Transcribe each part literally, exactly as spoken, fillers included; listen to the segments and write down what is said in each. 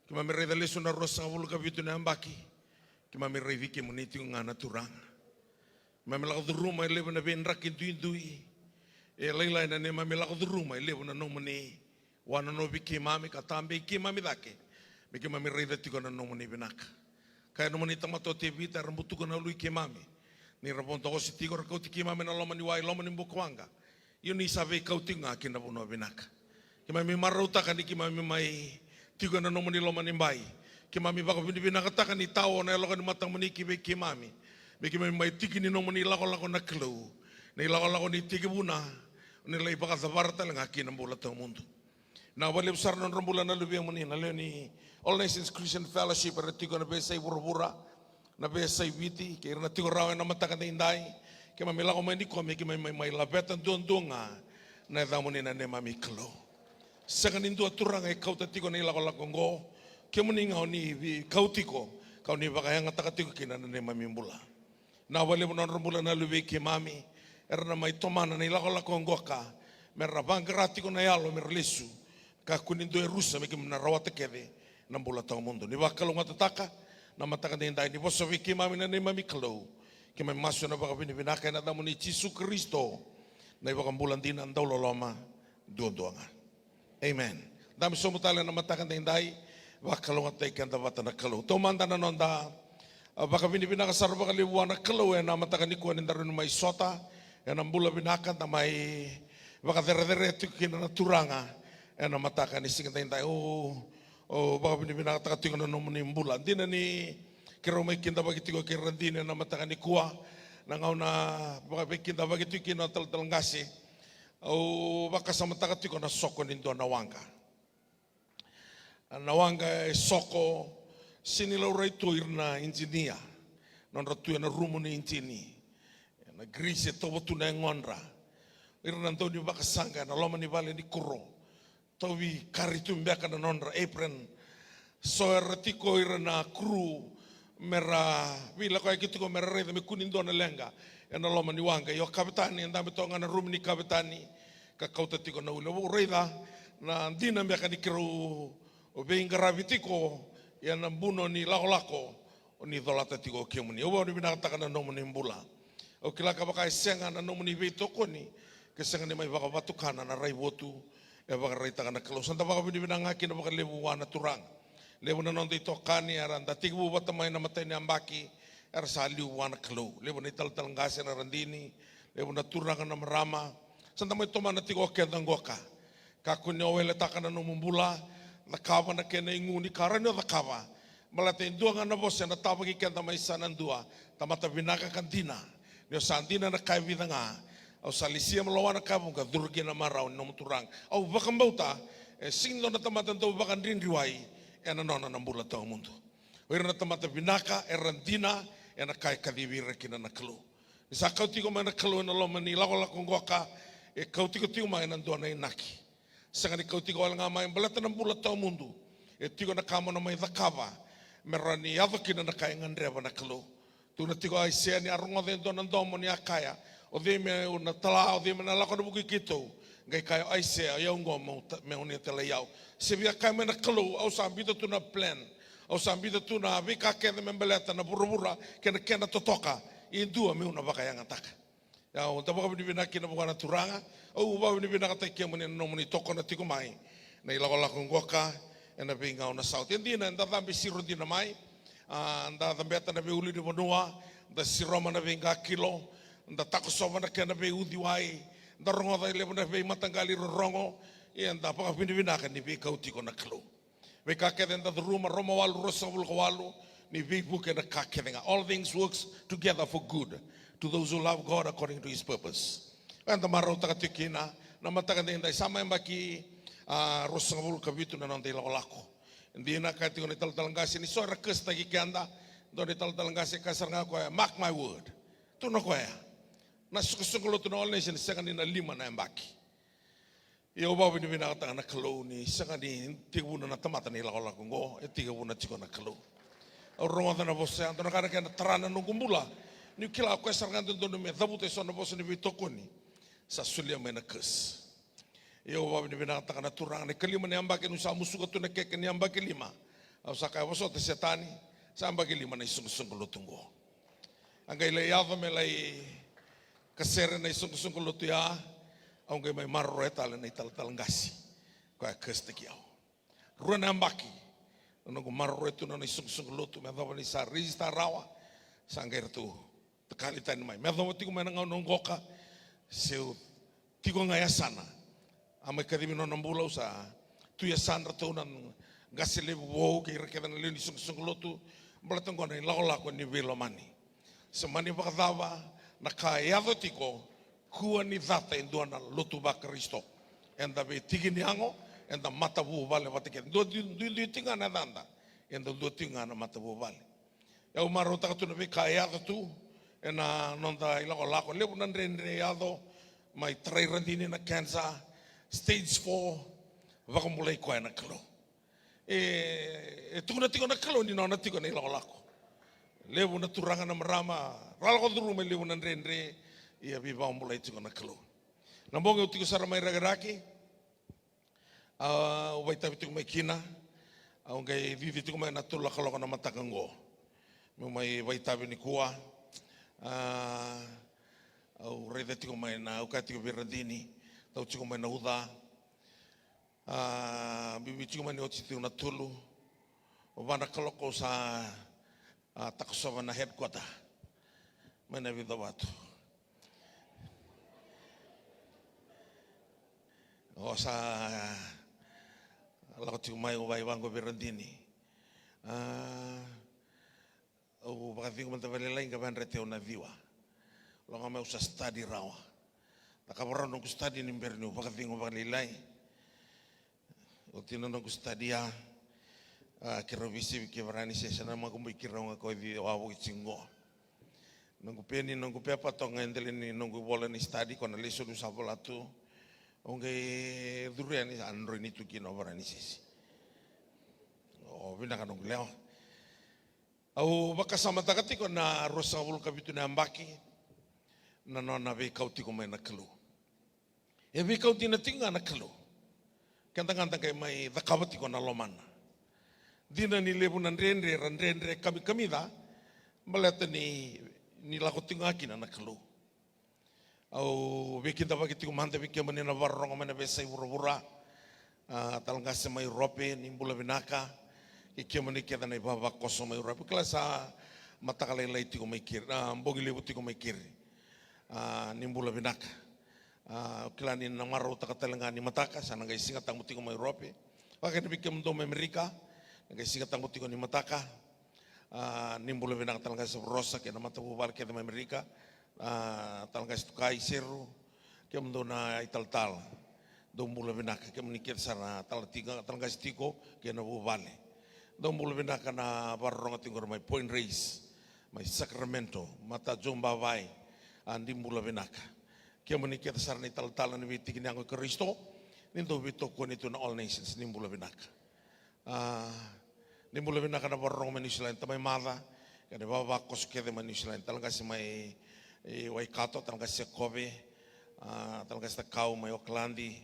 Keimami raica lesu na ruasagavulu ka vitu na yabaki. Keimami raici kemuni tiko ga na Turaga. Keimami lako curuma e levu na veidraki duidui. E lailai na neimami lako curuma e levu na nomuni wananovi keimami ka tabei keimami cake. Me keimami raica tiko na nomuni vinaka. Kaya nomuni tamata o Tevita era butuka na ulu i keimami. Ni ra vodo ose tiko ra kauti keimami na loma ni wai, loma ni bukawaqa. Io ni sa veikau tiko ga ki na vanua vinaka. Keimami marautaka ni keimami mai tiko ena nomuni loma ni bai. Keimami vakavinavinakataka ni tao na yaloka ni matamuni ki vei keimami. Me keimami mai tiki ni nomuni lakolako na Kalou. Na ilakolako ni tekivuna, ni lai vakacavara tale ga ki na bula tawamudu. Na vakalevu sara na nodra bula na luvemuni na lewe ni All Nations Christian Fellowship era tiko na veiyasai vuravura, na veiyasai Viti, kei ira na tiko rawa ena mataka daidai. Keimami lako mai nikua me keimami mai, mai laveta duadua ga na yacamuni na neimami Kalou. Sega ni dua turaga e kauta tiko na ilakolako oqo. Kemuni ga o ni veikau tiko, ka o ni vakayagataka tiko kina na neimami bula. Na vakalevu na nodra bula na luvei keimami era na mai tomana na ilakolako oqo ka me ra vaqara tiko na yalo me ra lesu. Kakua ni dua e rusa me keimami na rawata kece na bula tawamudu. Ni vakalougatataka na mataka daidai, ni vosa vei keimami na neimami Kalou. Keimami masu ena vakavinavinaka ena yacamuni Jisu Karisito, na iVakabula dina, dauloloma duadua ga. Amen. Dabe sobu tale na mataka daidai, vakalougatataki keda vata na Kalou. Taumada na noda, a, vakavinavinaka sara vakalevu vua na Kalou ena mataka nikua ni da rawa ni mai sota ena bula vinaka, da mai vakacerecerei tiko kina na Turaga ena mataka ni siga daidai. O, o vakavinavinakataka tiko na nomuni bula. Dina ni keirau mai kidavaki tiko kei Radini ena mataka nikua, na gauna vakaveikidavaki tiko kina o talatala qase. Au vakasamataka tiko na soko ni dua na waqa. Na waqa e soko, sega ni laurai tu ira na ijinia, nodra tu ena rumu ni ijini. Ena grease e tauva tu na yagodra. Ira na dau ni vakasaqa ena loma ni vale ni kuro. Tauvi kari tu beka na nodra apron. So era tiko ira na crew me ra veilakoyaki tiko me ra raica me kua ni dua na leqa ena loma ni waqa. Io, kavetani e dabe toka ga na rumu ni kavetani ka kauta tiko na ulu. Au raica na dina beka ni keirau veiqaravi tiko, ia na buno ni lakolako o ni colata tiko o kemuni. Au vakavinavinakataka na nomuni bula. Au kila ka vaka e sega na nomuni veitokoni ke sega ni mai vakavatukana na raivotu e vakaraitaka na Kalou. Sa da vakavinavinaka ga kina vakalevu vua na Turaga. Levu na noda itokani era da tekivu vata mai na imatai ni yabaki, era sa liu vua na Kalou. Levu na italatala qase na Radini, levu na turaga na marama. Sa da mai tomana tiko o keda qoka. Kakua ni o weletaka na nomu bula, cakava na kena igu ni ka rawa ni o cakava. Baleta e dua ga na vosa ena tavaki keda mai sa na dua, tamata vinaka ka dina. Ni o sa dina na ka e vica ga, au sa lesia mai lowana ka vuqa, curu kina marau ni nomu Turaga. Au vakabauta e sega ni dua na tamata dau vakadridriwai ena nona na bula tawamudu. O ira na tamata vinaka era dina ena ka e kacivi ira kina na Kalou. Ni sa kau tiko mai na Kalou ena loma ni lakolako qoka, e kau tiko tiko mai ena dua na inaki. Sega ni kau tiko wale ga mai baleta na bula tawamudu. E tiko na ka mo na mai cakava me rawa ni yaco kina na ka e gadreva na Kalou. Tukuna tiko o Aisea ni a rogoca e dua na domo ni a kaya, o cei meu na tala, o cei me na lako ena vuku i keitou? Qai kaya o Aisea, o yau oqo, meu ta-, meu ni talai au. Se via kaya mai na Kalou, au sa biuta tu na plan. Au sa biuta tu na veika kece me baleta na vuravura kei na kena totoka. E dua meu na vakayagataka. Ia, au da vakavinavinaka kina vua na Turaga. Au vakavinavinakataki kemuni na nomuni tokona tiko mai na ilakolako qoka ena veigauna sa oti. E dina, da cabe siro dina mai. A, da cabeta na veiulunivanua, da siroma na veiqakilo, da takosova na kena veiuciwai, da rogoca e levu na veimataqali rorogo. Ia, da vakavinavinaka ni veikau tiko na Kalou. Veika kece eda curuma, Roma walu, ruasagavulu ka walu, ni veivuke na ka kece ga. All things works together for good to those who love God according to his purpose. Eda marautaka tiko kina na mataka daidai, sa mai yabaki, a, ruasagavulu ka vitu na noda ilakolako. Dina, kaya tiko na italatala qase ni so era cursetaki keda. Dua na italatala qase kaya sara ga o koya, mark my word. Tukuna o koya, na soqosoqo lotu na All Nation sega ni na lima na yabaki. Ia au vakavinavinakataka na Kalou ni sega ni tekivuna na tamata na ilakolako oqo, e tekivuna tiko na Kalou. Au rogoca na vosa ya, dua na ka na kena tara na noqu bula. Niu kila o koya sara ga e dodonu me cavuta eso na vosa ni veitokoni, sa solia mai na curse. Ia au vakavinavinakataka na Turaga, na ikalima ni yabaki niu sa musuka tu na keke ni yabaki lima, Au sa kaya vosota Setani, sa yabaki lima na isoqosoqo lotu oqo. A qai lai yaco me lai kasere na isoqosoqo lotu ya, au qai mai maroroya tale na italatala qase koya a kasitaki au. Rua na yabaki na noqu maroroya tu na nona isoqosoqo lotu, me yacova ni sa register rawa, sa qai ratou takali tani mai. Me yacova tiko mai na gauna oqo ka, se u tiko ga e yasana. A mai kacivi nona bula, au sa tu e yasadratou na qase levu vou kei ira kece na lewe ni soqosoqo lotu, baleta oqo na ilakolako ni veilomani. Se mani vakacava na ka e yaco tiko, kua ni cata e dua na lotu vaKarisito. Eda veitiki ni yago, eda matavuvale vata kece. Dua, dui, dui, dui tiko ga na yacada, eda dua tiko ga na matavuvale. Au marautaka tu na veika e yaco tu ena noda ilakolako. Levu na dredre e yaco, mai tarai Radini na cancer, stage four, vakabulai koya na Kalou. E, e tukuna tiko na Kalou ni nona tiko na ilakolako. Levu na turaga na marama, ra lako curuma e levu na dredre, ia veivakabulai tiko na Kalou. Na bogi au tiko sara mai Rakiraki, au vakaitavi tiko mai kina, au qai cici tiko mai na tolu na kaloko na mataka oqo. Meu mai vakaitavi nikua, a, au raica tiko mai na, au kaya tiko vei Radini, tau tiko mai na uca. A, bibi tiko mai ni oti tiko na tolu. Va na kaloko sa, a, takosova na headquarter mai na Vica Vatu. O sa lako tiko mai, au vakaivaqo vei Radini. A, au vakacegu mada vakalailai, qai vakadreti au na ciwa. Lako ga mai au sa study rawa. Cakava rawa noqu study ni bera niu vakacegu vakalailai. Oti na noqu study ya, a, keirau veisivi kei Varanisese, na makubui keirau ga ko i wavoki tiko qo. Noqu peni, noqu pepa toka ga e dela ni noqu vola ni study, ko na lesoni au sa vola tu. Au qai curu yani, a, droini tu kina o Varanisese. O, vinaka noqu lewa. Au vakasamataka tiko na ruasagavulu ka vitu na yabaki na nona veikau tiko mai na Kalou. E veikau dina tiko ga na Kalou. Keda ga da qai mai cakava tiko na lomana. Dina ni levu na dredre, ra dredre kamikamica, baleta ni, ni lako tiko ga kina na Kalou. Au veikidavaki tiko mada vei kemuni na vakarorogo mai na veiyasai vuravura. A, tale qase mai Urope, ni bula vinaka. Kei kemuni kece na ivavakoso mai Urope. Kila sa mataka lailai tiko mai keri, a, bogi levu tiko mai keri. A, ni bula vinaka. A, kila ni na marautaka tale ga ni mataka, sa na qai Siga Tabu tiko mai Urope. Vaka kina vei kemudou mai Amerika, na qai Siga Tabu tiko ni mataka. A, ni bula vinaka tale qase Rosa kei na matavuvale kece mai Amerika. A, tale qase Tukai Seru, kemudou na italatala. Dou bula vinaka, kemuni kece sara na tala tiko, tale qase tiko kei na vuvale. Dou bula vinaka na vakarorogo tiko qori mai Point Reyes, mai Sacramento, Matajo, Bavai. A, ni bula vinaka. Kemuni kece sara na italatala ni veitiki ni yago i Karisito, ni dou veitokoni tu na All Nations, ni bula vinaka. A, ni bula vinaka na vakarorogo mai New Zealand, tamai maca, kei na ivavakoso kece mai New Zealand, tale qase mai, e, Waikato, tale qase Sekove, a, tale qase Takau mai Okaladi,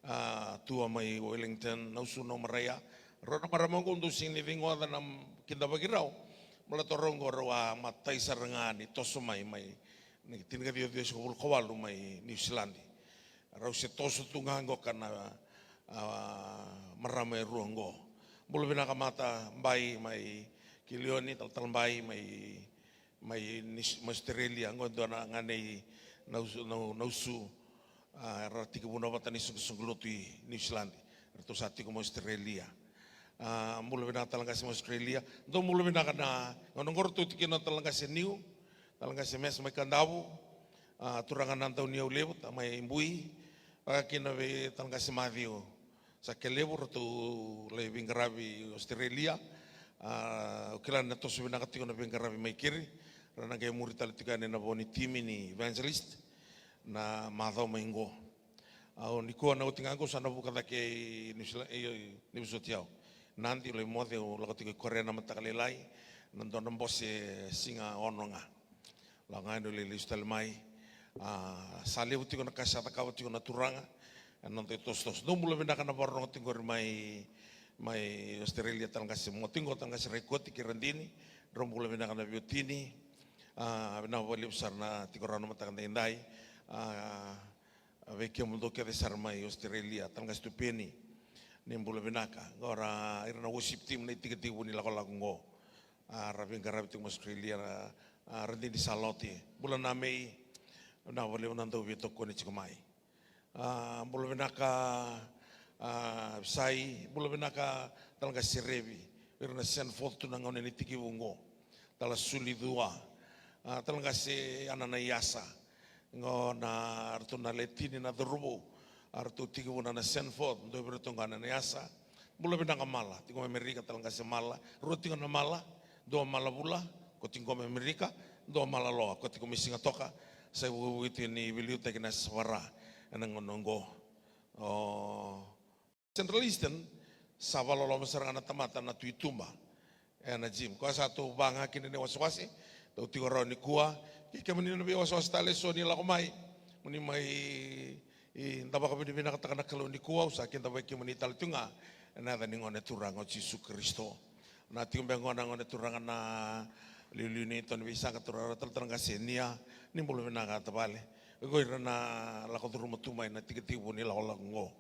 a, Tua mai Wellington, Nausu, Naumaraia. Rau na marama oqo dou sega ni ciqoma na kidavaki rau. Baleta rau oqo rau a matai sara ga ni toso mai, mai na tinikaciwa ciwasagavulu ka walu mai New Zealand. Rau se toso tu ga oqo ka na, a, marama e rua oqo. Bula vinaka Mata Bai mai Kilioni, Talatala Bai mai, mai Nis-, mai Australia, oqo e dua na ganei Nausu, Nau-, Nausu. A, ra tekivu na vata ni soqosoqo lotu i New Zealand. Ratou sa tiko mai Australia. A, bula vinaka tale qase mai Australia. Dou bula vinaka na, gauna oqo ratou tiko kina tale qase Niu, tale qase Mesa mai Kadavu. A, turaga na Dauniau Levu, ta mai Bui, vaka kina vei tale qase Maciu Sakelevu, ratou lai veiqaravi Australia. A, au kila ni na toso vinaka tiko na veiqaravi mai keri, ra na qai muri tale tiko yani na vo ni timi ni evangelist na macawa mai qo. Au nikua na oti ga qo sa na vuka cake i New Zealand, i, i, ni vosoti au. Nadi, au lai moce, au lako tiko i Korea na mataka lailai, na dua na bose siga ono ga. Lako ga yani au lai lesu tale mai. A, sa levu tiko na ka sa cakava tiko na Turaga ena noda itosotoso. Dou bula vinaka na vakarorogo tiko qori mai, mai Australia, tale ga se Motiqo, tale ga se Raikoti kei Radini. Drau bula vinaka na veiwatini. A, vinaka vakalevu sara na tiko rawa na mataka daidai. A, vei kemudou kece sara mai Australia, tale ga se Tupeni, ni bula vinaka. Qo ra ira na worship team na itikotiko ni lakolako qo. A, ra veiqaravi tiko mai Australia, a, Radini Salote. Bula na Mei, vinaka vakalevu na dau veitokoni tiko mai. A, bula vinaka, a, Visai, bula vinaka tale ga se Revi. Ira na Sandford tu na gauna ni tekivu qo. Tala Suli Cua, a, tale ga se Ananaiasa. Qo na ratou na le tini na cauravou. A ratou tekivu na, na Sandford, dua vei ratou ga Ananaiasa. Bula vinaka Mala, tiko mai Amerika, tale ga se Mala. Rua tiko na Mala, dua Mala Vula, ko tiko mai Amerika, dua Mala Loa, ko tiko mai Sigatoka. Sa ivukivuki tiko ni veiliutaki na savara ena gauna qo. O Central Eastern, sa vakaloloma sara ga na tamata na tu i tuba ena gym. Koya sa tou vaga kina ni wasewase, tou tiko rawa nikua. Kei kemuni na veiwasewase tale eso ni lako mai, mo ni mai i, da vakavinavinakataka na Kalou nikua. Au sa kidavaki kemuni tale tu ga ena yaca ni Gone Turaga o Jisu Karisito. Na tiko beka qo na Gone Turaga na liuliu ni Toni Veisaqa, turaga talatala ga se Nia, ni bula vinaka tavale. Ko ira na lako curuma tu mai na tikotiko ni lakolako qo.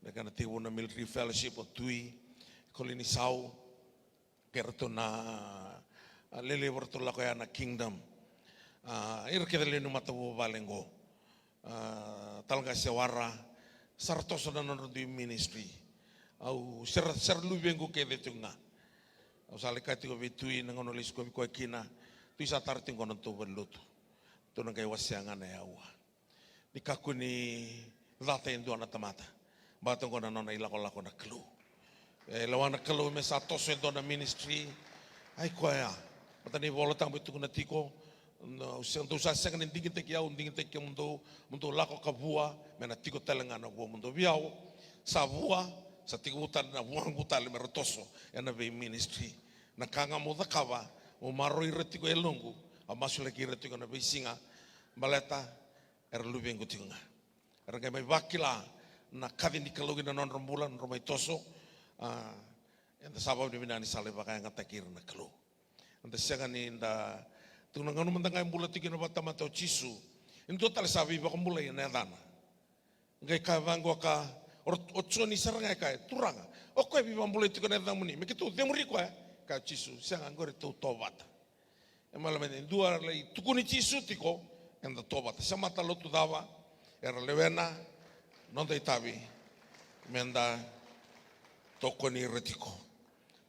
Na kena tekivu na Military Fellowship o Tui, Kolinisau, kei ratou na, a, lelevu ratou lako ya na Kingdom. A, ira kece lewe ni matavuvale qo. A, tale ga se Wara, sa ra toso na nodra dui ministry. Au sera, sera luvequ kece tiko ga. Au sa lai kaya tiko vei Tui na gauna au lai sikovi koya kina, Tui sa tara tiko qo na nodatou valenilotu. Tou na qai wasea ga na yaua. Ni kakua ni cata e dua na tamata. Baleta qo na nona ilakolako na Kalou. E lewa na Kalou me sa toso e dua na ministry. Ai koya. Baleta na iVola Tabu e tukuna tiko, na, au se, dou sa sega ni digitaki au, digitaki kemudou, mo dou lako ka vua, me na tiko tale ga na vuamudou. Vei au, sa vua, sa tekivu tale na vuaqu tale me ra toso ena vei ministry. Na ka ga mo cakava, mo maroroi ira tiko e yaloqu, au masulaki ira tiko na veisiga. Baleta era luvequ tiko ga. Era qai mai vakila na kaci ni Kalou ki na nodra bula, nodra mai toso. A, eda sa vakavinavinaka ni sa lai vakayagataki ira na Kalou. Eda sega ni da, tu na gauna mada ga e bula tiko kina vakatamata o Jisu, e dua tale sa veivakabulai ena yacana. Qai kaya vaqo ka, o, o Joni sara ga e kaya, Turaga, o koya e veivakabulai tiko ena yacamuni, me keitou cemuri koya? Kaya o Jisu, sega, qori tou tovata. E mala me dua lai tukuni Jisu tiko, eda tovata. Se matalotu cava era lewena, noda itavi meda tokoni ira tiko.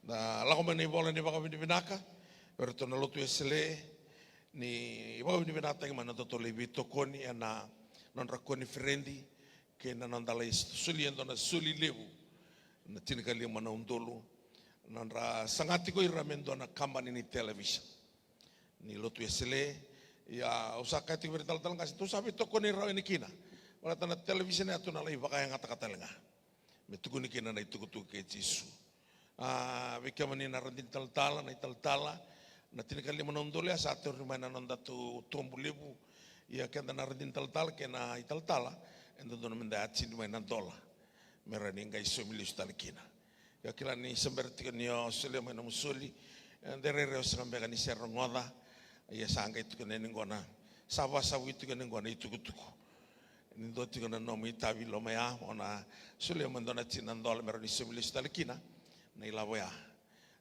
Da lako mai na ivola ni vakavinavinaka vei iratou na lotu Wesele, ni vakavinavinakataki mai na nodatou lai veitokoni ena nodra koniferedi kei na noda lai solia e dua na soli levu na tinikalima na udolu. Nodra saga tiko ira me dua na kabani ni television ni lotu Wesele. Ia, au sa kaya tiko vei ira talatala qase, tou sa veitokoni rawa yani kina. Baleta na television ya tou na lai vakayagataka tale ga me tukuni kina na itukutuku kei Jisu. A, vei kemuni na radini talatala, na italatala, na tinikalima na udolu ya sa tauri mai na nodatou tobu levu. Ia keda na radini talatala kei na italatala, e dodonu meda yatini mai na dola me rawa ni qai saumi lesu tale kina. Ia kila ni se bera tiko ni o solia mai nomu soli, e, de rairai o sega beka ni se rogoca. Ia sa qai tukuna yani qo na, sa vakasavui tiko yani qo na itukutuku. Ni dua tiko na nomu itavi loma ya, o na solia mai dua na tini na dola me rawa ni saumi lesu tale kina na ilavo ya.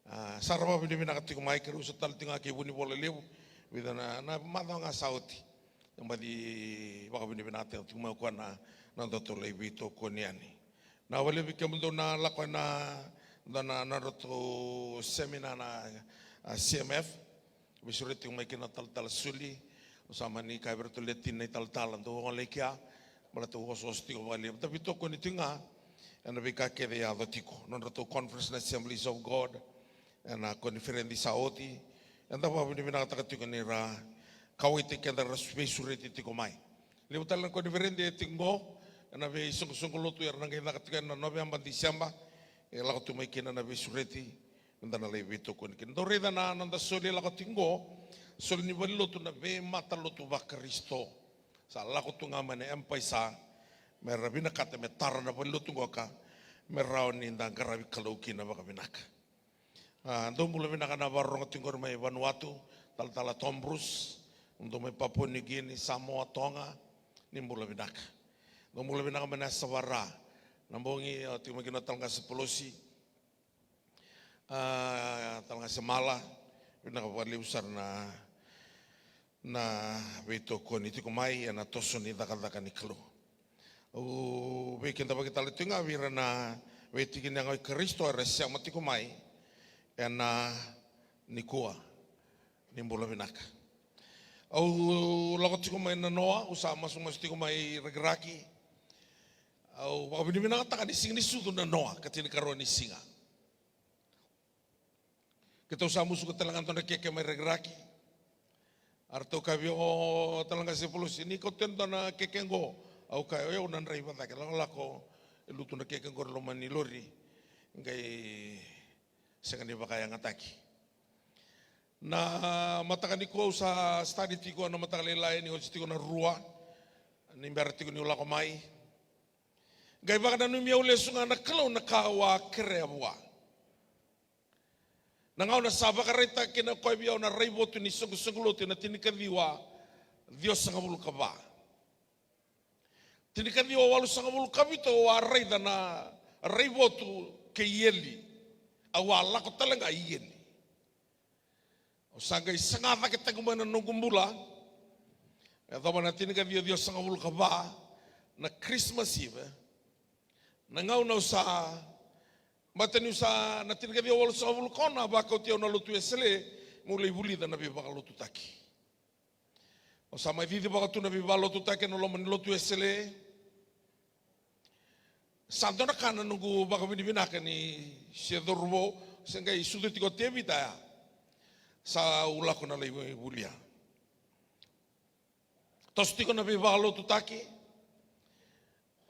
A, sa ra vakavinavinaka tiko mai, keirau sa tale tiko ga kei Vunivola Levu, vica na, na macawa ga sa oti. Baci vakavinavinakataka tiko mai o koya na, na nodatou lai veitokoni yani. Na wale vei kemudou na lako ena, na, na, na nodratou semina na, a, C M F. Veisureti tiko mai kina na talatala Suli. Au sa mani kaya vei iratou le tini na italatala, dou gole i kea, baleta au osooso tiko vakalevu. Da veitokoni tiko ga ena veika kece e yaco tiko. Nodratou conference na Assemblies of God ena koniferedi sa oti. Eda vakavinavinakataka tiko ni ra kauwaitaki keda, ra veisureti tiko mai. Levu tale na koniferedi e tiko qo ena veisoqosoqo lotu era na qai caka tiko ena Noveba, Diseba. E lako tu mai kina na veisureti, eda na lai veitokoni kina. Dou raica na noda soli e lako tiko qo, soli ni valenilotu na veimatalotu vaKarisito. Sa lako tu ga mai na M-PAiSA me ra vinakata me tara na valenilotu qoka Me rawa ni da qaravi Kalou kina vakavinaka. A, dou bula vinaka na vakarorogo tiko qori mai Vanuatu, talatala Tom Bruce, dou mai Papua New Guinea, Samoa, Toga, ni bula vinaka. Dou bula vinaka mai na yasana vaka ra. Na bogi, a, tiko mai kina o talatala Qase Polosi. A, talatala Qase Mala, vinaka vakalevu sara na, na veitokoni tiko mai ena toso ni cakacaka ni Kalou. Au veikidavaki tale tiko ga vei ira na veitiki ni yago i Karisito era sema tiko mai ena nikua. Ni bula vinaka. Au lako tiko mai na noa, au sa masumasu tiko mai Rakiraki. Au vakavinavinakataka ni siga ni sucu na noa, ka tinikarua ni siga. Keitou sa musuka tale ga dua na keke mai Rakiraki. A ratou kaya vei au, o talatala Qase Polosi, ni kauta e dua na keke qo. Au kaya, o yau na draiva cake, lakolako e lutu na keke qo e loma ni lori. Qai sega ni vakayagataki. Na mataka nikua au sa study tiko na mataka lailai ni oti tiko na rua. Ni bera tiko niu lako mai. Qai vakananumi au lesu ga na Kalou na ka au a kerea vua. Na gauna sa vakaraitaka kina o koya vei au na raivotu ni soqosoqo lotu ena tinikaciwa ciwasagavulu ka va. Tinikaciwa walusagavulu ka vitu au a raica na raivotu kei eli. Au a lako tale ga i eli. Au sa qai saga cake tiko mai na noqu bula. Me yacova na tinikaciwa ciwasagavulu ka va, na Christmas Eve. Na gauna au sa, baleta niu sa na tinikaciwa walusagavulu ka ono a vakauti au na lotu Wesele meu lai vulica na veivakalotutaki. Au sa mai cicivaka tu na veivakalotutaki ena loma ni lotu Wesele. Sa dua na ka na noqu vakavinavinaka ni se cauravou, se qai sucu tiko o Tevita ya. Sa u lako na lai vulia. Toso tiko na veivakalotutaki.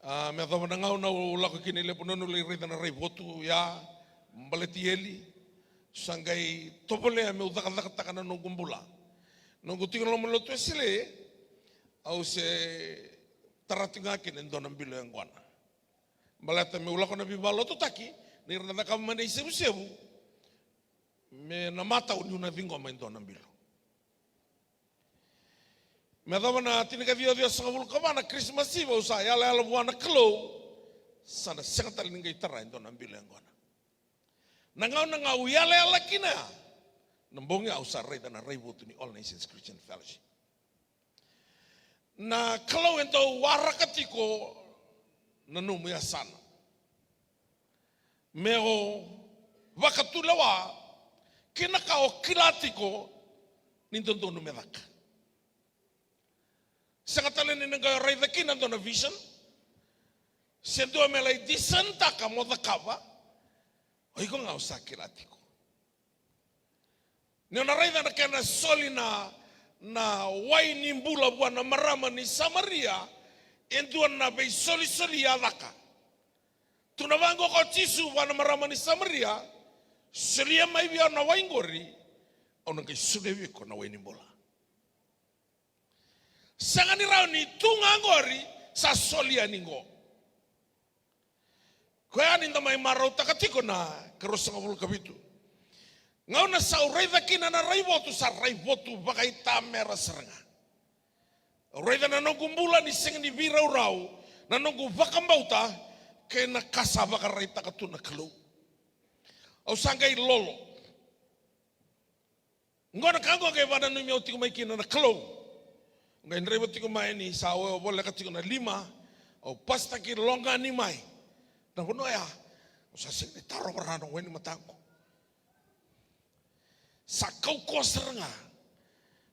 A, me yacova na gauna au lako kina i Lepanoni, au lai raica na raivotu ya, baleti eli. Sa qai tovolea meu cakacakataka na noqu bula. Noqu tiko na loma ni lotu Wesele, au se tara tiko ga kina e dua na bilo yaqona. Baleta meu lako na veivakalotutaki, ni ra na cakava mai na isevusevu, me na matau niu na ciqoma e dua na bilo. Me yacova na tinikaciwa ciwasagavulu ka va na Christmas Eve, au sa yalayala vua na Kalou, sa na sega tale ni qai tara e dua na bilo yaqona. Na gauna ga au yalayala kina ya, na bogi au sa raica na raivotu ni All Nations Christian Fellowship. Na Kalou e dau waraka tiko na nomu yasana. Me o vakatulewa kina ka o kila tiko ni dodonu me caka. Sega tale ni na qai raica kina dua na vision. Se dua me lai discern-taka mo cakava. O iko ga o sa kila tiko. Ni o na raica na kena soli na, na wai ni bula vua na marama ni Samaria, e dua na veisolisoli a caka. Tukuna vaqo ko Jisu vua na marama ni Samaria, solia mai vei au na wai qori, au na qai solia vei iko na wai ni bula. Sega ni rawa ni tu ga qori, sa soli yani qo. Koya ni da mai marautaka tiko na ka ruasagavulu ka vitu. Gauna sa u raica kina na raivotu, sa raivotu vakaitamera sara ga. Au raica na noqu bula ni sega ni veiraurau, na noqu vakabauta, kei na ka sa vakaraitaka tu na Kalou. Au sa qai lolo. Qo na ka qo qai vakananumi au tiko mai kina na Kalou. Qai draiva tiko mai ni sa o voleka tiko na lima, au pasitaki Logani mai. Na vanua ya, au sa sega ni tarova rawa na wai ni mataqu. Sa kaukauwa sara ga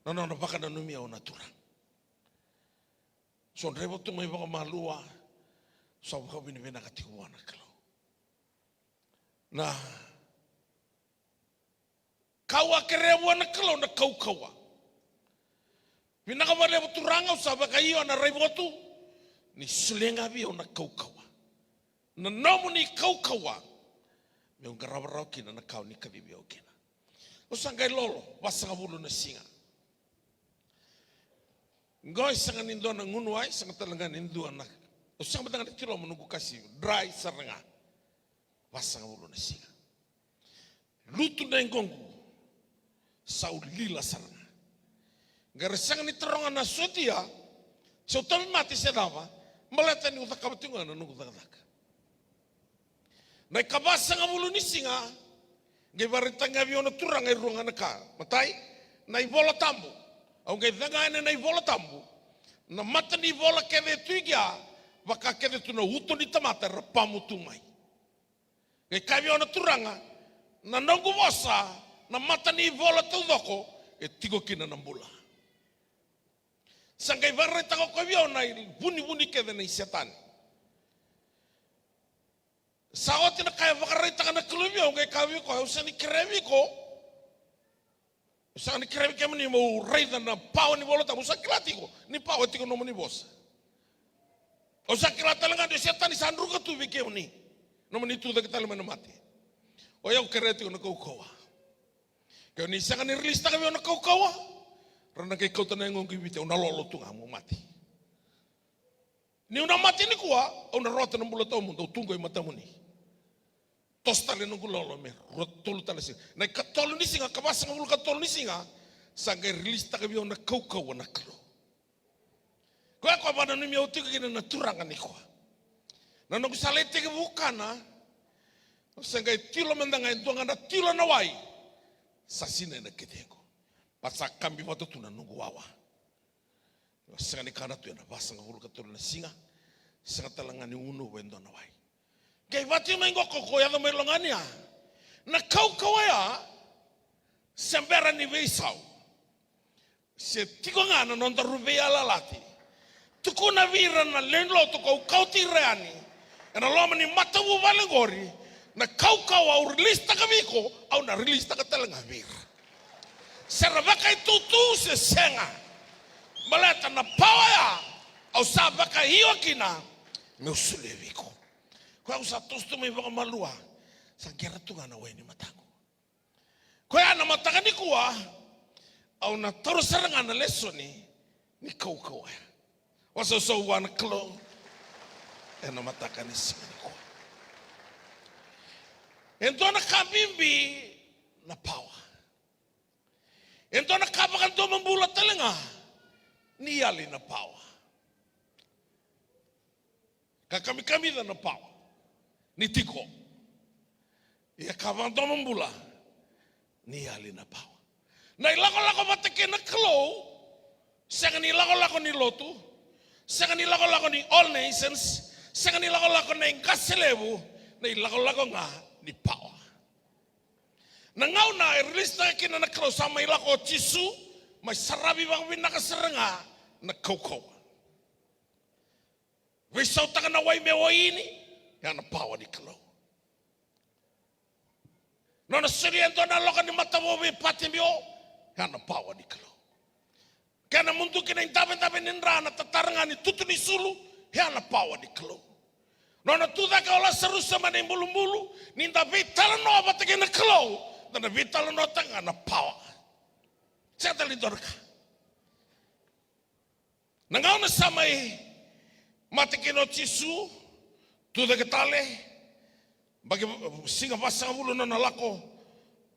na nona vakananumi au na Turaga. Sa draiva tu mai vakamalua, sa vakavinavinaka tiko vua na Kalou. Na ka au a kerea vua na Kalou na kaukauwa. Vinaka vakalevu Turaga, au sa vakaio na raivotu, ni solia ga vei au na kaukauwa. Na nomuni kaukauwa, meu qarava rawa kina na ka o ni kacivi au kina. Au sa qai lolo, vasagavulu na siga. Qo e sega ni dua na gunu wai, sega tale ga ni dua na, au sega mada ga ni tiloma noqu kasi, dry sara ga. Vasagavulu na siga. Lutu na iqoqu, sa u lila sara ga. Qai ra sega ni taroga na sotia se u tauvimate se cava, baleta niu cakava tiko ga na noqu cakacaka. Na ikavasagavulu ni siga, qai vakaraitaka ga vei au na Turaga e rua ga na ka. Matai, na iVola Tabu. Au qai cega yani na iVola Tabu. Na mata ni vola kece e tu i kea, vaka kece tu na uto ni tamata era pamu tu mai. Qai kaya vei au na Turaga, na noqu vosa, na mata ni vola taucoko, e tiko kina na bula. Sa qai vakaraitaka o koya vei au na ivunivuni kece nei Setani. Sa oti na ka e vakaraitaka na Kalou vei au, qai kaya vei koya, au sega ni kerea vei iko. Au sega ni kerea vei kemuni mo raica na pawa ni Vola Tabu, au sa kila tiko ni pawa e tiko nomuni vosa. Au sa kila tale ga ni o Setani sa druka tu vei kemuni. Nomuni tucake tale mai na mate. O yau kerea tiko na kaukauwa. Ke o ni sega ni rilisitaka vei au na kaukauwa, ra na qai kauta na yagoqu i Viti, au na lolo tu ga mo mate. Niu na mate nikua, au na rawata na bula tawamudu, au tu qo i matamuni. Toso tale noqu lolo me rua, tolu tale siga. Na ikatolu ni siga, ka vasagavulu ka tolu ni siga, sa qai rilisitaka vei au na kaukauwa na Kalou. Koya ko vakananumi au tiko kina na Turaga nikua. Na noqu sa lai tekivu kana, sa qai tilo mada ga e dua ga na tilo na wai. Sa sinai na ketequ. Ba sa kabi vata tu na noqu wawa. Sega ni kana tu ena vasagavulu ka tolu na siga. Sega tale ga ni unuva e dua na wai. Qai vati mai qo ko, ko yaco mai logani ya. Na kaukauwa ya, se bera ni veisau. Se tiko ga na nodaru veiyalayalati. Tukuna vei ira na lewe ni lotu ko au kauti ira yani. Ena loma ni matavuvale qori, na kaukauwa au rilisitaka vei iko, au na rilisitaka tale ga vei ira. Se ra vakaitutu se sega. Baleta na pawa ya, au sa vakaio kina, meu solia vei iko. Koya au sa toso tu mai vakamalua, sa qera tu ga na wai ni mataqu. Koya na mataka nikua, au na taura sara ga na lesoni ni kaukauwa ya. Vakasausau vua na Kalou ena mataka ni siga nikua. E dua na ka bibi na pawa. E dua na ka vakadomobula tale ga ni yali na pawa. Ka kamikamica na pawa ni tiko. Ia ka vakadomobula ni yali na pawa. Na ilakolako vata kei na Kalou, sega ni ilakolako ni lotu, sega ni ilakolako ni All Nations, sega ni ilakolako na iqase levu, na ilakolako ga ni pawa. Na gauna e rilisitaka kina na Kalou sa mai lako o Jisu, mai saravi vakavinaka sara ga na kaukauwa. Veisautaka na wai me waini, ya na pawa ni Kalou. Nona solia e dua na loka ni mata vou vei Patimio, ya na pawa ni Kalou. Kena muduki na idavedave ni dra, na tatara ga ni tutu ni sulu, ya na pawa ni Kalou. Nona tucake o Lasarusa mai na ibulubulu, ni da veitalanoa vata kei na Kalou, da na veitalanoataka ga na pawa. Sega tale ni dua na ka. Na gauna sa mai mate kina o Jisu, tucake tale, baki siga vasagavulu nona lako,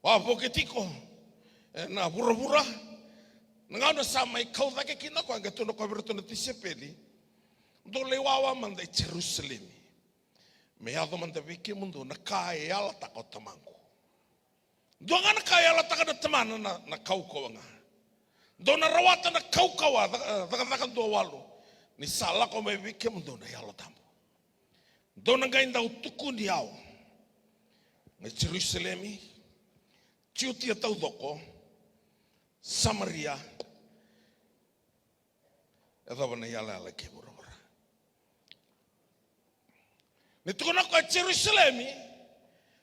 wavoki tiko ena vuravura. Na gauna sa mai kau cake kina o koya, qai tukuna o koya vei iratou na tisaipeli, dou lai wawa mada e Jerusalemi, me yaco mada vei kemudou na ka e yalataka o Tamaqu. Dua ga na ka e yalataka na Tamana, na, na kaukauwa ga. Dou na rawata na kaukauwa, ca-, cakacaka dua walu. Ni sa lako mai vei kemudou na Yalo Tabu, dou na qai dau tukuni au mai Jerusalemi, Jutia taucoko, Samaria, yacova na iyalayala kei vuravura. Ni tukuna o koya Jerusalemi,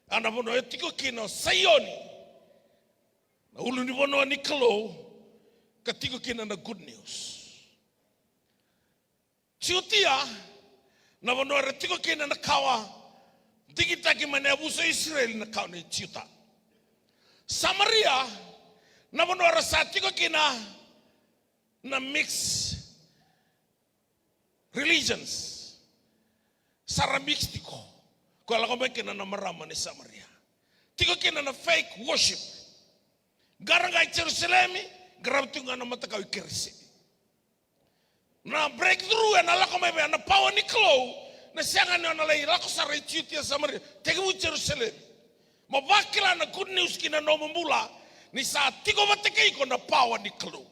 a na vanua e tiko kina o Saioni, na ulunivanua ni Kalou, ka tiko kina na good news. Jutia, na vanua era tiko kina na kawa digitaki mai na yavusa o Isireli, na kawa ni Juta. Samaria, na vanua era sa tiko kina na mix religions. Sa ra mix tiko. Koya lako mai kina na marama ni Samaria. Tiko kina na fake worship. Qara ga i Jerusalemi, qarava tiko ga na matakau i Kerisi. Na breakthrough ena lako mai vei na power ni Kalou, na sega ni o na lai lako sara i Jutia, Samaria, tekivu Jerusalemi. Mo vakila na good news ki na nomu bula, ni sa tiko vata kei iko na power ni Kalou.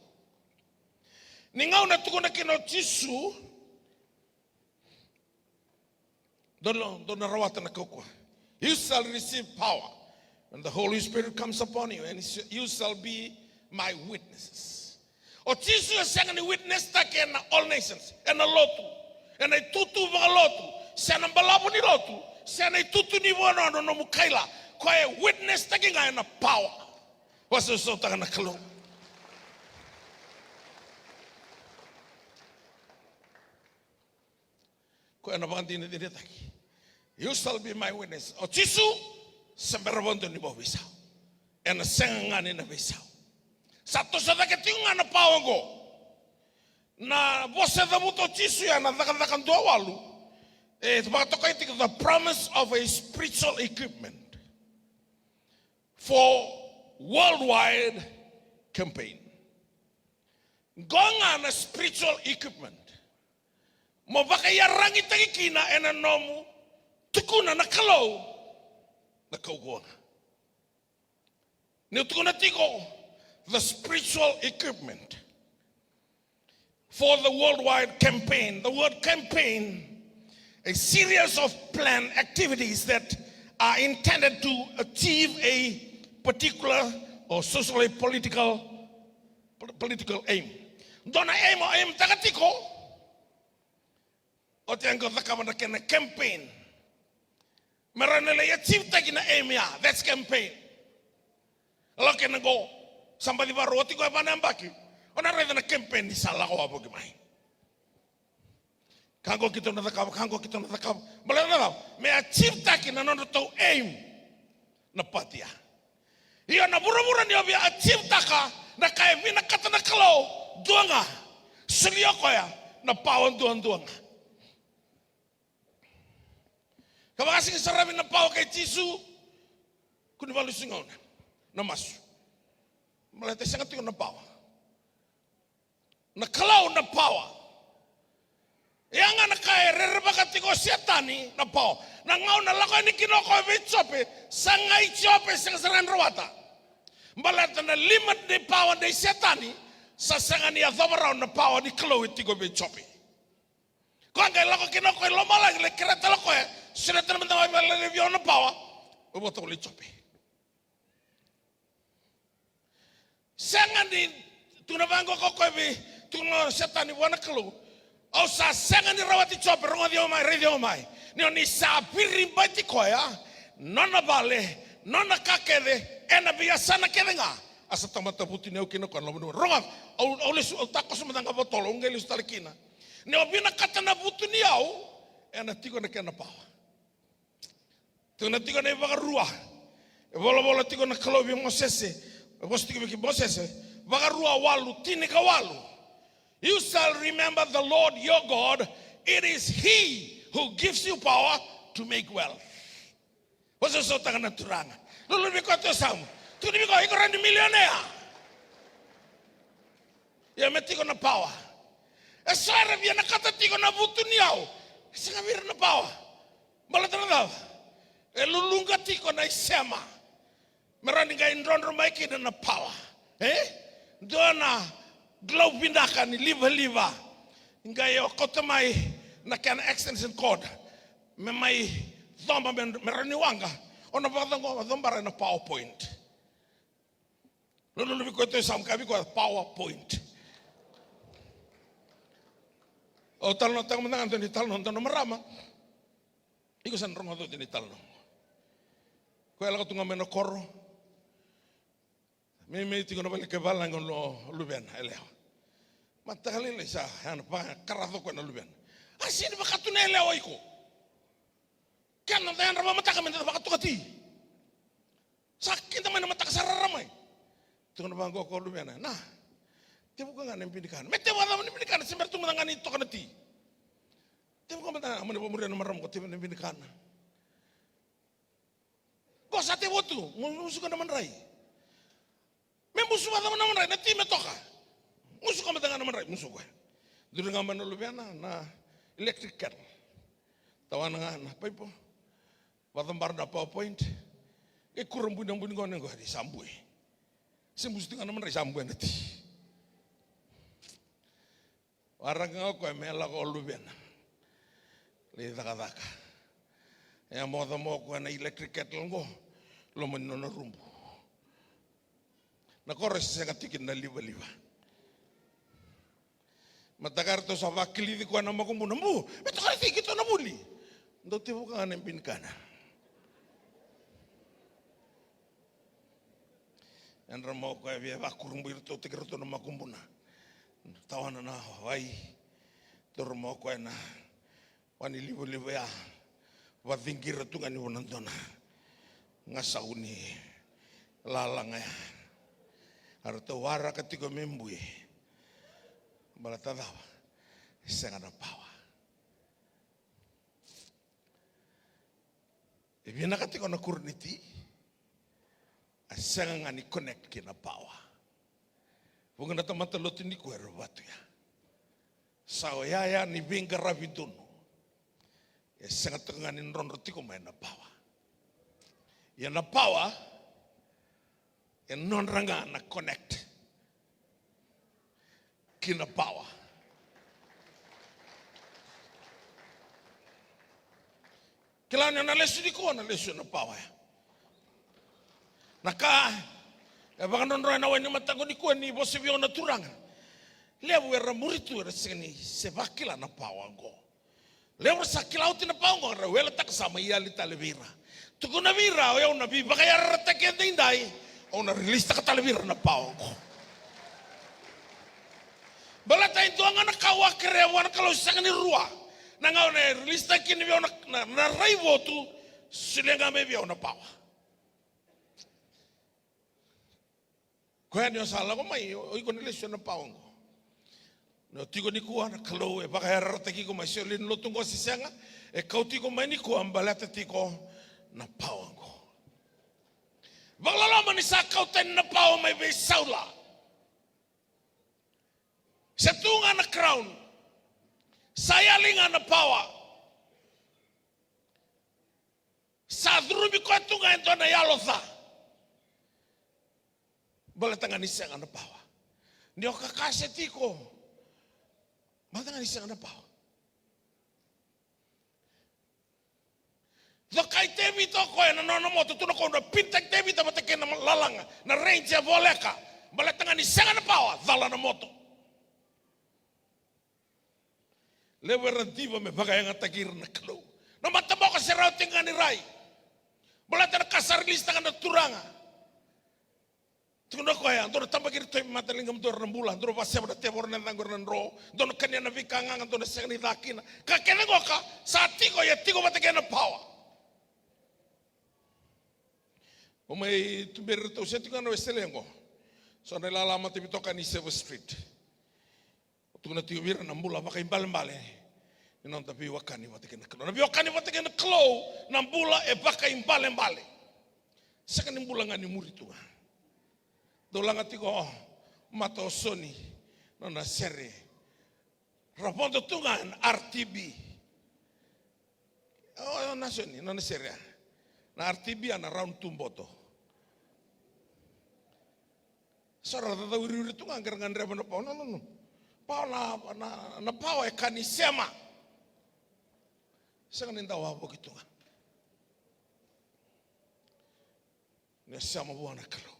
Ni gauna tukuna kina o Jisu, dou na, dou na rawata na kaukauwa. You shall receive power when the Holy Spirit comes upon you, and you shall be my witnesses. O Jisu e sega ni witness taki ena all nations, ena lotu, ena itutu vakalotu, se na balavu ni lotu, se na itutu ni vanua na nomu kaila. Koya e witness taki ga ena power. Vakasausau taka na Kalou. Koya na vakadinadinataki. You shall be my witness. O Jisu, se bera vakadua ni vakaveisau. Ena sega ga ni na veisau. Sa toso cake tiko ga na power oqo. Na vosa e cavuta o Jisu ya na Cakacaka dua walu. E vakatokai tiko the promise of a spiritual equipment for worldwide campaign. Qo ga na spiritual equipment. Mo vakaiyaragitaki kina ena nomu tukuna na Kalou na kaukauwa ga. Niu tukuna tiko the spiritual equipment for the worldwide campaign. The word campaign, a series of planned activities that are intended to achieve a particular or socially political, political aim. Dua na aim o aim taka tiko. Oti e qo cakava na kena campaign. Me rawa ni lai achieve taki na aim ya. That's campaign. Lako kena qo. Sa baci varua oti qo e va na yabaki. O na raica na campaign ni sa lako wavoki mai. Ka qo keitou na cakava, ka qo keitou na cakava. Baleta na cava? Me achieve taki na nodratou aim. Na pati ya. Io na vuravura ni o via achieve taka na ka e vinakata na Kalou, dua ga. Solia o koya na power duadua ga. Ka vakasiki sara vei na power kei Jisu, kua ni valusi gauna na masu. Baleta e sega tiko na power. Na Kalou na power. Ia ga na ka e rerevaka tiko o Setani na power. Na gauna lako yani kina o koya vei Jope, sa qai Jope sega sara ga ni rawata. Baleta na limit ni power nei Setani, sa sega ni yacova rawa na power ni Kalou e tiko vei Jope. Koya qai lako kina o koya i lomalagi, lai kerea tale o koya, sureta na mada ga vei au, laivi au na power. Au vakatovolei Jope. Sega ni tukuna vaqo ko koya vei, tukuna o Setani vua na Kalou. Au sa sega ni rawati Jope, rogoci au mai, raici au mai. Ni o ni sa viribati koya, nona vale, nona ka kece, ena veiyasana kece ga. A sa tamata vutuniyau kina koya na loma ni walu. Rogoca, au, au lesu, au takoso mada ga vakatolu, au qai lesu tale kina. Ni o vinakata na vutuniyau, ena tiko na kena power. Tukuna tiko na iVakarua. E volavola tiko na Kalou vei Mosese. E vosa tiko vei Mosese. Vakarua walu, tinikawalu. You shall remember the Lord your God. It is he who gives you power to make wealth. Vosavosataka na Turaga. Lululu vei koya tu e yasamu. Tukuna vei koya, iko rawa ni milionea. Ia me tiko na power. E so era vinakata tiko na vutuniyau. E sega vei ira na power. Baleta na cava? E luluqa tiko na isema. Me rawa ni qai drodro mai kina na power. E? Dua na glove vinaka ni livaliva. Qai o kauta mai na kena extension cord. Me mai coba me, me rawa ni waqa. O na vakacabo, cobara na PowerPoint. Lululu vei koya tu e yasamu, kaya vei koya PowerPoint. Au talanoataka mada ga dua na italanoa, dua na marama. Iko sa na rogoca oti na italanoa. Koya lako tu ga mai na koro. Meimei tiko na vale kei valagi o luvena yalewa. Mataka lailai sa, ya na vakaraca o koya na luvena. A sega ni vakatu na yalewa iko. Keda da yadra vakamataka meda vakatoka ti. Sa kida mai na mataka sa rara mai. Tukuna vaqo ko luvena, na. Tevuka ga na binikana. Me tevuka cava na binikana, se bera tu mada ga ni toka na ti. Tevuka mada ga, mani vakamuria na marama ko tevuka na binikana. Ko sa tevo tu, mu-, musuka na madrai. Me musu vacava na madrai, na ti me toka. Musuka mada ga na madrai, musuka. Duri ga mai na luvena na electric kettle. Tawana ga na paipo. Vacabara na PowerPoint. Qai kura bui na bui ni gone qori, sa bue. Se musu tiko ga na madrai, sa bue na ti. Waraka ga o koya me lako o luvena. Lai cakacaka. E moca mo koya na electric kettle qo. Loma ni nona rubu. Na koro e sega tiko kina na livaliva. Mataka ratou sa vakilici koya na makubuna. Bu, me toka na ti, keitou na vuli. Dou tevuka ga na binikana. Yadra mo koya via vakurabui ratou taki ratou na makubuna. Tawana na wai. Taura mo koya na wai ni livaliva ya. Vaciqira tu ga ni vanua dona. Gasau ni lalaga ya. A ratou waraka tiko me bui. Baleta cava? Sega na pawa. E vinaka tiko na kuro ni ti, a sega ga ni connect kina na pawa. Vuqa na tamata lotu nikua era vatu ya. Sa o yaya ni veiqaravi donu. E sega tiko ga ni drodro tiko mai na pawa. Ia na pawa, e nodra ga na connect kina pawa. Kila ni na lesu nikua, na lesu na pawa ya. Na ka e vakadrodro ena wai ni mataqu nikua ni vosa vei au na turaga. Levu era muri tu era sega ni se vakila na pawa oqo. Levu era sa kila oti na pawa oqo, ra weletaka sa mai yali tale vei ira. Tukuna vei ira, o yau na veivakayarayarataki edaidai, au na rilisitaka tale vei ira na pawa oqo. Baleta e dua ga na ka au a kerea vua na Kalou, sega ni rua. Na gauna e rilisitaki kina vei au na, na, na raivotu, solia ga mai vei au na pawa. Koya ni o sa lako mai, o iko na lesu ena pawa oqo. Ni o tiko nikua na Kalou e vakayarayarataki iko mai, se o lewe ni lotu oqo se sega, e kauti iko mai nikua baleta tiko na pawa oqo. Vakaloloma ni sa kau tani na pawa mai vei Saula. Se tu ga na crown, sa yali ga na pawa. Sa curumi koya tu ga e dua na yalo ca. Baleta ga ni sega na pawa. Ni o kakase tiko. Baleta ga ni sega na pawa. Cokai Tevita o koya na nona moto, tukuna o koya na pinitaki Tevita vata kei na lalaga, na range e voleka. Baleta ga ni sega na pawa, cala na moto. Levu era diva me vakayagataki ira na Kalou. Na mataboko se rawa tiko ga ni rai. Baleta na ka sa rilisitaka na Turaga. Tukuna o koya, dou na tabaki ira tu e mataliga, dou na bula, dou na vaseva na tevoro na yacaqu era na dro, dou na kania na veika gaga, dou na sega ni ca kina. Ka kece qoka, sa tiko, ia tiko vata kei na pawa. O mai tuberi iratou se tiko ga na Wesele qo. So na ilala mataveitokani Silver Street. O tukuna tiko vei ira na bula vakaibalebale ni noda veiwekani vata kei na Kalou. Na veiwekani vata kei na Kalou, na bula e vakaibalebale. Sega ni bula ga ni muri tu ga. Dou laga tiko o Mata o Soni, nona sere. Ra vodo tu ga na R T B. O, o na Soni, nona sere ya. Na R T B ya na round tu boto. So ra cacau iriiri tu ga, qai ra gadreva na pawa. No, no, no. Pawa na, na, na pawa e ka ni sema. Sega ni dau wavoki tu ga. Ni sema vua na Kalou.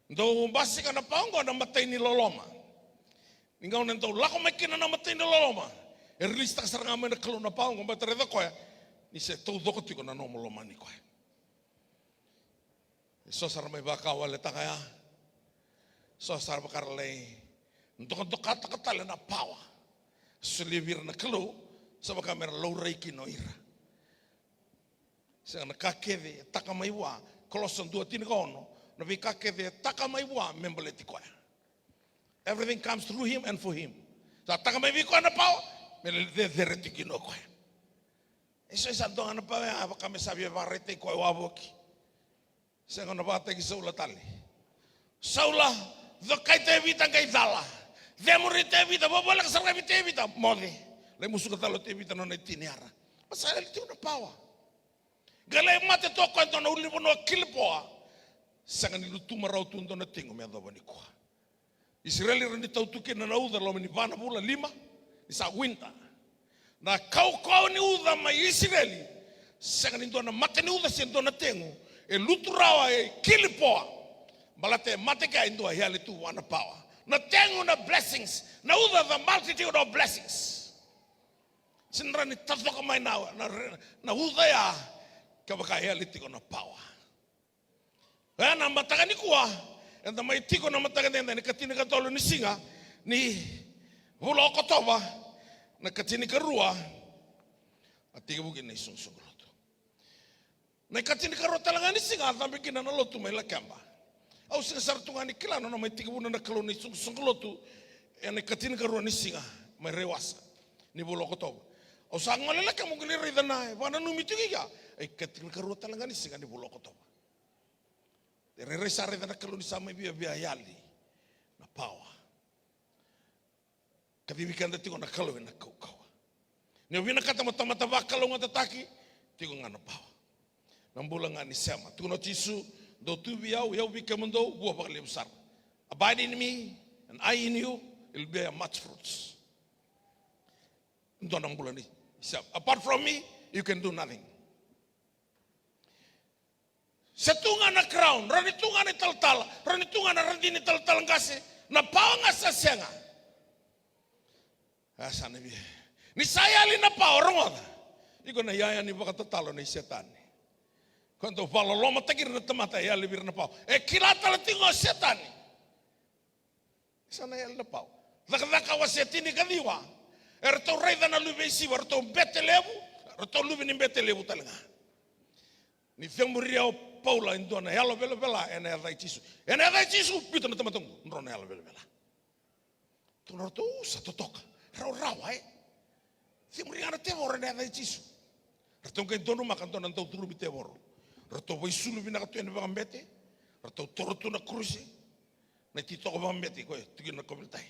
Dou basika na pawa oqo na imatai ni loloma. Ni gauna dou lako mai kina na imatai ni loloma, e rilisitaka sara ga mai na Kalou na pawa oqo, baleta raica koya ni se taucoko tiko na nomu lomani koya. E so sa ra mai vakawaletaka ya. So sa ra vaka ra lai dokadokataka tale na pawa. Solia vei ira na Kalou, sa vaka me ra laurai kina o ira. Sega, na ka kece e taka mai vua, Kolosa dua tinikaono, na veika kece e taka mai vua me baleti koya. Everything comes through him and for him. Sa taka mai vei koya na pawa, me cecere tiko kina o koya. E so e sa dua ga na pawa ya, vaka me sa via vakaraitaki koya wavoki. Sega na vakataki Saula tale. Saula, cokai Tevita qai cala. Cemuri Tevita, vavoleka sara ga vei Tevita, moce. Lai musuka tale o Tevita na nona itini ara. Ma sa yali tiko na pawa. Qai lai mate tu o koya e dua na ulunivanua Kilipoa. Sega ni lutuma rawa tu dua na tegu me yacova nikua. Isireli era ni tau tu kina na uca loma ni va na vula lima, ni sa winter. Na kaukauwa ni uca mai Isireli, sega ni dua na mata ni uca se dua na tegu e lutu rawa e Kilipoa. Baleta e mate kea e dua e yali tu vua na pawa. Na tegu na blessings, na uca the multitude of blessings. Sega ni rawa ni tacoka mai na, na, na uca ya kevaka e yali tiko na pawa. Ena mataka nikua, eda mai tiko na mataka edaidai, na ikatinikatolu ni siga ni vula o Okotova, na ikatinikarua, a tekivu kina na isoqosoqo lotu. Na ikatinikarua tale ga ni siga a cabe kina na lotu mai Lakeba. Au sega sara tu ga ni kila na nona mai tekivuna na Kalou na isoqosoqo lotu ena ikatinikarua ni siga mai Raiwasa ni vula o Okotova. Au sa gole Lakeba, au qai lai raica na e vakananumi tiko i kea, ikatinikarua tale ga ni siga ni vula o Okotova. E rairai sa raica na Kalou ni sa mai via, via yali na pawa. Kacivi keda tiko na Kalou ena kaukauwa. Ni o vinakata mo tamata vakalougatataki, tiko ga na pawa. Na bula ga ni sema. Tukuna o Jisu, dou tu vei au, o yau vei kemudou, vua vakalevu sara. Abide in me, and I in you, it will bear much fruits. Dua na bula ni sema. Apart from me, you can do nothing. Se tu ga na crown, rawa ni tu ga na italatala, rawa ni tu ga na radini talatala qase, na pawa ga sa sega. A sa na via. Ni sa yali na pawa, rogoca. Iko na iyaya ni vakatatalo nei Setani. Ko dau vakalolomataki ira na tamata e yali vei ira na pawa. E kila tale tiko o Setani. Sa na yali na pawa. Cakacaka wase tinikaciwa. Eratou raica na luve i Siva, eratou bete levu, eratou luve ni bete levu tale ga. Ni cemuria o Paula e dua na yalo velavela ena yaca i Jisu. Ena yaca i Jisu, biuta na tamata oqo, drau na yalo velavela. Tukuna ratou, sa totoka. Rawarawa, e. Cemuri ga na tevoro ena yaca i Jisu. Ratou qai donumaka dua na dau curumi tevoro. Ratou vaisulu vinaka tu yani vakabete. Ratou toro tu na kuruse. Na ititoko vakabete koya, tiko na kovilitai.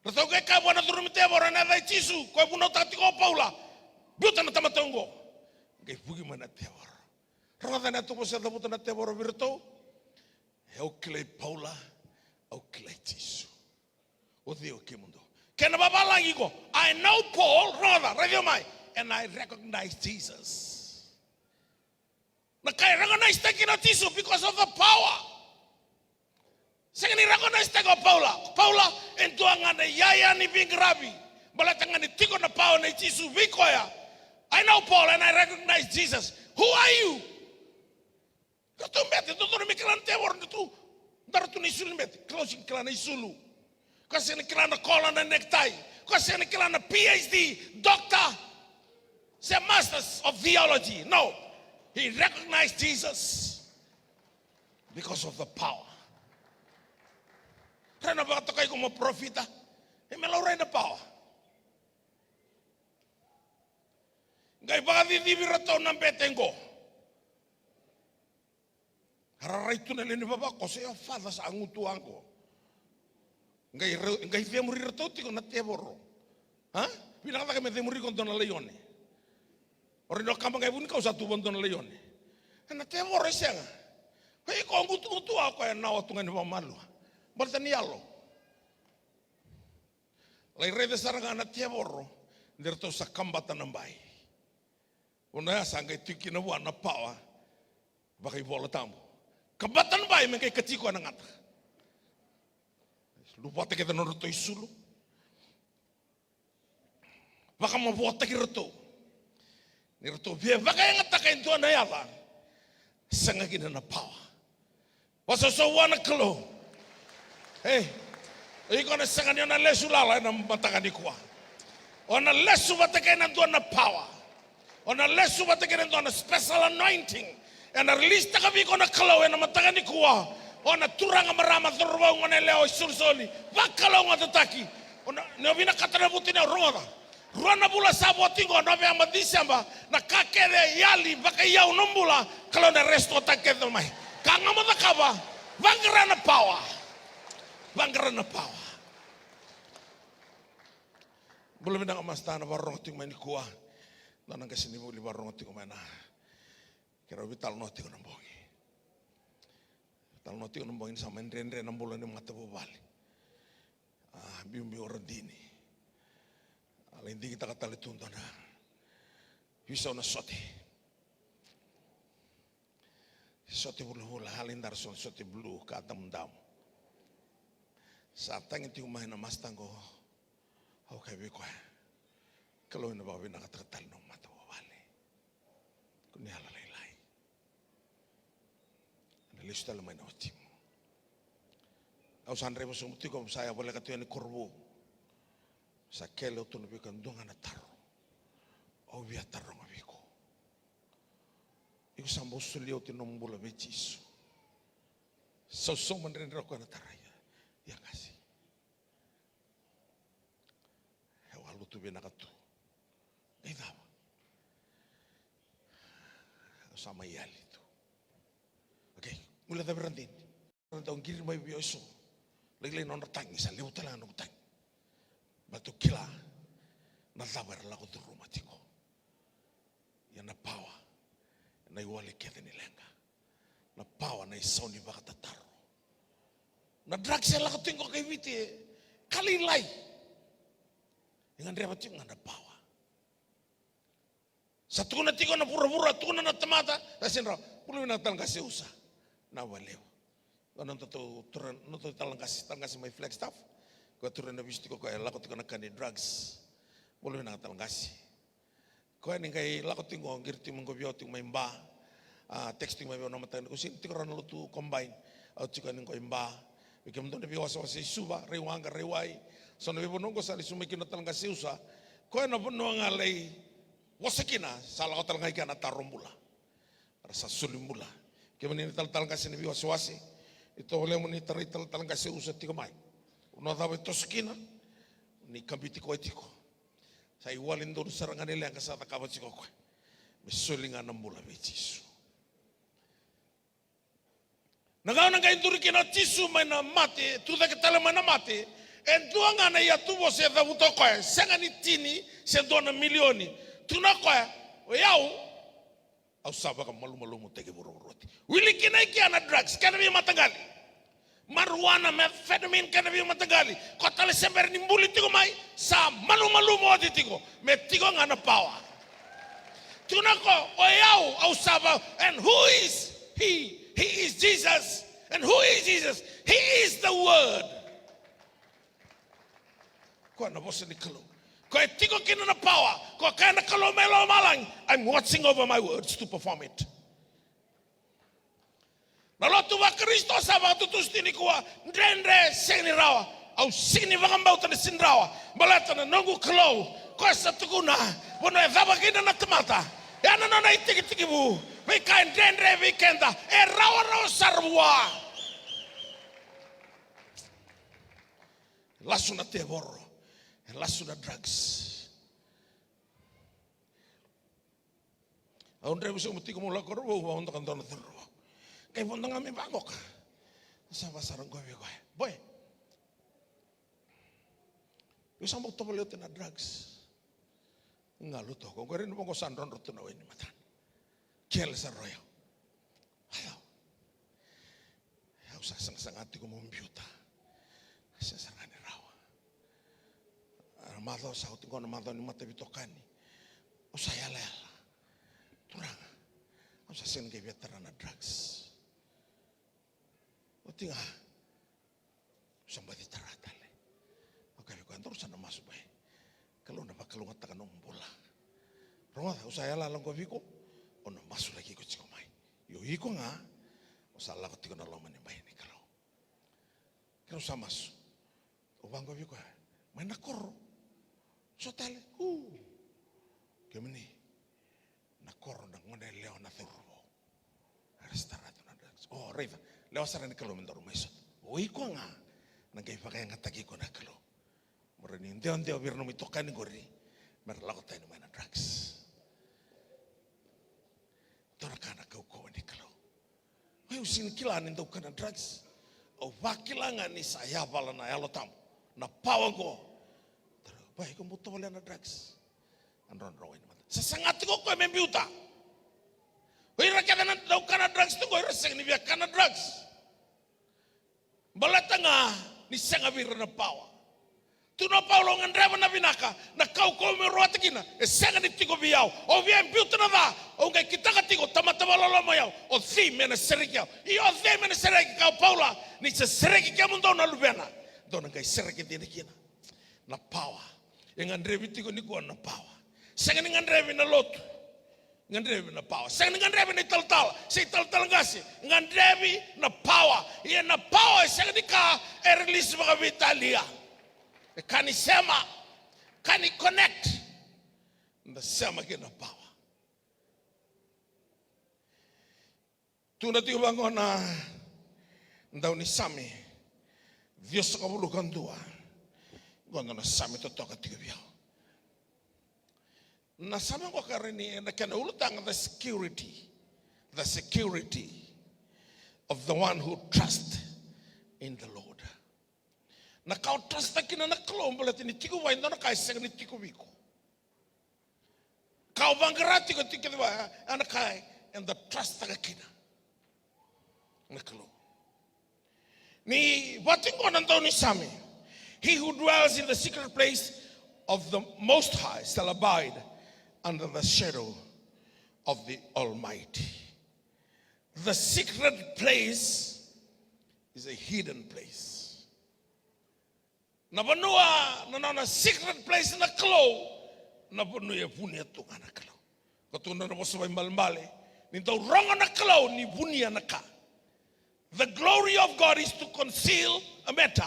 Ratou qai kaya vua na curumi tevoro ena yaca i Jisu, koya vunautaka tiko o Paula. Biuta na tamata oqo. Qai vuki mai na tevoro. Rogoca na yaca vosa e cavuta na tevoro vei iratou. E, au kilai Paula, au kilai Jisu. O cei o kemudou? Kena vavalagi qo, I know Paul, rogoca, raici au mai, and I recognize Jesus. Na ka e recognize taki kina o Jisu because of the power. Sega ni recognize taki o Paula. Paula, e dua ga na iyaya ni veiqaravi. Baleta ga ni tiko na pawa nei Jisu vei koya. I know Paul and I recognize Jesus. Who are you? Ratou bete, dodonu me kila na tevoro, ratou dara tu na isulu ni bete. Kalou sega ni kila na isulu. Koya sega ni kila na kola, na necktie. Koya sega ni kila na P H D, doctor, se masters of theology. No. He recognized Jesus because of the power. Rai na vakatokai iko mo parofita. E me laurai na pawa. Qai vakacicivi iratou na bete qo. Ra rai tu na lewe ni vavakoso, e, o Father sa gutu qo. Qai ra-, qai cemuri iratou tiko na tevoro. A? Vinaka cake me cemuri iko dua na laione. O ira ni o kaba qai vunikau sa tu vua dua na laione. E na tevoro e sega. Koya iko gutugutu a koya e nawa tu ga ni vakamalua. Baleta ni yalo. Lai raica sara ga na tevoro, de ratou sa kabata na bai. Vanua ya sa qai tiko kina vua na pawa vakaivolatabu. Kabata na bai me qai kati koya na gata. Luvata kece na nodratou isulu. Vakamavotaki iratou. Ni ratou via vakayagataka e dua na yaca, sega kina na pawa. Vakasoso vua na Kalou. Ei, iko na sega ni o na lesu lala ena mataka nikua. O na lesu vata kei na dua na pawa. O na lesu vata kei na dua na special anointing. Ena release taka vei iko na Kalou ena mataka nikua. O na turaga, marama, cauravou, goneyalewa, isolisoli, vakalougatataki. O na, ni o vinakata na vutuniyau, rogoca. Rua na vula sa vo tiko qo, Noveba, Tiseba, na ka kece e yali vakaiyau na bula, Kalou na restore-taka kece mai. Ka ga mo cakava, vaqara na power. Vaqara na power. Bula vinaka Masta, na vakarorogo tiko mai nikua. Na, na qasenivuli vakarorogo tiko mai na. Keirau veitalanoa tiko na bogi. Talanoa tiko na bogi ni sa mai dredre na bula ni matavuvale. A, biubiu o Radini. A lai digitaka tale tu dua na veisau na sote. Sote vulavula, a lai dara so na sote blue ka damudamu. Sa tagi tiko mai na Masta qo, au kaya vei koya, Kalou, ena vakavinakataka tale na nomu matavuvale. Ko ni yalo lailai. Ena lesu tale mai na watimu. Au sa draiva sobu tiko, au sa ya voleka tu yani Korovou. Sa kele au tu na veika, dua ga na taro au via taroga vei iko. Iko sa bau solia oti nomu bula vei Jisu. Sausauma dredre o koya na tara, ia, ia qase. Au a lutu vinaka tu. Qai cava? Au sa mai yali tu. Okay, gule cavi Radini. Dau qiri mai vei au eso. Lailai nodra tagi, sa levu tale ga noqu tagi. Baleta au kila na cava era lako curuma tiko. Ia na power na iwali kece ni leqa. Na power na isau ni vakatataro. Na drugs e lako tiko qo kai Viti e ka lailai. E gadreva tiko ga na power. Sa tukuna tiko na vuravura, tukuna na tamata, sa sega ni rawa. Bula vinaka tale qase Usa. Na valevu. Ko na nodatou tura, nodatou tale qase, tale qase mai Flagstaff. Ko tura na visu tiko, ko e lako tiko na ka ni drugs. Bula vinaka tale qase. Koya ni qai lako tiko qo, qiri tiko mai qo vei au tiko mai Ba. A, text tiko mai vei au na mataka ni ko sini tiko rawa na lotu Combine. Au tiko yani qo i Ba. Vei kemudou na veiwasewase i Suva, Raiwaqa, Raiwai. So na veivanua qo sa lesu mai kina tale qase Usa. Koya na vanua ga lai vosa kina, sa lako tale ga i kea na taro bula. Ra sa soli bula. Kemuni na talatala qase ni veiwasewase, ni tovolea mo ni tarai talatala qase Usa tiko mai. Vanua cava e toso kina, ni kabiti koya tiko. Sa iwali donu sara ga ni leqa sa cakava tiko o koya. Me soli ga na bula vei Jisu. Na gauna qai duri kina o Jisu mai na mate, tucake tale mai na mate, e dua ga na iyatuvosa e cavuta o koya, sega ni tini se dua na milioni. Tukuna o koya, o yau, au sa vakamalumalumutaki vuravura oti. Wili kina i kea na drugs, kena veimataqali. Marijuana, methamphetamine, kena veimataqali. Ko tale se bera ni buli tiko mai, sa malumalumu oti tiko. Me tiko ga na power. Tukuna o koya, o yau, au sa va, and who is he? He is Jesus. And who is Jesus? He is the Word. Koya na vosa ni Kalou. Koya e tiko kina na power. Koya kaya na Kalou mai lomalagi, I'm watching over my words to perform it. Na lotu vaKarisito sa vakatutusa tiko nikua, dredre, sega ni rawa. Au sega ni vakabauta ni sega ni rawa. Baleta na noqu Kalou, koya sa tukuna, vanua e cava kina na tamata, ya na nona itekitekivu. Veika e dredre vei keda, e rawarawa sara vua. E lasu na tevoro, e lasu na drugs. Au draiva sobu tiko meu lako Korovou, au vodo ka dua na cauravou. Qai vodo ga me vaqoka. Sa vaka sara qo vei koya, boy, io sa bau tovolea oti na drugs. Galu toka qori, ni vaqo sa drodro tu na wai ni matana. Kele sara o yau. Au sa sagasaga tiko meu biuta. Sega sara ga ni rawa. Na macawa sa oti qo na macawa ni mataveitokani. Au sa yalayala. Turaga, au sa sega ni qai via tara na drugs. Oti ga. Au sa baci tara tale. Au kaya vei koya, daru sa na masu, boy. Kalou na vakalougatataka nomu bula. Rogoca, au sa yalayala qo vei iko, au na masulaki iko tiko mai. Io iko ga, au sa lako tiko na loma ni bai ni Kalou. Keirau sa masu. Au vaqo vei koya, mai na koro. So tale, u. Kemuni. Na koro na gone yalewa na cauravou. Era sa tara tu na drugs. O, raica. Lewa sara ni Kalou me daru mai sota. O iko ga na qai vakayagataki iko na Kalou. Mo rawa ni dewadewa vei ira nomu itokani qori. Me ra lako tani mai na drugs. Dua na ka na kaukauwa ni Kalou. Oi, au sega ni kila ni dau kana drugs. Au vakila ga ni sa yavala na Yalo Tabu, na power qo. Taro, bai, iko bau tovolea na drugs? A drodro wai na mata. Sa saga tiko o koya me biuta. O ira kece na dau kana drugs tiko, o ira sega ni via kana drugs. Baleta ga ni sega vei ira na power. Tukuna o Paula, au gadreva na vinaka, na kaukauwa meu rawata kina e sega ni tiko vei au. Au via biuta na ca, au qai kitaka tiko, tamata vakaloloma o au, o cei me na sereki au? Io, o cei me na sereki? Kaya o Paula, ni sa sereki kemudou na Luvena, dou na qai sereki dina kina. Na power. E gadrevi tiko nikua na power. Sega ni gadrevi na lotu. Gadrevi na power. Sega ni gadrevi na italatala se italatala qase. Gadrevi na power. Ia na power e sega ni ka e release vakaveitalia. E ka ni sema, ka ni connect. Da sema kina na power. Tukuna tiko vaqo na daunisame ciwasagavulu ka dua. Qo dua na same totoka tiko vei au. Na same qo ka raica ni na kena ulutaga, the security, the security of the one who trust in the Lord. Na ka o trust kina na Kalou, baleta ni tiko vua e dua na ka e sega ni tiko vei iko. Ka o vaqara tiko, tiko kece vua, e na ka eda trust-taka kina na Kalou. Ni vati qo na daunisame, he who dwells in the secret place of the Most High shall abide under the shadow of the Almighty. The secret place is a hidden place. Na vanua, na nona secret place na Kalou, na vanua e vunia tu ga na Kalou. Ko tukuna na vosa vaibalebale, ni dau rogo na Kalou ni vunia na ka. The glory of God is to conceal a matter.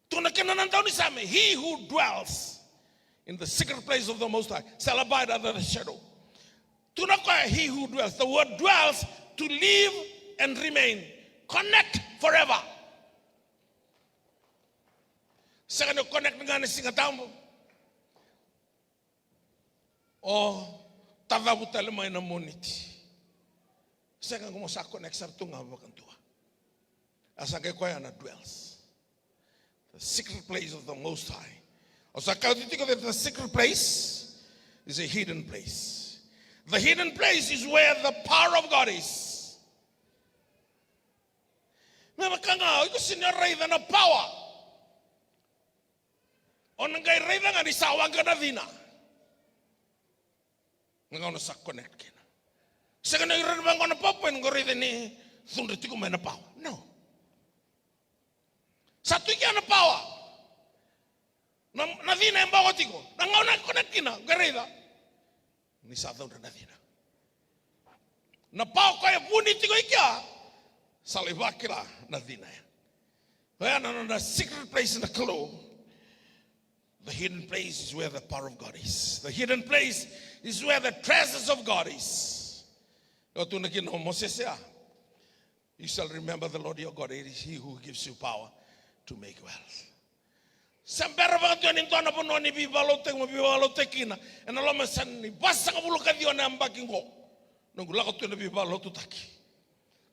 Tukuna kina na daunisame, he who dwells in the secret place of the Most High shall abide under the shadow. Tukuna o koya, he who dwells, the word dwells, to live and remain, connect forever. Sega ni connect ga na Siga Tabu. O tacavu tale mai na Moniti. Sega, qo mo sa connect sara tu ga vakadua. A sa qai koya na dwells. The secret place of the Most High. O sa kaya tiko that the secret place is a hidden place. The hidden place is where the power of God is. Me vaka ga o iko sega ni raica na power. O na qai raica ga ni sa waqa na cina. Na gauna sa connect kina. Sega ni raica vaqo na power point qo raica ni cudra tiko mai na power. No. Sa tu i kea na power. Na, na cina e boko tiko. Na gauna e connect kina, qai raica ni sa cudra na cina. Na power koya e vuni tiko i kea, sa lai vakila na cina ya. Oya na nona secret place na Kalou. The hidden place is where the power of God is. The hidden place is where the presence of God is. Io, tukuna kina o Mosese ya. You shall remember the Lord your God. It is he who gives you power to make wealth. Se bera vakadua ni dua na vanua ni veivakalotutaki mo veivakalotutaki kina ena loma sa ni vasagavulu ka ciwa na yabaki qo. Noqu lako tu ena veivakalotutaki.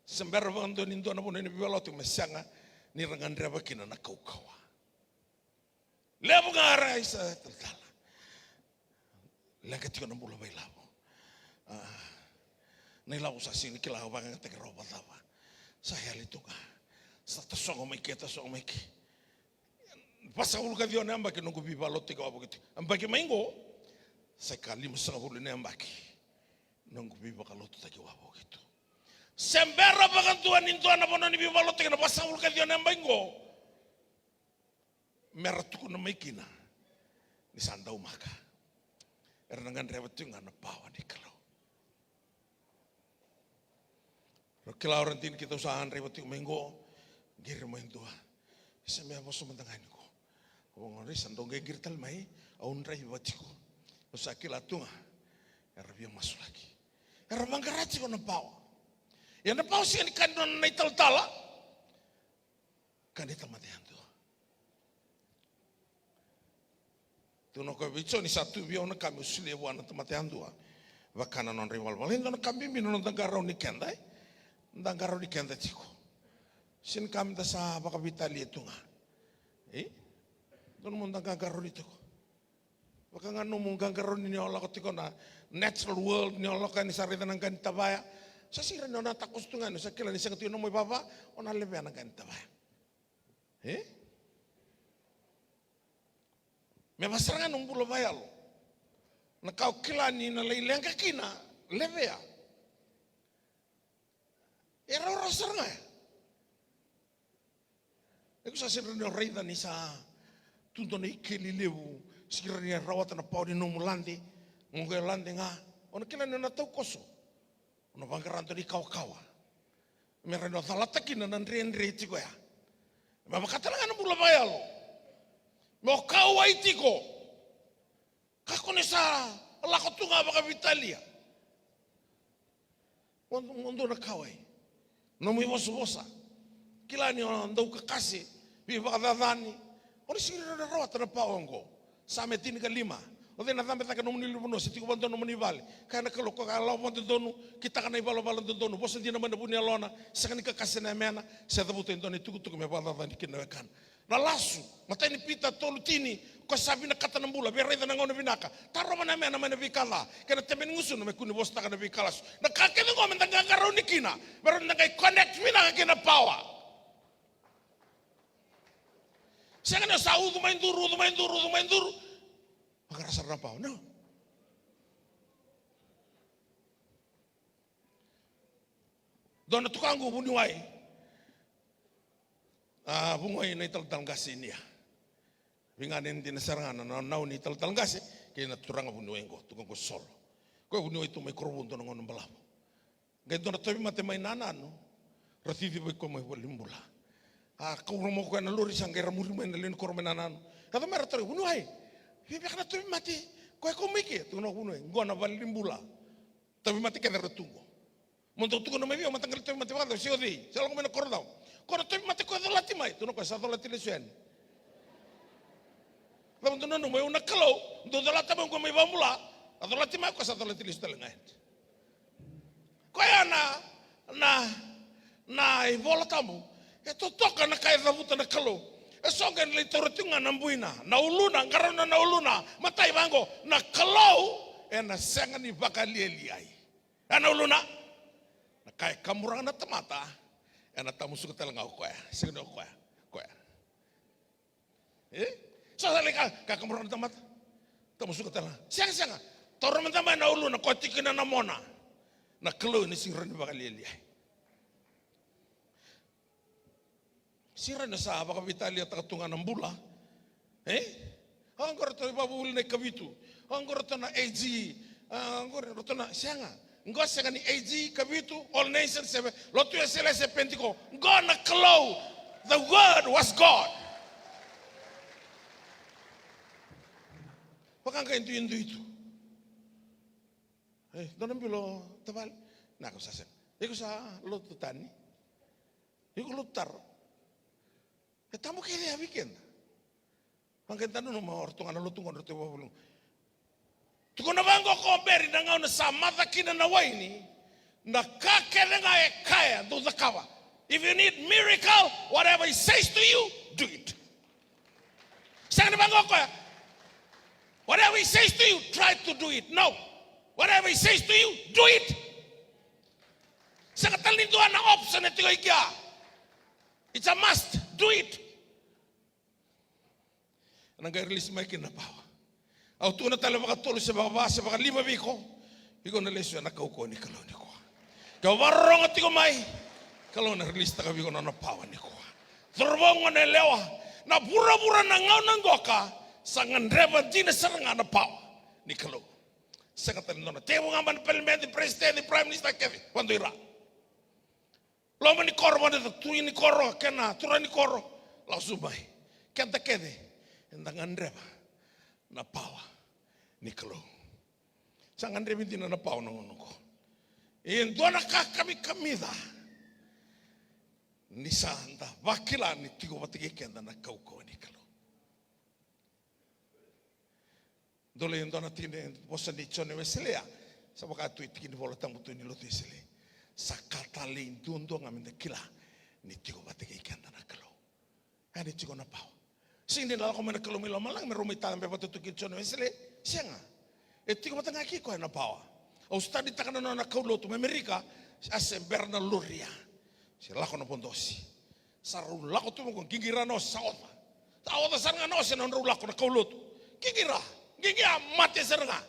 Se bera vakadua ni dua na vanua ni veivakalotutaki me sega ni ra gadreva kina na kaukauwa. Levu ga era isa talatala. Leqa tiko na bula vakailavo. A, na ilavo sa sega ni kila vakayagataki rawa vakacava. Sa yali tu ga. Sa tasogo mai ke, tasogo mai ke. Vasagavulu ka ciwa na yabaki noqu veivakalotutaki wavoki tu. Yabaki mai qo, sa i ka limasagavulu na yabaki noqu veivakalotutaki wavoki tu. Se bera vakadua ni dua na vanua ni veivakalotutaki na vasagavulu ka ciwa na yabaki qo. Me ra tukuna mai kina ni sa daumaka. Era na gadreva tiko ga na pawa ni Kalou. Ra kila o ra dina keitou sa draiva tiko mai qo, qiri mai dua. Isa, me a vosa mada ga ni qo. Au vagona, isa, dou qai qiri tale mai, au draiva tiko. Au sa kila tu ga era via masulaki. Era vaqara tiko na pawa. Ia na pawa sega ni ka ni nona na italatala. Ka ni tamata yadua. Tukuna o koya vei Joni, sa tu vei au na ka meu solia vua na tamata yadua, vaka na nodra ivalavala. E dua na ka bibi na noda qarauni keda, e? Da qarauni keda tiko. Sega ni ka meda sa vakaveitalia tu ga. E? Dua na nomu da qaqarauni tiko. Vaka ga nomu qaqarauni ni o lako tiko na natural world, ni o lako yani sa raica na qa ni tavaya. Sa sega ni o na takoso tu ga yani, sa kila ni sega tu na nomu ivava, o na levea na qa ni tavaya. E? Me vaka sara ga na bula vakayalo. Na ka o kila ni na lai leqa kina, levea. E rawarawa sara ga ya. Iko sa sega ni o raica ni sa tu dua na ikeli levu, sega ni rawata na pawa ni nomu lade, mo qai lade ga. O na kila ni o na taukoso. O na vaqara dua na ikawakawa me rawa ni o calata kina na dredre tiko ya. Me vaka tale ga na bula vakayalo. Me o kauwai tiko. Kakua ni sa lako tu ga vakaveitalia. Mo, mo dua na kauwai. Nomu ivosavosa. Kila ni o dau kakase, veivakacacani. O na sega ni rawa ni rawata na pawa oqo. Same tinikalima. O cei na cabe cake nomuni ulunivanua se tiko vakadodonu nomuni vale? Kaya na Kalou, ko ka lako vakadodonu, kitaka na ivalavala dodonu, vosa dina mai na vu ni yalona, sega ni kakase na yamena, se cavuta e dua na itukutuku me vakacacani kina na wekana. Na lasu, matai ni Pita tolu tini, ko sa vinakata na bula, via raica na gauna vinaka, tarova na yamena mai na veika ca, kei na tebe ni gusuna me kua ni vosataka na veika lasu. Na ka kece oqo meda qaqarauni kina, me rawa ni da qai connect vinaka kei na pawa. Sega ni o sa ucu mai duru, ucu mai duru, ucu mai duru. Vaqara sara na pawa, no. Dua na tukaqu vuniwai. A, vuniwai na italatala qase i Nia. Veiganeni dina sara ga na nau ni talatala qase kei na turaga vuniwai oqo, tukaqu Solo. Koya vuniwai tu mai Korovou dua na gauna balavu. Qai dua na tauvimate mai Nananu, ra cici vei koya mai valenibula. A, kau ra mo koya na lori sa qai ra muri mai na lewe ni koro mai Nananu. Yaco mai ra tarogi, vuniwai, vei beka na tauvimate, koya kau mai ke? Tukuna o vuniwai, qo na valenibula. Tauvimate kece ra tu qo. Mo dou tukuna mai vei au, mataqali tauvimate vakacava, se o cei, se lako mai na koro cava? Ko na tauvimate ko colati mai, tukuna o koya sa colati lesu yani. Cava dou nanuma, au na Kalou, dou colata mai qo mai vakabula, a colati mai, ko sa colati lesu tale ga yani. Koya na, na, na iVola Tabu. E totoka na ka e cavuta na Kalou. E so qai lai taura tiko ga na buina, na uluna, qarauna na uluna. Matai vaqo, na Kalou ena sega ni vakalialiai. Ena uluna, na ka e kaburaga na tamata, ena tamusuka tale ga o koya. Sega ni o koya, koya. E? So sa lai ka, ka kaburaga na tamata. Tamusuka tale ga. Sega, sega. Taura mada mai na uluna, koya tiko kina na mona. Na Kalou ena sega ni vakalialiai. Sega ni sa vakaveitaliataka tu ga na bula. E? Oqo ratou ivakavuvuli na ikavitu. Oqo ratou na A G. A, oqo ratou na, sega. Oqo sega ni A G, kavitu, All Nations, se Lotu Eselesi, Penitiko. Oqo na Kalou. The Word was God. Vaka qai duidui tu. E, dua na bilo tavale. Na ka sa sega. Iko sa lotu tani. Iko lotu taro. E tabu kece ya vei keda. Vaqai da nanuma o ratou ga na lotu qo na ratou ivakavuvuli. Tukuna vaqo ko Beri, na gauna sa maca kina na waini, na ka kece ga e kaya dou cakava. If you need miracle, whatever he says to you, do it. Sega ni vaqo o koya, whatever he says to you, try to do it. No. Whatever he says to you, do it. Sega tale ni dua na option e tiko i kea. It's a must. Do it. Ena qai release mai kina na pawa. Au tukuna tale vakatolu se vakava se vakalima vei iko. Iko na lesu ena kaukauwa ni Kalou nikua. Ke o vakarorogo tiko mai, Kalou na release taka vei iko na nona pawa nikua. Cauravou, goneyalewa, na vuravura na gauna qoka sa gadreva dina sara ga na pawa ni Kalou. Sega tale ni dua na tekivu ga mai na palimedi, peresitedi, prime minister kece, vadua i ra. Loma ni koro, vata na tui ni koro, kei na turaga ni koro, lako sobu mai. Keda kece eda gadreva na pawa ni Kalou. Sa gadrevi dina na pawa na gauna oqo. E dua na ka kamikamica ni sa da vakila ni tiko vata kei keda na kaukauwa ni Kalou. Dou lai dua na tiki ni vosa ni Jone Wesele ya. Sa vaka tu e tiki ni Vola Tabu tu ni lotu Wesele. Sa ka talei duadua ga meda kila ni tiko vata kei keda na Kalou. Ia ni tiko na pawa. Sega ni na lako mai na Kalou mai lomalagi me rau mai tabe vata tu kei Jone Wesele. Sega. E tiko vata ga kei koya na pawa. Au studytaka na nona kaulotu mai Amerika. A se bera na lori ya. Se lako na vodosi. Sa rau lako tu vaqo, qiqira na ose, sa oca. Sa oca sara ga na ose na nodrau lako na kaulotu. Qiqira, qiqi a mate sara ga.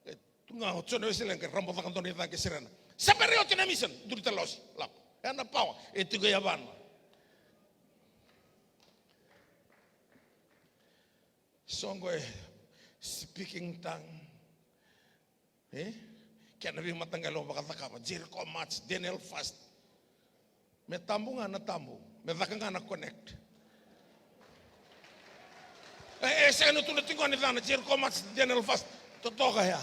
E tu ga o Jone Wesele qai rabo caka dua na icage serena. Sa bera oti na mission, duri tale ose, lako. E na pawa, e tiko e yavana. Soqo e speaking tongue. E? Kena veimataqali o vakacakava, Jericho March, Daniel Fast. Me tabu ga na tabu, me caka ga na connect. E, e sega ni tu na tiko ni cana, Jericho March, Daniel Fast. Totoka ya.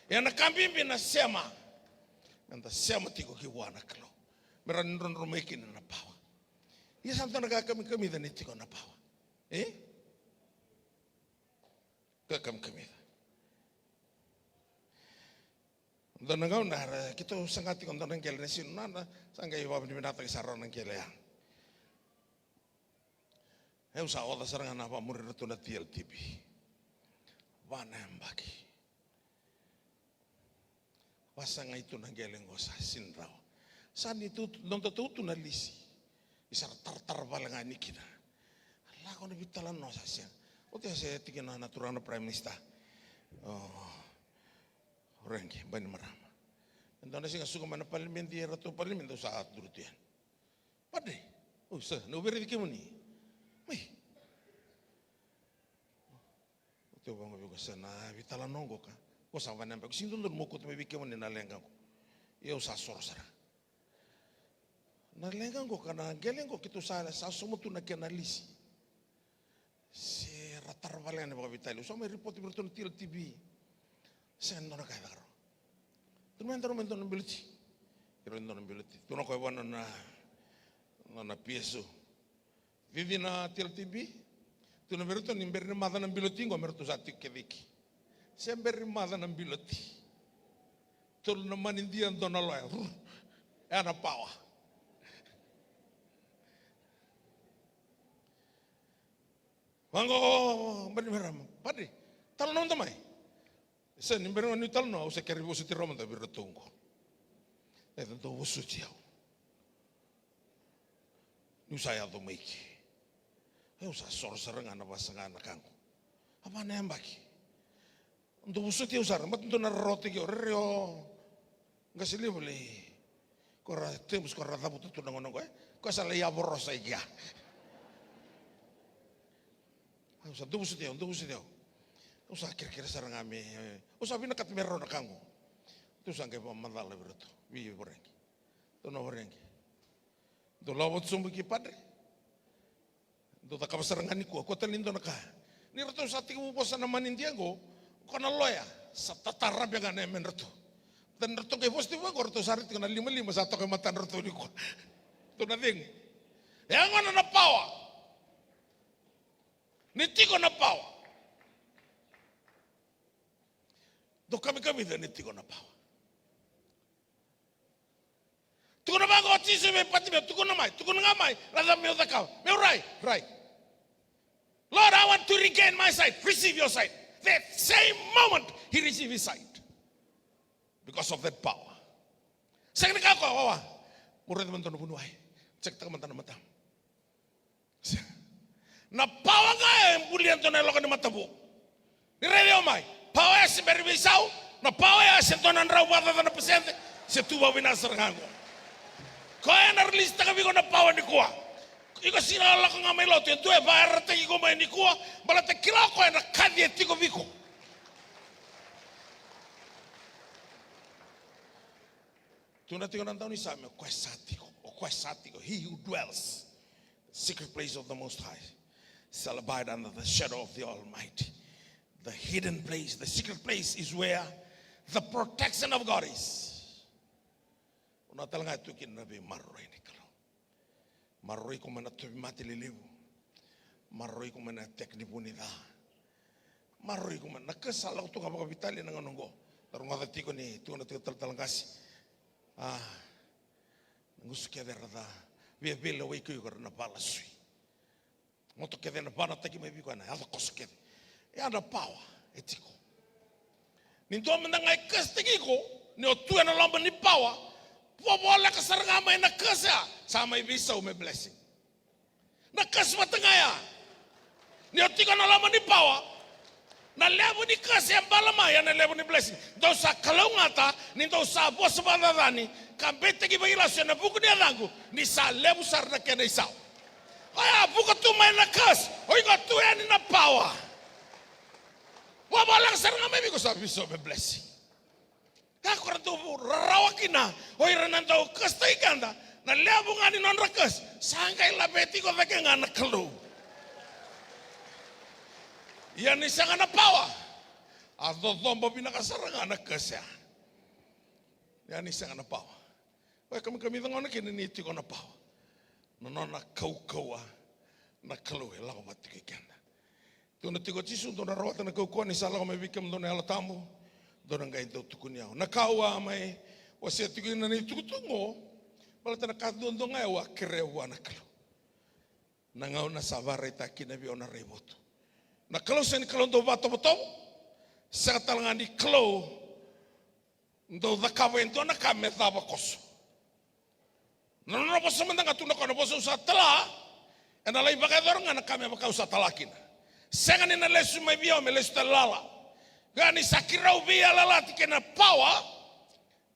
E na ka bibi na sema. Meda sema tiko ki vua na Kalou. Me rawa ni drodro mai kina na pawa. Ia sa dua na ka kamikamica ni tiko na pawa. E? Ka kamikamica. Dua na gauna era, keitou saga tiko dua na qele na siga nona, sa qai vakavinavinakataki sara na qele ya. Au sa oca sara ga na vakamuri iratou na T L T B. Va na yabaki. Vasagai tu na qele qo sa sega ni rawa. Sa ni tu, noda tu na lisi. Ni sa ra taratara vale ga ni kina. Lako na veitalanoa sa sega. Oti a se tiki na, na turaga na Prime Minister. O Regi Bainimarama. E dua na siga suka mai na palimedi, e ratou palimedi, au sa duru tu yani. Padre, o sa, na uvereti kemuni. Mai. Oti au vaqo vei iko sa na veitalanoa qo ka. Ko sa vanaba, ko sega ni dodonu mo kauta mai vei kemuni na leqa qo. Ia au sa soro sara. Na leqa qo ka na qele qo keitou sa, sa sauma tu na kena lisi. Se ra tara vale yani vakaveitalia. Au sa mai ripoti vei iratou na T L T B. Sega ni dua na ka e caka rawa. Tukuna mai daru mai dua na biloti. Ira dua na biloti. Tukuna koya vua na, na, na P S O. Cici na T L T B. Tukuna vei iratou ni bera ni maca na biloti qo me ratou sa tiko kece iki. Se bera ni maca na biloti. Tolu na manidia, dua na loya. Rrr. E na pawa. Vaqo Bainimarama. Padre, talanoa mada mai. Sa ni bera ni talanoa, au sa kere vosoti rawa mada vei iratou qo. E dau vosoti au. Niu sa yaco mai ke. Au sa soro sara ga na vasaga na ka qo. A va na yabaki. Dau vosoti au sara, mata dua na rarawa tiko, rere o qase levu lai. Ko ra tebus, ko ra cavuta tu na gauna qo, e? Ko sa lai yavorosa i kea. Au sa dau vosoti au, dau vosoti au. Au sa kerekere sara ga me, au sa vinakata me rawa na ka qo. Au sa qai vakamacala vei iratou, vei Voreqe. Dou na Voreqe. Dou lako vata sobu ki padre. Dou cakava sara ga nikua, kua tale ni dua na ka. Ni ratou sa tekivu vosa na manidia qo, ko na loya, sa tatarabe ga na yamedratou. Ni ratou qai vosa tiko vaqo, ratou sa rai tiko na limalima sa toka e matadratou nikua. Ratou na cegu. E gona na pawa. Ni tiko na pawa. Dou kamikamica ni tiko na pawa. Tukuna vaqo o Jisu vei Patimeo, tukuna mai, tukuna ga mai, na cava meu cakava? Meu rai, rai. Lord, I want to regain my sight. Receive your sight. The same moment he received his sight. Because of that power. Sega ni kaya o koya, wawa, mo raica mada na vuniwai. Check-taka mada na matamu. Na pawa ga e bulia dua na yaloka ni matavu. Ni raici au mai. Pawa ya se bera ni veisau. Na pawa ya se dua na drau vakacaca na pasede. Se tu vakavinaka sara ga qo. Koya ena release-taka vei iko na pawa nikua. Iko sega ni lako ga mai lotu, e dua e vakayarayarataki iko mai nikua. Baleta kila o koya na kaci e tiko vei iko. Tukuna tiko na daunisame, o koya sa tiko, o koya sa tiko. He who dwells the secret place of the Most High shall abide under the shadow of the Almighty. The hidden place, the secret place is where the protection of God is. O na tale ga e tu kina na veimaroroi ni Kalou. Maroroi iko mai na tauvimate lelevu. Maroroi iko mai na attack ni vu ni ca. Maroroi iko mai. Na curse sa lako tu ga vakaveitalia na gauna oqo. Da rogoca tiko ni tukuna tiko talatala qase. A, na gusu kece era ca. Via veilewai iko, iko era na valasui. Moto kece na vanataki mai vei iko ena yaca koso kece. E a na power e tiko. Ni dua mada ga e curse-taki iko, ni o tu ena loma ni power, vovoleka sara ga mai na curse ya, sa mai veisau me blessing. Na curse vata ga ya. Ni o tiko ena loma ni power, na levu ni curse e bala mai, ena levu ni blessing. Dou sa kalougata, ni dou sa vosa vakacacani, ka beitaki vakailasu ena vuku ni yacaqu, ni sa levu sara na kena isau. Oya, vuka tu mai na curse, o iko tu yani na power. Vovoleka sara ga mai vei iko sa veisau me blessing. Ka ko ra dau rarawa kina, o ira na dau curse-taki keda, na levu ga ni nodra curse, sa qai laveti iko cake ga na Kalou. Ia ni sega na power, a cocoba vinaka sara ga na curse ya. Ia ni sega na power. Oya kamikamica gona kina ni tiko na power. Na nona kaukauwa na Kalou e lako vata tiko i keda. Tukuna tiko o Jisu, dou na rawata na kaukauwa ni sa lako mai vei kemudou na Yalo Tabu, dou na qai dau tukuni au. Na ka au a mai wasea tiko ina na itukutuku oqo, baleta na ka duadua ga au a kerea vua na Kalou. Na gauna sa vakaraitaka kina vei au na raivotu. Na Kalou sega ni Kalou dau vakatovotovo, sega tale ga ni Kalou dau cakava e dua na ka me cava koso. Na nona vosa mada ga tukuna o koya na vosa au sa tala, ena lai vakayacora ga na ka me vaka au sa tala kina. Sega ni na lesu mai vei au me lesu tale lala. Ia ni sa keirau veiyalayalati kei na power,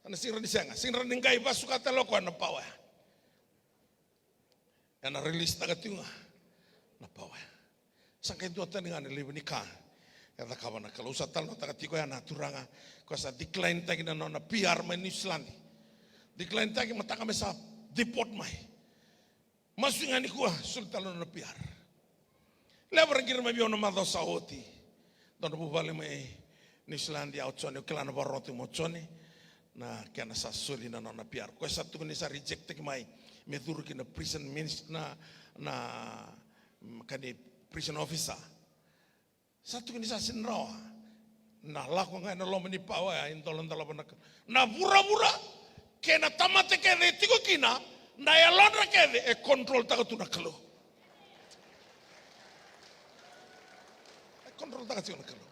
ena sega ni sega, sega ni qai vasuka tale o koya na power ya. Ena release-taka tiko ga na power ya. Sa qai dua tani ga na levu ni ka e cakava na Kalou. Sa talanoataka tiko ya na turaga ko sa decline-taki na nona P R mai New Zealand. Decline-taki, mataka me sa deport mai. Masu ga nikua, soli tale na nona P R. Levu era qiri mai vei au na macawa sa oti. Dua na vuvale mai New Zealand, ya o Jone, au kila na vakarorogo tiko mai o Jone, na kena sa soli na nona P R. Koya sa tukuni sa reject-taki mai me curu ki na prison minis-, na, na, mm, ka ni prison officer. Sa tukuni sa sega ni rawa. Na lako ga ena loma ni power ya, e dola dolava na ka. Na vuravura kei na tamata kece e tiko kina, na yalodra kece e control-taka tu na Kalou. E control-taka tiko na Kalou.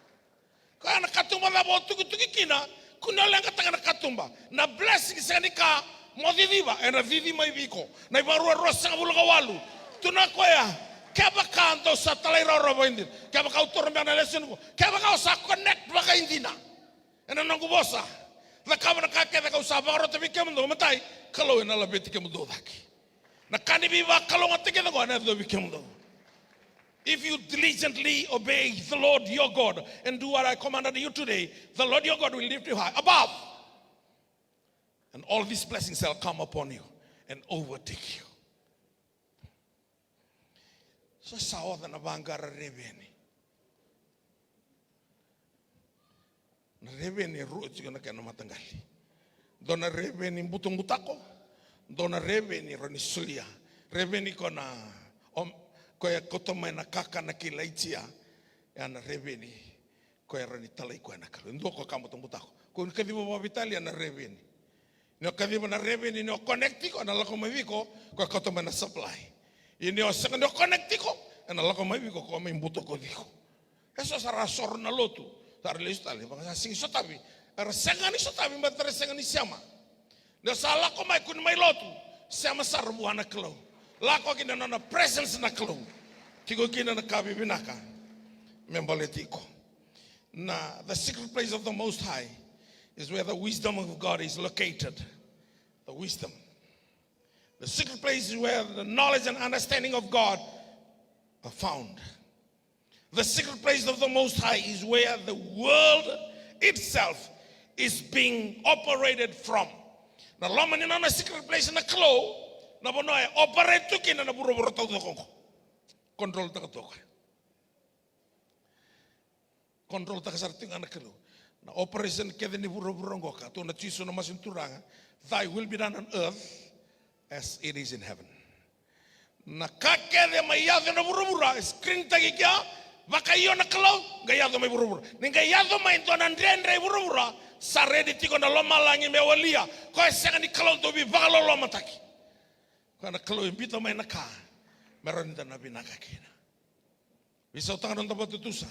Koya na katuba cava o tukituki kina, kua ni o leqataka na katuba. Na blessing sega ni ka mo ciciva, ena cici mai vei iko. Na iVakarua ruasagavulu ka walu. Tukuna o koya, kevaka dou sa talairawarawa vakaidina. Kevaka au toro beka na lesoni qo. Kevaka au sa connect vakaidina ena noqu vosa, cakava na ka kece kau sa vakarota vei kemudou, matai, Kalou ena laveti kemudou cake. Na ka ni veivakalougatataki kece qo ena yacovi kemudou. If you diligently obey the Lord your God and do what I commanded you today, the Lord your God will lift you high above, and all these blessings shall come upon you and overtake you. Sa, sa oca na vaqara reveni. Na reveni e rua tiko na kena mataqali. Dua na reveni butabutako, dua na reveni rawa ni solia. Reveni ko na, om-, koya kauta mai na kakana kei Ilaija, ya na reveni koya rawa ni talai koya na Kalou. E dua ko ka butabutako. Ko ni kaciva vakaveitalia na reveni. Ni o kaciva na reveni, ni o connect iko, ena lako mai vei iko koya kauta mai na supply. Ia ni o sega ni o connect iko, ena lako mai vei iko koya mai butakoci iko. E so sa ra soro na lotu, sa ra lesu tale, vaka sa sega ni sotavi. Era sega ni sotavi baleta ra sega ni sema. Ni o sa lako mai, kua ni mai lotu, sema sara vua na Kalou. Lako ki na nona presence na Kalou. Tiko kina na ka vivinaka me baleti iko. Na, the secret place of the Most High is where the wisdom of God is located. The wisdom. The secret place is where the knowledge and understanding of God are found. The secret place of the Most High is where the world itself is being operated from. Na loma ni nona secret place na Kalou, na vanua e operate tu kina na vuravura taucoko qo. Control-taka tu o koya. Control-taka sara tiko ga na Kalou na operation kece ni vuravura oqo. Ka tukuna o Jisu na masu ni Turaga, "Thy will be done on earth as it is in heaven." Na ka kece mai yaco ena vuravura e screen-taki kea, Vakaio na Kalou, qai yaco mai vuravura. Ni qai yaco mai dua na dredre i vuravura, sa redi tiko na lomalagi me walia. Koya sega ni Kalou dau veivakalolomataki. Koya na Kalou e biuta mai na ka me rawa ni da na vinaka kina. Veisautaka na noda vakatutusa.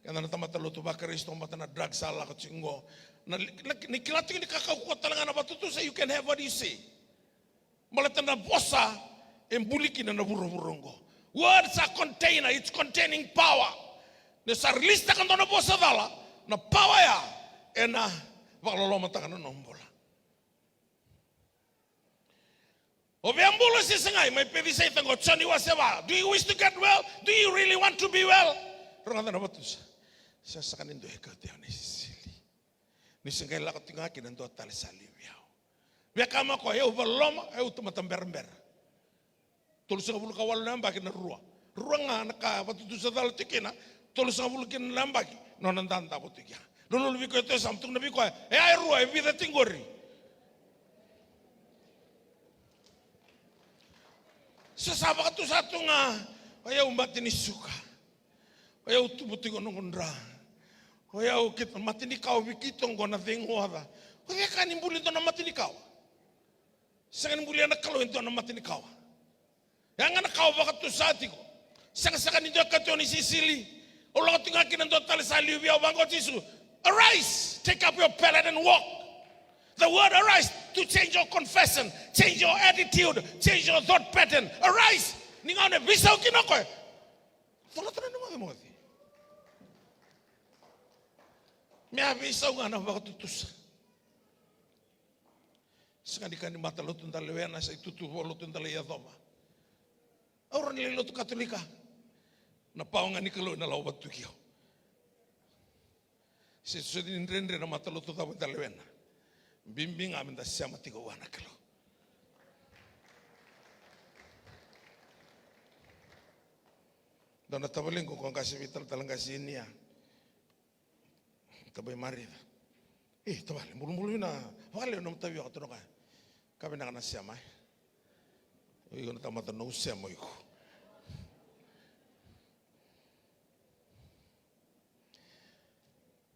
Keda na tamata lotu vaKarisito, baleta na drugs sa lako tiko qo. Na, na, ni kila tiko ni kakau koya tale ga na vakatutusa, you can have what you see. Baleta na vosa e buli kina na vuravura oqo. Words are container, it's containing power. Ni sa release taka dua na vosa cala, na power ya ena vakalolomataka na nomu bula. O via bula se segai, mai Pecisa i taqo, Joni wase va. Do you wish to get well? Do you really want to be well? Rogoca na vatusa. Sa saka ni dua e kauti au na isisili. Ni se qai lako tiko ga kina dua tale sa liu vei au. Via kaya mai o koya, au valoloma, au tamata berabera. Tolusagavulu ka walu na yabaki na rua. Rua ga na ka vatutusa cala tiko kina, tolusagavulu kina na yabaki, nona dadavo tiko ya. Lululu vei koya e toya sa tukuna vei koya, e a e rua, e vica tiko qori. Sa sa vakatusa tu ga, o yau mate ni suka. O yau tubu tiko noqu dra. O yau keitou mate ni kawa vei keitou qo na cegu oca. O cei ka ni buli dua na mate ni kawa? Sega ni bulia na Kalou e dua na mate ni kawa. Ya ga na kawa vakatusa tiko. Sega sega ni dua e kauti au na isisili. Au lako tiko ga kina dua tale sa liu vei au, vaqo o Jisu. Arise, take up your pallet and walk. The word arise to change your confession, change your attitude, change your thought pattern. Arise. Ni gauna e veisau kina o koya. Colata na nomu mocemoce. Me a veisau ga na vakatutusa. Sega ni ka ni matalotu da lewena, sa itutu vakalotu da lai yacova. Au rawa ni lai lotu Katolika. Na pawa ga ni Kalou ena lako vatuki au. Se soti ni dredre na matalotu cava da lewena. Bibi ga me da sema tiko vua na Kalou. Dua na tavalequ ko qase vei talatala qase i Nia. Tabai Marica. E, tavale, bulubulu vina. Vakalevu na matavi o koto na kaya. Ka vinaka na sema, e. O iko na tamata na u sema o iko.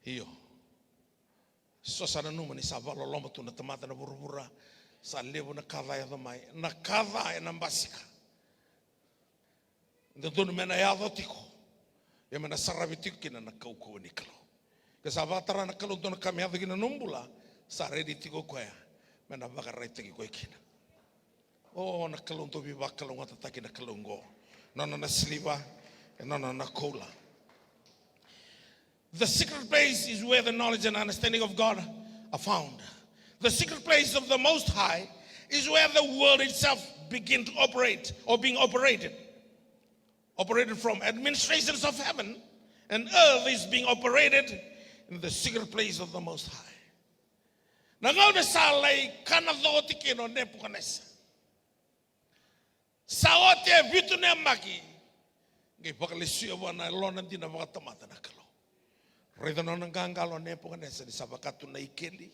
Io. So sa nanuma ni sa vakaloloma tu na tamata na vuravura. Sa levu na ka ca e yaco mai. Na ka ca ena basika. Dodonu me na yaco tiko. Ia me na saravi tiko kina na kaukauwa ni Kalou. Ke sa vakatara na Kalou dua na ka me yaco kina na nomu bula, sa redi tiko o koya me na vakaraitaki koya kina. O, na Kalou dau veivakalougatataki na Kalou oqo. Nona na siliva, e nona na koula. The secret place is where the knowledge and understanding of God are found. The secret place of the Most High is where the world itself begin to operate or being operated. Operated from administrations of heaven and earth is being operated in the secret place of the Most High. Na gauna sa lai kana cokotikina o Nepukanesa. Sa oti e vitu na yabaki. Qai vakalesuya vua na yalona dina vakatamata na Kalou. Raica na nona qaqalo o Nepukanesa ni sa vaka tu na ikeli.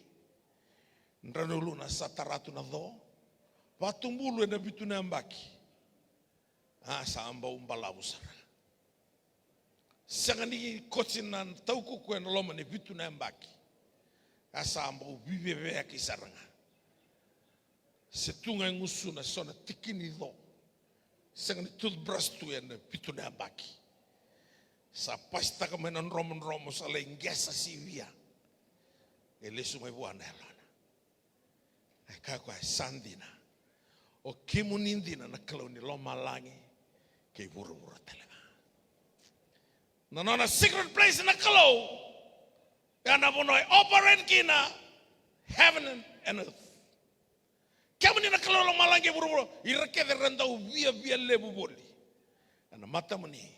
Drau na uluna sa tara tu na co. Vatubulu ena vitu na yabaki. A sa bau balavu sara. Sega ni koti na taukuku ena loma ni vitu na yabaki. A sa bau viveveyaki sara ga. Se tu ga e gusuna so na tiki ni co. Sega ni toothbrush tu ena vitu na yabaki. Sa pasitaka mai na dromodromo sa lai qesa sivia. E lesu mai vua na yalona. E kaya o koya, sa dina. O kemuni dina na Kalou ni lomalagi kei vuravura tale ga. Na nona secret place na Kalou. Ya na vanua e operate kina heaven and earth. Kemuni na Kalou lomalagi e vuravura, ira kece era dau viavia levu voli ena matamuni,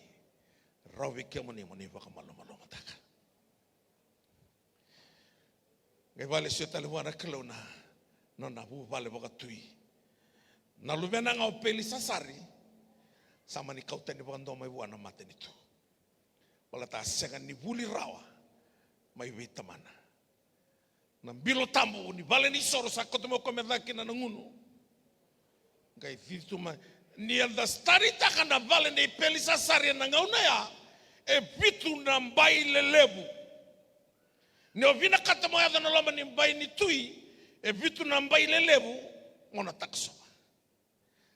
rawa vei kemuni mo ni vakamalumalumutaka. Qai vakalesuya tale vua na Kalou na nona vuvale vakatui. Na luvena ga o Pelisasari, sa mani kau tani vakadua mai vua na matanitu. Baleta a sega ni vuli rawa mai vei tamana. Na bilo tabu ni valenisoro sa koto mai o koya me caka kina na gunu. Qai cici tu mai. Ni da studytaka na vale nei Pelisasari ena gauna ya, E vitu na bai lelevu. Ni o vinakata mo yaco na loma ni bai ni tui, e vitu na bai lelevu mo na takosova.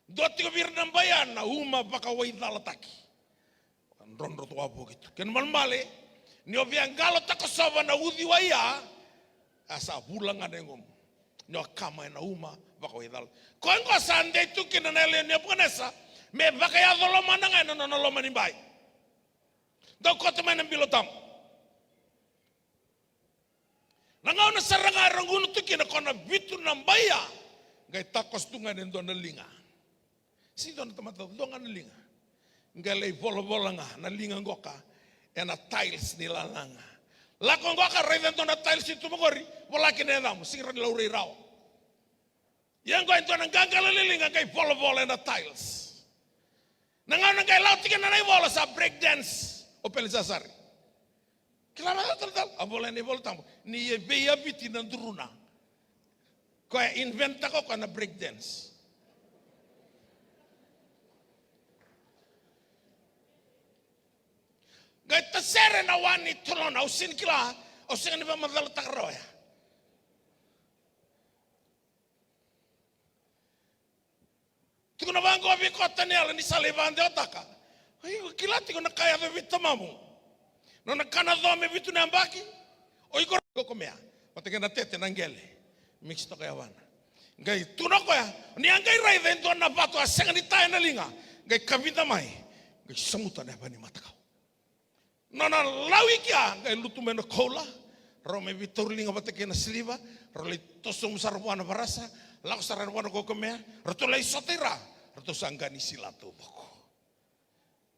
Dua tiko vei ira na bai ya na uma vakawaicalataki. Drodro tu wavoki tu. Kena malemale, ni o via qalo takosova na uciwai ya, a sa vula ga na yagomu. Ni o kama ena uma vakawaicalataki. Koya qo sa dei tu kina na yalewa ni Nepukanesa, me vakayaco lomana ga ena nona loma ni bai. Dau koto mai na bilo tabu. Na gauna sara ga era gunu tu kina ko na vitu na bai ya, qai takoso tu ga ena dua na liga. Si dua na tamata, dua ga na liga. Qai lai volavola ga na liga qoka ena tiles ni lalaga. Lako qoka, raica dua na tiles e tu qori, vola kina e yacamu, sega ni rawa ni laurai rawa. Ia qo e dua na qaqalo ni liga qai volavola ena tiles. Na gauna qai lako tiko na ivola sa break dance o Pelisasari. Kila na talatala, a vola ena iVola Tabu ni e veiyaviti na duruna. Koya invent-taka o koya na break dance. Qai tasere na wa ni tolona, au sega ni kila, au sega ni vakamacalataka rawa ya. Tukuna vaqo vei koya o Taniela ni sa lai vakadewataka. Ai, o kila tiko na ka yaco vei tamamu. Nona kana co me vitu na yabaki. O iko kokomea. Vata kei na tete na qele. Mix toka yavana. Qai tukuna o koya. Ni a qai raica e dua na vatu a sega ni taya na liga. Qai kavida mai. Qai samuta na yava ni matakau. Nona lau i kea, qai lutu mai na koula, rau mai veitauri liga vata kei na siliva, rau lai toso sobu sara vua na varasa, lako sara vua na kokomea, ratou lai sota i ra, ratou sa qa ni sila taucoko.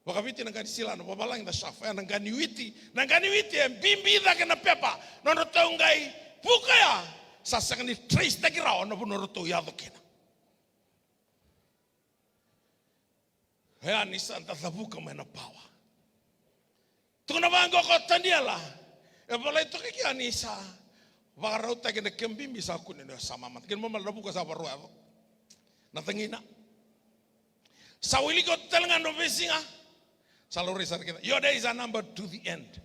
Vakaviti na qa ni sila, na vavalagi na shaft, e na qa ni witi, na qa ni witi e bibi cake na pepa, nodratou qai vuka ya, sa sega ni trace-taki rawa na vanua ratou yaco kina. Oya ni sa da cavuka mai na pawa. Tukuna vaqo ko Taniela. E volai toka i kea ni sa vakarautaki na kemu bibi sa kune ni sa mamata. Kena mamala na vuka sa varua yaco. Na tagina. Sa wiliki oti tale ga na veisiga. Sa laurai sara kina. Your days are numbered to the end.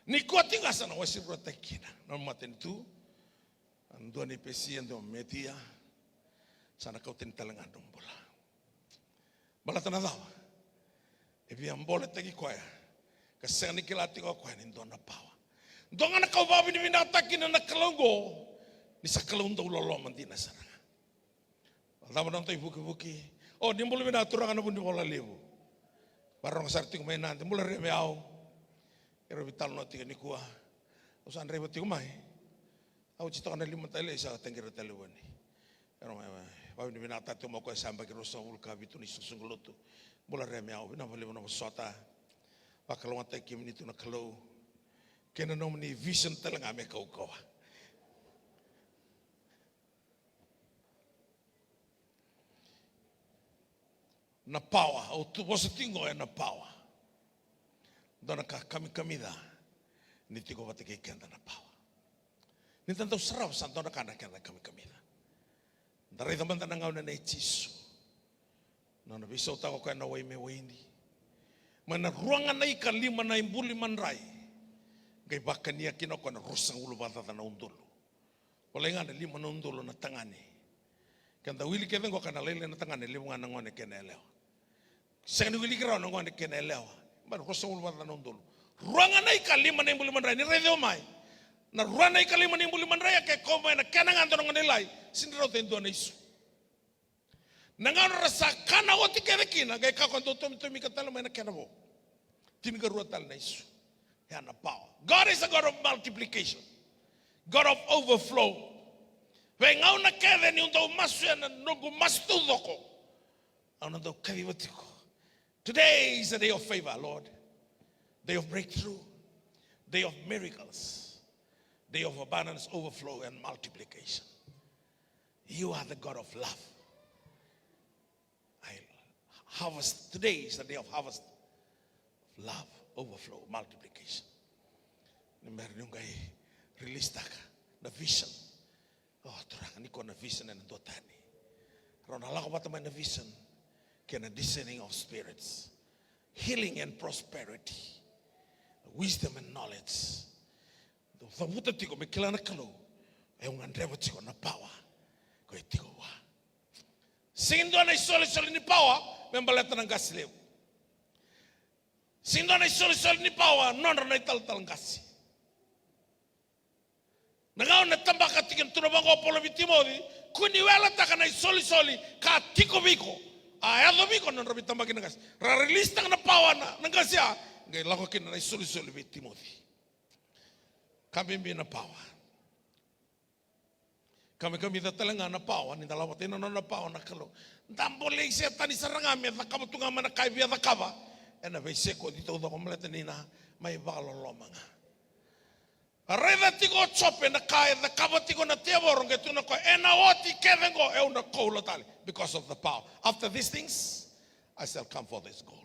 Nikua tiko ga sa na wasiruataki kina. Na matanitu. Dua ni Pesia, dua Metia. Sa na kauta ni tale ga na bula. Baleta na cava? E via boletaki koya. Ka sega ni kila tiko o koya ni dua na pawa. Dua ga na ka au vakavinavinakataka kina na Kalou oqo. Ni sa Kalou dau loloma dina sara ga. Cava na noda ivukivuki? O, ni bula vinaka turaga na Vunivola Levu. Vakarorogo sara tiko mai Nadi, bula re me au. Era veitalanoa tiko nikua. Au sa draiva tiko mai. Au tsi toka na lima tale, sa taqira talevoni. Era mai, mai, vakavinavinakataka tiko mai o koya sa yabaki ruasagavulu ka vitu ni soqosoqo lotu. Bula re me au, vinaka vakalevu na vosota. Vakalougatataki kemuni tu na Kalou. Kei na nomuni vision tale ga me kaukauwa. Na pawa, au tu vosa tiko e na pawa. Dua na ka kamikamica, ni tiko vata kei keda na pawa. Ni da dau sarava sa dua na ka na kena kamikamica. Da raica mada na gauna nei Jisu. Nona veisautaka o koya na wai me waini. Mai na rua ga na ika lima na ibuli madrai. Qai vakania kina o koya na ruasagavulu vakacaca na udolu. Volai ga na lima na udolu na tagane. Keda wili kece qo ka na lailai na tagane, levu ga na gone kei na yalewa. Sega ni wiliki rawa na gone kei na yalewa. Ba ruasagavulu vakacaca na udolu. Rua ga na ika lima na ibuli madrai, ni raici au mai. Na rua na ika lima na ibuli madrai, a ke kau mai na kena ga dua na gone lailai. Sega ni rauta e dua na isu. Na gauna ra sa kana oti kece kina, qai kakua dau tomitomika tale mai na kena vo. Tinikarua tale na isu. Ya na pawa. God is a God of multiplication. God of overflow. Veigauna kece niu dau masu ena noqu masu taucoko. Au na dau kaciva tiko. Today is a day of favor, Lord. Day of breakthrough. Day of miracles. Day of abundance, overflow, and multiplication. You are the God of love. I harvest. Today is the day of harvest. Love, overflow, multiplication. Ni bera niu qai release taka na vision. O, Turaga, ni ko na vision ena dua tani. Rau na lako vata mai na vision kei na discerning of spirits. Healing and prosperity. Wisdom and knowledge. Dou cavuta tiko me kila na Kalou. E au gadreva tiko na power. Ko e tiko vua. Sega ni dua na isolisoli ni power me baleta na qase levu. Sega ni dua na isolisoli ni power nodra na italatala qase. Na gauna e tabaka tiko na turaga oqo o Paula vei Timoci, kua ni weletaka na isolisoli ka tiko vei iko. A yaco vei iko na nodra veitabaki na qase. Ra release taka na power na, na qase ya, qai lako kina na isolisoli vei Timoci. Ka bibi na power. Ka me kamica tale ga na power, ni da lavata ina nona power na Kalou. Da bolei Setani sara ga me cakava tu ga mai na ka e via cakava. Ena veiseko taucoko baleta ni na mai vakaloloma ga. A raica tiko o Jope na ka e cakava tiko na tevoro, qai tukuna o koya, ena oti kece oqo, e au na koula tale. Because of the power. After these things, I shall come for this gold.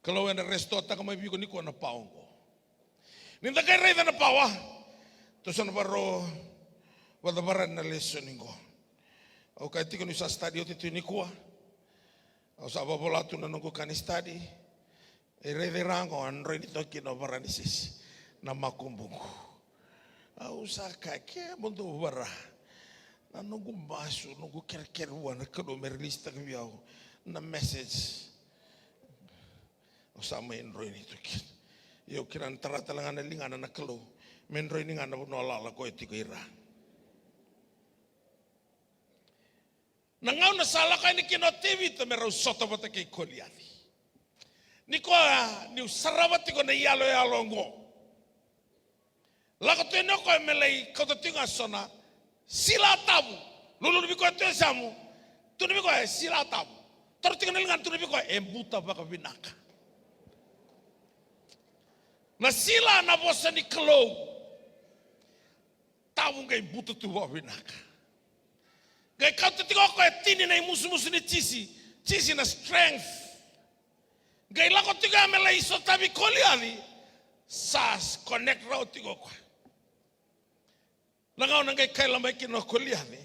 Kalou ena restore taka mai vei iko nikua na power oqo. Ni da qai raica na power, tou sa na vakarau vakavakarau na lesoni oqo. Au kaya tiko niu sa study oti tu nikua. Au sa vavola tu na noqu ka ni study. E raica ira oqo, a droini toka kina o Varanisisi na makubuqu. Au sa kaya, kemudou vara. Na noqu masu, noqu kerekere vua na Kalou me release taka vei au na message. Au sa mai droini tu kina. Ia au kila na tara tale ga na ligana na Kalou me droini ga na vanua lala ko e tiko ira. Na gauna sa lako yani kina o Tevita me rau sota vata kei Koliaci. Ni koya niu sarava tiko na iyaloyalo oqo. Lako tu yani o koya me lai kauta tiko ga so na sila tabu. Lululu vei koya tu e yasamu. Tukuna vei koya e sila tabu. Toro tiko na ligana, tukuna vei koya e buta vakavinaka. Na sila na vosa ni Kalou. Tabu qai buta tu vakavinaka. Qai kauta tiko o koya e tini na imusumusu ni tisi. Tisi na strength. Qai lako tiko ya me lai sotavi Koliaci. Sa connect rawa tiko o koya. Na gauna qai kaila mai kina o Koliaci.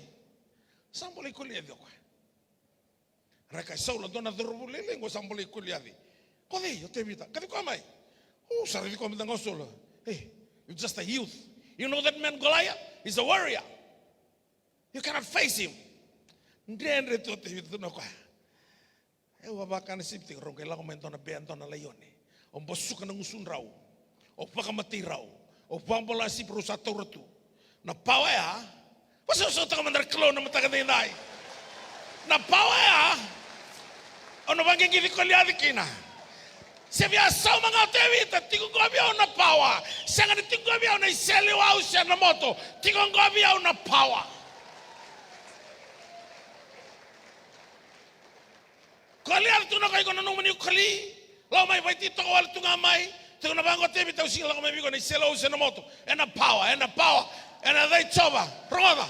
Sa bolei Koliaci o koya. Ra kaya, Saula, dua na cauravou lailai qo sa bolei Koliaci. Ko cei? O Tevita. Kaci koya mai. O, sa raici koya mada ga o Saula. Hey, you're just a youth. You know that man Goliath? He's a warrior. You cannot face him. Dredre tu o Tevita, tukuna o koya. E, au a vakana sipi tiko, rau qai lako mai dua na bea, dua na laione. Au basuka na gusudrau. Au vakamatei rau. Au vakabula na sipi rau sa taura tu. Na power ya. Vakasausau toka mada na Kalou na mataka daidai. Na power ya. Au na vaqiqici Koliaci kina. Se via sauma ga o Tevita, tiko qo vei au na power. Sega ni tiko qo vei au na iseleiwau se na moto. Tiko qo vei au na power. Koliaci, tukuna o koya, iko na nomuni koli. Lako mai, vakaiti toka wale tu ga mai. Tukuna vaqo o Tevita, au sega ni lako mai vei iko na iseleiwau se na moto. Ena power, ena power. Ena yaca i Jiova. Rogoca.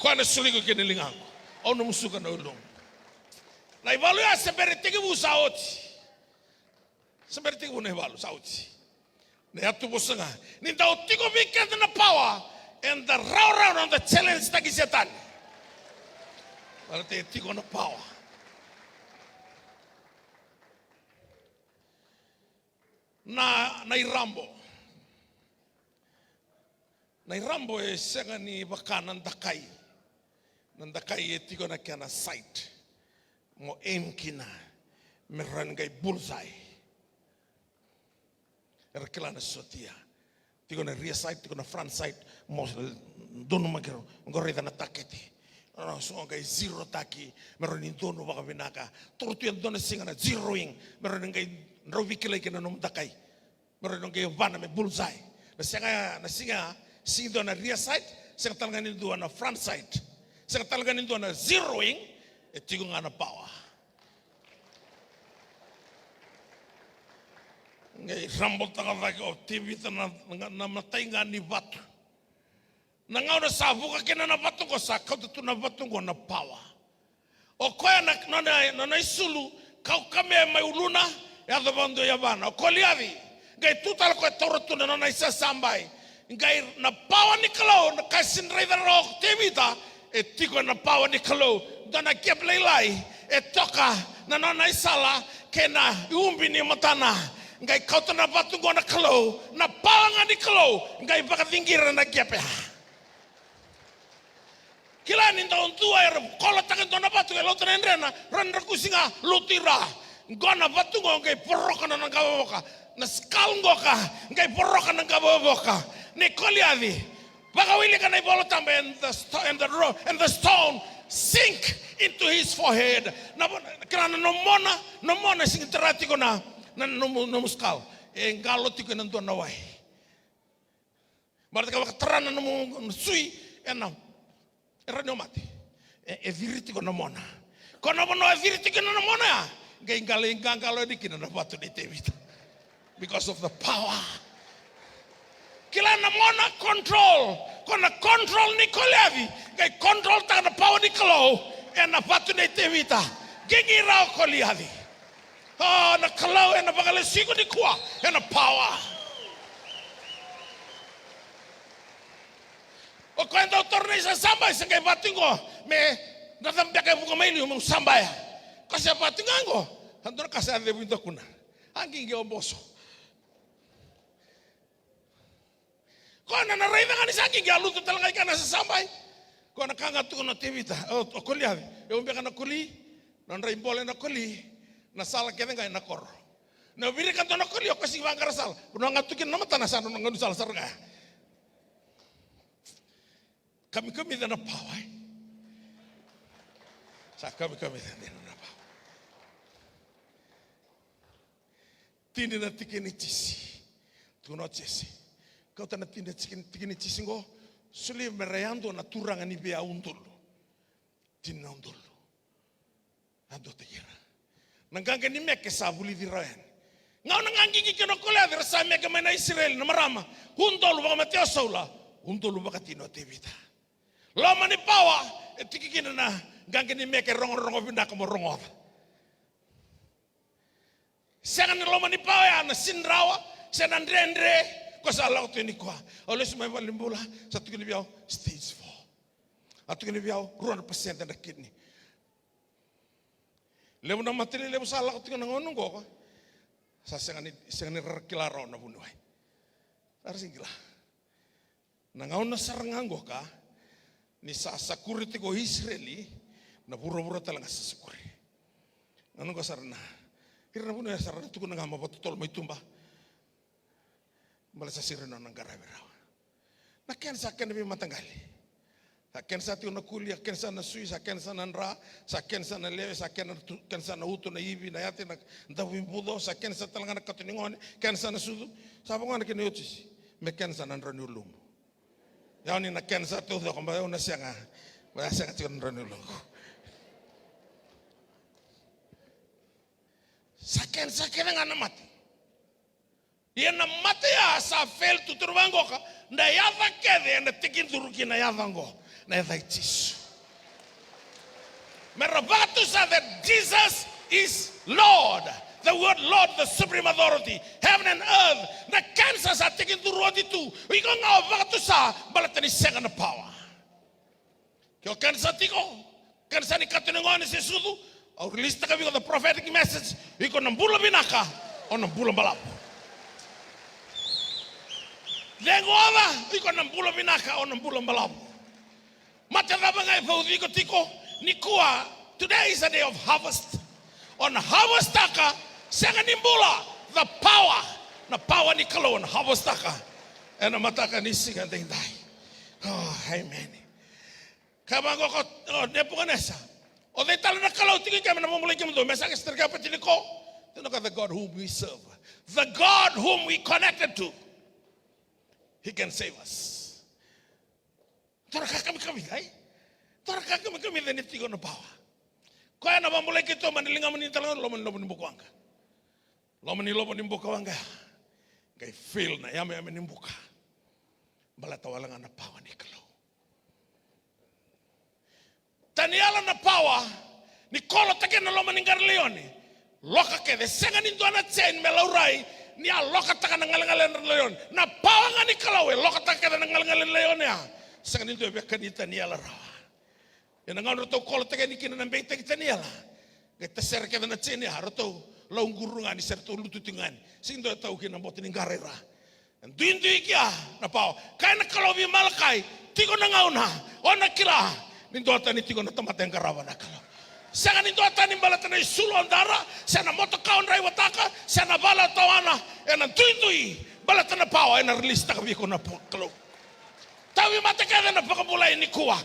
Koya na soli iko kina ligaqu. Au na musuka na uluqu. Na ivalu ya se bera tekivu sa oti. Se bera tekivu na ivalu sa oti. Na yatu vosa ga. Ni dau tiko vei keda na power, eda rawarawa na noda challenge taki Setani. Baleta e tiko na power. Na, na irabo. Na irabo e sega ni vaka na dakai. Na dakai e tiko na kena sight. Mo aim kina. Me rawa ni qai bullseye. Era kila na sotia. Tiko na rear sight, tiko na front sight, mo donumaki rau, qo raica na takete. Rau so qai zero taki, me rawa ni donu vakavinaka. Toro tu e dua na siga na zeroing, me rawa ni qai drau veikilai kina na nomu dakai. Me rawa ni qai vana me bullseye. Na sega, na siga, sega dua na rear sight, sega tale ga ni dua na front sight. Sega tale ga ni dua na zeroing, e tiko ga na power. Qai rabotaka cake o Tevita na, na, na matai ga ni vatu. Na gauna sa vuka kina na vatu qo, sa kauta tu na vatu qo na power. O koya na, nona, nona isulu, kaukamea mai uluna, yaco vakadua i yavana. O Koliaci, qai tu tale koya taura tu na nona isasabai. Qai na power ni Kalou, na ka e sega ni raica rawa o Tevita, e tiko ena power ni Kalou. Dua na gap lailai, e toka na nona isala kei na iubi ni matana. Qai kauta na vatu qo na Kalou, na pawa ga ni Kalou, qai vakaciqira na qepe. Kila ni dau dua era kolotaka e dua na vatu e lotu na yadrena, ra drakusi ga, lotu i ra. Qo na vatu qo qai voroka na, na qavavoka. Na skull qoka, qai voroka na qavavoka. Nei Koliaci, vakawilika na iVola Tabu, and the sto-, and the ro-, and the stone sink into his forehead. Na vo-, kila na nomona, nomona e sigi tara tiko na, na nomu, nomu skull. E qalo tiko ena dua na wai. Baleta ka vakatara na nomu sui, ena, e rawa ni o mate. E, e ciri tiko na mona. Ko na vanua e ciri tiko na mona ya, qai qalo, qaqalo yani kina na vatu nei Tevita. Because of the power. Kila na mona control. Ko na control ni Koliaci, qai control taka na pawa ni Kalou ena vatu nei Tevita. Qiqi rawa Koliaci. O, na Kalou ena vakalesui iko nikua ena pawa. O koya dau taura na isasabai, se qai vatu qo me na cabeka e vuqa mai liu meu sabaia. Ko se vatu ga qo, a dua na ka sa cevu i dakuna. A qiqi o boso. Ko na, na raica ga ni sa qiqi, a lutu tale ga i kea na sasabai. Ko na ka ga tukuna o Tevita, o, o Koliaci, e ubeka na koli, na dra ibole na koli, na sala kece ga ena koro. Na virika dua na koli, o koya sigi vaqara sala. Vanua ga tu kina na matana sa nona gaunisala sara ga ya. Kamikamica na pawa, e? Sa kamikamica dina na pawa. Tini na tiki ni tisi. Tukuna o Jese. Kauta na tini na tiki, tiki ni tisi qo. Solia me ra yadua na turaga ni veiyaudolu. Tini na udolu. Yaduataki ira. Na qaqa ni meke sa vulici rawa yani. Gauna ga qiqi kina o Koliaci ra sa meke mai na Isireli na marama. Udolu vakamatei o Saula. Udolu vakatini o Tevita. Loma ni pawa, e tiki kina na qaqa ni meke rogorogo vinaka mo rogoca. Sega ni loma ni pawa ya na sini rawa, se na dredre, ko sa lako tu nikua. Au lesu mai valenibula, sa tukuni vei au, stage four. A tukuni vei au, rua na pasede na kidney. Levu na mate lelevu sa lako tiko na gauna qo. Sa sega ni, sega ni ra kila rawa na vuniwai. Ra sega ni kila. Na gauna sara ga qoka, ni sa sakuri tiko o Isireli, na vuravura tale ga sa sakuri. Gauna qo sara na, ira na vuniwai sara na tukuna ga mo vakatotolo mai tuba. Baleta sa sega ni nona qaravi rawa. Na kenisa kena veimataqali. Sa kenisa tiko na kuli, sa kenisa na sui, sa kenisa na dra, sa kenisa na lewe, sa kena tu-, kenisa na uto, na ivi, na yate, na davuibuco, sa kenisa tale ga na kato ni gone, kenisa na sucu, sa vagona kina i otisi. Me kenisa na drau ni ulumu. Ia ni na kenisa taucoko, ba au na sega, ba ya sega tiko na drau ni ulumu. Sa kenisa kece ga na mate. Ia na mate ya sa fail tu, turaga qoka, na yaca kece ena tekiduru ki na yaca qo, na yaca i Jisu. Me ra vakatusa that Jesus is Lord. The word Lord, the supreme authority, heaven and earth. Na kenisa sa tekiduru oti tu, iko ga o vakatusa, baleta ni sega na pawa. Ke o kenisa tiko, kenisa ni kato ni gone se sucu, au release taka vei iko the prophetic message, iko na bula vinaka, o na bula balavu. Cegu oca, iko na bula vinaka, o na bula balavu. Mate cava ga e vauci iko tiko, nikua, today is a day of harvest. O na harvest taka, sega ni bula, the power, na power ni Kalou, o na harvest taka. Ena mataka ni siga daidai. Oh, amen. Kaya vaqo ko, o Nepukanesa. O cei tale na Kalou tiko i ke me na vakabulai kemudou? Mesaki, Setaraki, Apetinego. Tukuna o koya, the God whom we serve. The God whom we connected to. He can save us. Dua na ka kamikamica, e? Dua na ka kamikamica ni tiko na pawa. Koya na vakabulai keitou mai na ligamuni tale ga, loma ni lovo ni bukawaqa. Loma ni lovo ni bukawaqa ya. Qai fail na yameyame ni buka. Baleta wale ga na pawa ni Kalou. Taniela na pawa ni kolotaki ena loma ni qara laione. Loka kece, sega ni dua na chain me laurai, ni a lokataka na galegale na laione. Na pawa ga ni Kalou e lokataka kece na galegale na laione ya. Sega ni dua e via kani Taniela rawa. Ena gauna ratou kolotaki yani kina na beitaki Taniela, qai tasere kece na chain ya, ratou Lau quru ga ni sa ratou lutu tiko ga ni. Sega ni dua e tau kina na boto ni qara i ra. E duidui kea na pawa. Kaya na Kalou vei Malakai, tiko na gauna o na kila ni duatani tiko na tamata e qarava na Kalou. Sega ni duatani baleta na isulu o dara, se na motoka o draivataka, se na vale o tawana, ena duidui baleta na pawa ena rilisitaka vei iko na Kalou. Tauvimate kece na vakabulai nikua.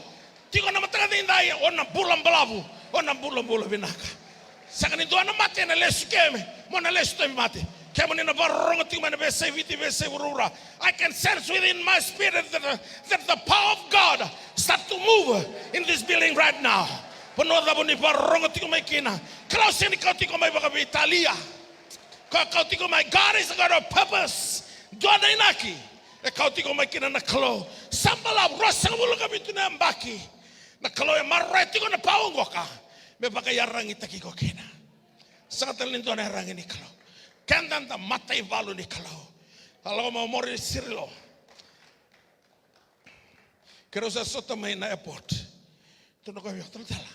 Tiko na mataka edaidai, o na bula balavu, o na bulabula vinaka. Sega ni dua na mate ena lesu keme, mo na lesu tauvimate. Kemuni na vakarorogo tiko mai na veiyasai Viti, veiyasai vuravura. I can sense within my spirit that, that the power of God start to move in this building right now. Vanua cava ni vakarorogo tiko mai kina. Kalou sega ni kau tiko mai vakaveitalia. Ko kau tiko mai, God is a God of purpose. Dua na inaki e kau tiko mai kina na Kalou. Sa balavu, ruasagavulu ka vitu na yabaki. Na Kalou e maroroya tiko na pawa qoka me vakaiyaragitaki iko kina. Sega tale ni dua na iyaragi ni Kalou. Keda da mataivalu ni Kalou. A lako mai o Morris Cirillo. Keirau sa sota mai na airport. Tukuna o koya vei au, talatala,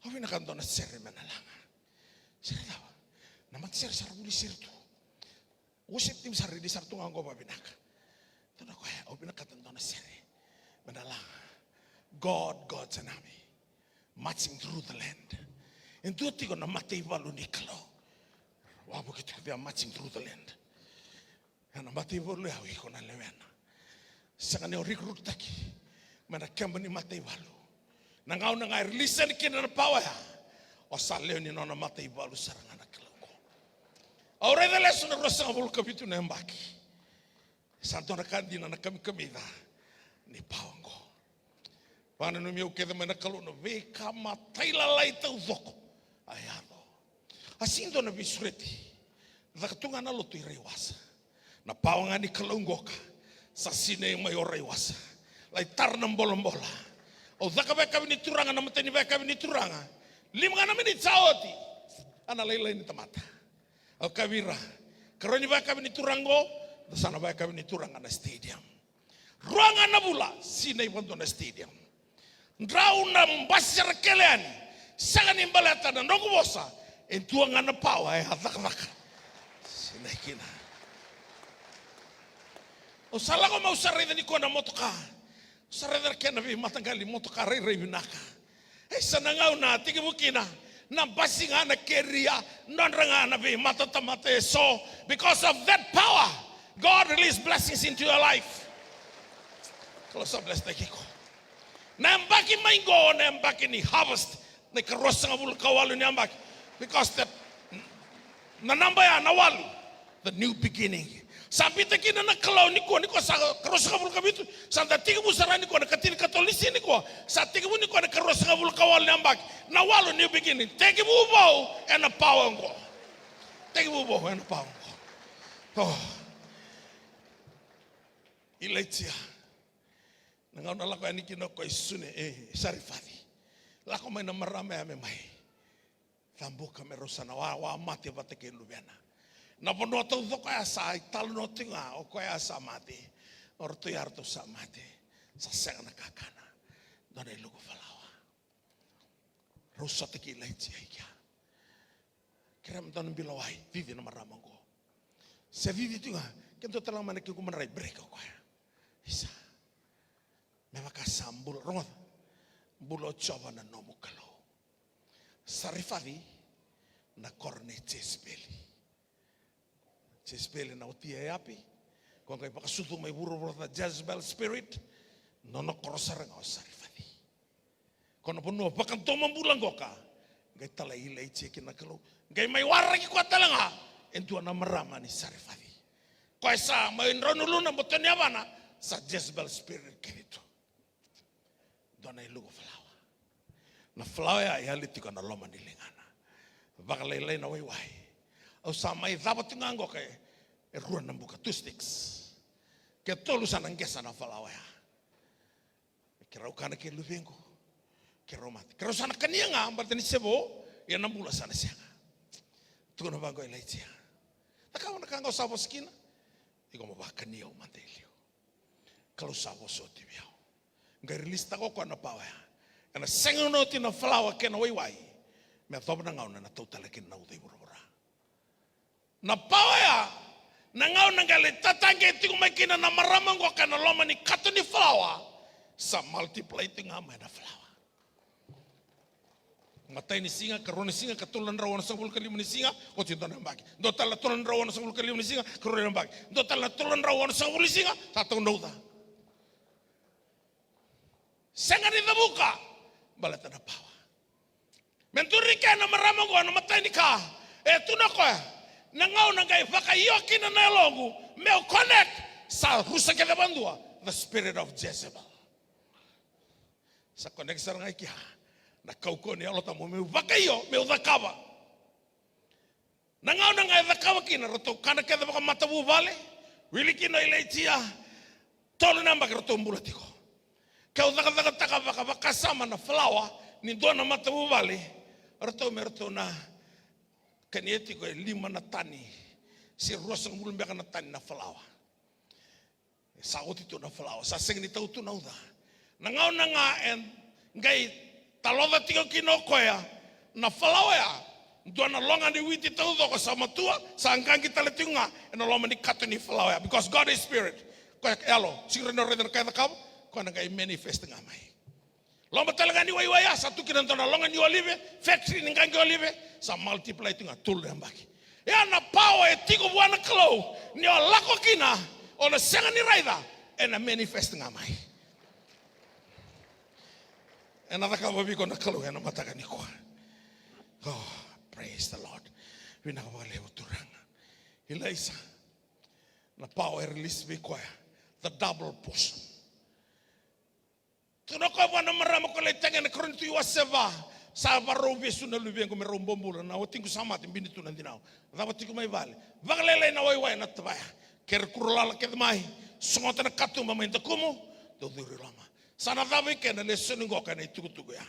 au vinakata dua na sere me na laga. Sere cava? Na matasere sa ra vuli sere tu. Worship team sa ra ready sara tu ga qo vavinaka. Tukuna o koya, au vinakata dua na sere me na laga. God, God's an army marching through the land. E dua tiko na mataivalu ni Kalou. Wavoki tiko, they are marching through the land. Ena mataivalu ya o iko na lewena. Sega ni o recruit-taki mai na keba ni mataivalu. Na gauna ga e release yani kina na pawa ya, o sa lewe ni nona mataivalu sara ga na Kalou qo. Au raica lesu na ruasagavulu ka vitu na yabaki. Sa dua na ka dina na kamikamica ni pawa qo. Vakananumi au kece mai na Kalou na veika matailalai taucoko a yaco. A sega ni dua na veisureti. Caka tu ga na lotu i Raiwasa. Na pawa ga ni Kalou qoka sa sinai mai o Raiwasa. Lai tara na bolabola. Au caka vakayakavi ni Turaga, na matai ni vakayakavi ni Turaga. Lima ga na miniti sa oti. A na lailai ni tamata. Au kaya vei ira, karua ni vakayakavi ni Turaga qo, da sa na vakayakavi ni Turaga na stadium. Rua ga na vula, sinai vakadua na stadium. Drau na basi era kele yani, sega ni baleta na noqu vosa, e dua ga na pawa e a cakacaka. Sinai kina. Au sa lako mai, au sa raica nikua na motoka. Au sa raica na kena veimataqali motoka rairai vinaka. E sa na gauna a tekivu kina na basi ga na keria, nodra ga na veimatatamata eso. Because of that power, God release blessings into your life. Kalou sa bless-taki iko. Na yabaki mai qo na yabaki ni harvest, na ikaruasagavulu ka walu ni yabaki. Because the, na naba ya na walu, the new beginning. Sa biuta kina na Kalou nikua, nikua sa karuasagavulu ka vitu, sa da tekivu sara nikua na katinikatolu ni siga nikua, sa tekivu nikua na karuasagavulu ka walu ni yabaki. Na walu, new beginning. Tekivu vou ena pawa oqo. Tekivu vou ena pawa oqo. Oh. Ilaija. Na gauna lako yani kina o koya i Sune, e, Sarifaci. Lako mai na marama ya me mai cabuka me rau sa na wa, wa mate vata kei luvena. Na vanua taucoko ya sa italanoa tiko ga, o koya sa mate. O ratou ya ratou sa mate. Sa sega na kakana. Dua na iluku falawa. Rau sota kei Ilaija i kea. Kerea me dua na bilo wai, cici na marama oqo. Se cici tiko ga, ke dua tale ga mai na kequ madrai, break o koya. Isa. Me vaka sa bula, rogoca. Bula o Jiova na nomu Kalou. Sarifaci na koro nei Jesipeli. Jesipeli na wati e Eapi. Ko qai vakasucu mai vuravura na Jezebel spirit. Nona koro sara ga o Sarifaci. Ko na vanua vakadomobula qoka. Qai talai Ilaija kina na Kalou. Qai mai waraki koya tale ga e dua na marama ni Sarifaci. Koya sa mai drau na uluna, boto ni yavana, sa Jezebel spirit kece tu. Dua na iluku falawa. Na falawa ya e yali tiko na loma ni ligana. Vakalailai na waiwai. Au sa mai cava tiko ga qoka e, e rua na buka, two sticks. Ke tolu sa na qesa na falawa ya. Keirau kana kei luvequ. Keirau mate. Keirau sa na kania ga, baleta ni se vo, ia na bula sa na sega. Tukuna vaqo o Ilaija. Na ka, na ka ga au sa vosa kina. Iko mo vakania au mada e liu. Kalou sa vosa oti vei au. Qai release-taka o koya na pawa ya. Ena sega ni oti na falawa kei na waiwai. Me yacova na gauna ena tau tale kina na uca i vuravura. Na pawa ya, na gauna ga e lai tataqe tiko mai kina na marama oqo ka na loma ni kato ni falawa, sa multiply tiko ga mai na falawa. Matai ni siga, karua ni siga, ka tolu na drau onosagavulu ka lima ni siga, oti dua na yabaki. Dua tale na tolu na drau onosagavulu ka lima ni siga, karua na yabaki. Dua tale na tolu na drau onosagavulu ni siga, sa tau na uca. Sega ni cavuka, baleta na pawa. Me duri kina na marama oqo na matai ni ka e tu na koya. Na gauna qai vakaio kina na yaloqu meu connect, sa rusa kece vadua the spirit of Jezebel. Sa connect sara ga i kea na kaukauwa ni Yalo Tabu meu vakaio meu cakava. Na gauna ga e cakava kina, ratou kana kece vakamatavuvale, wili kina o Ilaija, tolu na yabaki ratou bula tiko. Keu cakacakataka vakavakasama na falawa ni dua na matavuvale, ratou me ratou na kania tiko e lima na tani se ruasagavulu beka na tani na falawa. Sa oti tu na falawa, sa sega ni tau tu na uca. Na gauna ga e qai taloca tiko kina o koya na falawa ya, dua na loga ni witi taucoko sa matua, sa qaqi tale tiko ga ena loma ni kato ni falawa ya, because God is spirit. Koya e yalo, sega ni rawa ni raica na ka e cakava, koya na qai manifest ga mai. Loma tale ga ni waiwai ya sa tu kina dua na loga ni olive, factory ni qaqi olive, sa multiply tu ga tolu na yabaki. Ya na pawa e tiko vua na Kalou, ni o lako kina, o na sega ni raica, ena manifest ga mai. Ena cakava vei iko na Kalou ena mataka nikua. Oh, praise the Lord. Vinaka vakalevu Turaga. Ilaisa, na pawa e release vei koya, the double portion. Tukuna o koya vua na marama ko lai tagi ena Korinica wase va, sa varau vesu na luvequ me rau bobula, na watiqu sa mate, bini tu na dinau. Cava tiko mai vale? Vakalailai na waiwai ena tavaya. Kere kuro lala kece mai, sogota na katuba mai dakumu, dou curu i loma. Sa na cava i ke na lesoni qo kei na itukutuku ya?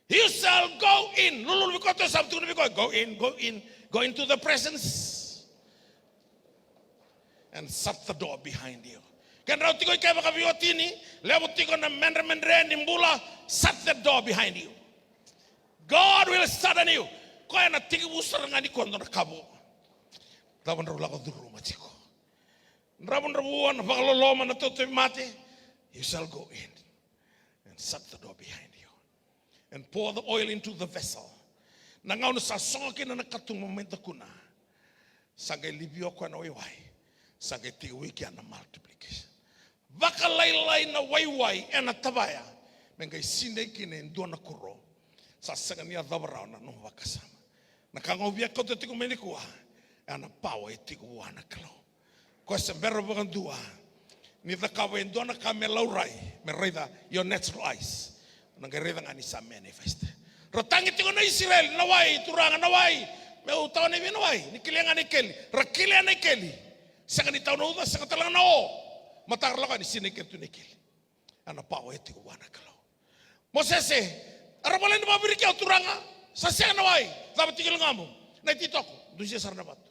You shall go in. Lululu vei koya tou sa tukuna vei koya, go in, go in, go into the presence and shut the door behind you. Kedrau tiko i ke vakaveiwatini, levu tiko na medremedre ni bula, shut the door behind you. God will sudden you. Koya na tekivu sara ga ni koya dua na ka vou. Dravudravua lako curuma tiko. Dravudravua na vakaloloma na tautuvi mate. You shall go in and shut the door behind you and pour the oil into the vessel. Na gauna sa sogo kina na katuba mai dakuna, sa qai livia o koya na waiwai, sa qai tekivu i kea na multiplication. Vakalailai na waiwai ena tavaya me qai sinai kina e dua na kuro. Sa sega ni yacova rawa na nomu vakasama. Na ka ga au via kauta tiko mai nikua, ya na pawa e tiko vua na Kalou. Koya se bera vakadua ni cakava e dua na ka me laurai, me raica your natural eyes, na qai raica ga ni sa manifest. Ra tagi tiko na Isireli, na wai, Turaga, na wai. Meu tawa na i vei na wai? Ni kelia ga na ikeli. Ra kelia na ikeli. Sega ni tau na uca, sega tale ga na o. Mataka ra lako yani, sinai kece tu na ikeli. Ya na pawa e tiko vua na Kalou. Mosese, era volai ni vakaviri kea, Turaga, sa sega na wai. Cava tiko e ligamu? Na ititoko. Dusia sara na vatu.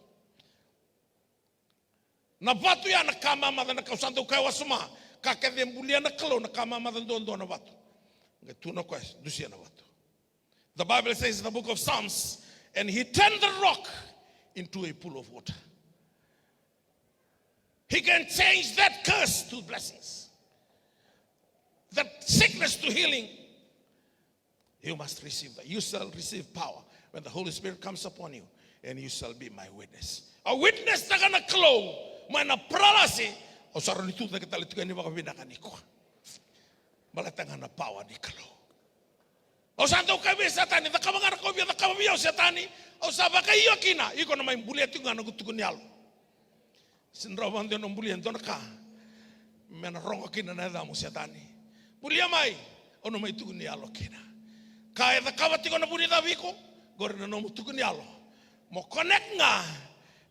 Na vatu ya na ka mamaca, na ka au sa dau kaya wasoma. Ka kece e bulia na Kalou, na ka mamaca duadua na vatu. Qai tukuna o koya, dusia na vatu. The Bible says in the book of Psalms, and he turned the rock into a pool of water. He can change that curse to blessings, that sickness to healing. You must receive that. You shall receive power when the Holy Spirit comes upon you, and you shall be my witness. A witness taka na Kalou mai na paralasi, au sa rawa ni tucake tale tiko yani vakavinaka nikua. Baleta ga na pawa ni Kalou. Au sa dau kaya vei Setani, cakava ga na ka o via cakava vei au Setani, au sa vakaio kina, iko na mai bulia tiko ga na noqu tuku ni yalo. Se drau vakadewa na bulia e dua na ka me na rogo kina na yacamu Setani. Bulia mai, au na mai tuku ni yalo kina. Ka e cakava tiko na vu ni cavi iko, qori na nomu tuku ni yalo. Mo connect ga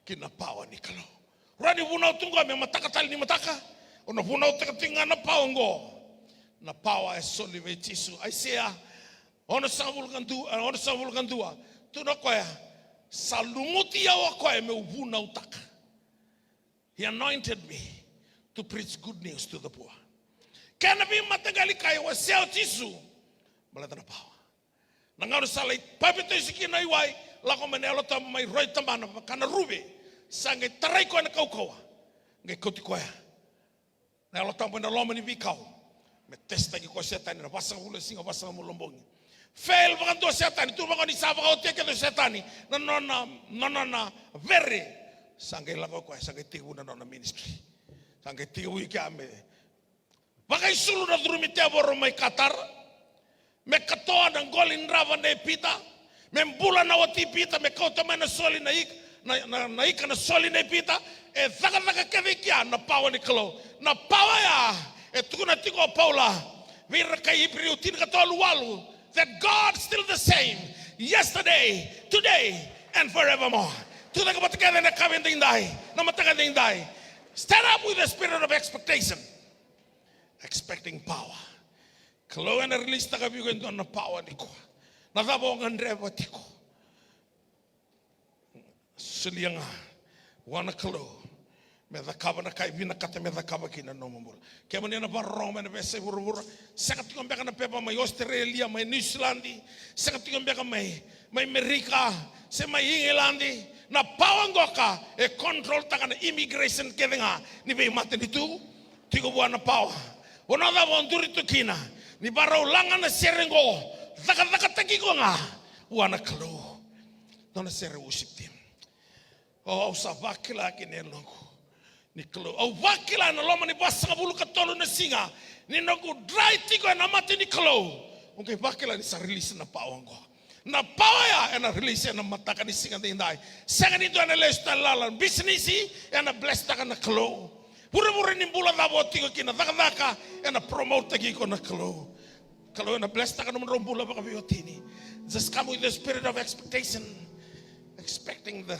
ki na pawa ni Kalou. Rawa ni vunau tu qo me mataka tale ni mataka, au na vunautaka tiko ga na pawa oqo. Na pawa e soli vei Jisu. Aisea onosagavulu ka dua, e, onosagavulu ka dua. Tukuna o koya, sa lumuti au o koya meu vunautaka. He anointed me to preach good news to the poor. Kena veimataqali ka e wasea o Jisu, baleta na pawa. Na gauna sa lai papitaiso kina i wai, Lako mai na Yalo Tabu mai roi tabana vaka na ruve. Sa qai tarai koya na kaukauwa. Qai kauti koya na Yalo Tabu ena loma ni veikau me testaki koya o Setani na vasagavulu na siga, vasagavulu na bogi. Fail vakadua o Setani, tu vaka ni sa vakaotia kece o Setani na nona, na nona vere. Sa qai lako koya, sa qai tekivu na nona ministry. Sa qai tekivu i kea me vakaisulu na curumi tevoro mai Qatar, me katoa na qoli drava nei Pita, me bula na wati Pita, me kauta mai na soli na ika, na, na, na ika na soli nei Pita. E cakacaka kece i kea na pawa ni Kalou. Na pawa ya e tukuna tiko o Paula vei ira kai Iperiu tinikatolu walu, that God still the same, yesterday, today, and forevermore. Tucake vata kece ena yakavi edaidai, na mataka edaidai. Stand up with the spirit of expectation. Expecting power. Kalou ena release taka vei iko e dua na power nikua. Na cava o gadreva tiko? Solia ga vua na Kalou me cakava na ka e vinakata me cakava kina na nomu bula. Kemuni na vakarorogo mai na veiyasai vuravura, sega tiko beka na pepa mai Australia, mai New Zealand, sega tiko beka mai, mai Amerika, se mai England. Na power qoka e control taka na immigration kece ga ni veimatanitu. Tiko vua na pawa. Vanua cava o duri tu kina, ni vakarau laga na sere qo, cakacakataki iko ga vua na Kalou. Nona sere worship team. O, au sa vakila kina e loqu ni Kalou. Au vakila ena loma ni vasagavulu ka tolu na siga ni noqu drai tiko ena mata ni Kalou. Au qai vakila ni sa release na pawa qo. Na pawa ya ena release ena mataka ni siga daidai. Sega ni dua ena lesu tale lala. Bisinisi ena bless taka na Kalou. Vuravura ni bula cava o tiko kina, cakacaka, ena promote taki iko na Kalou. Kalou ena bless taka nomudrau bula vakaveiwatini. Just come with the spirit of expectation, expecting the,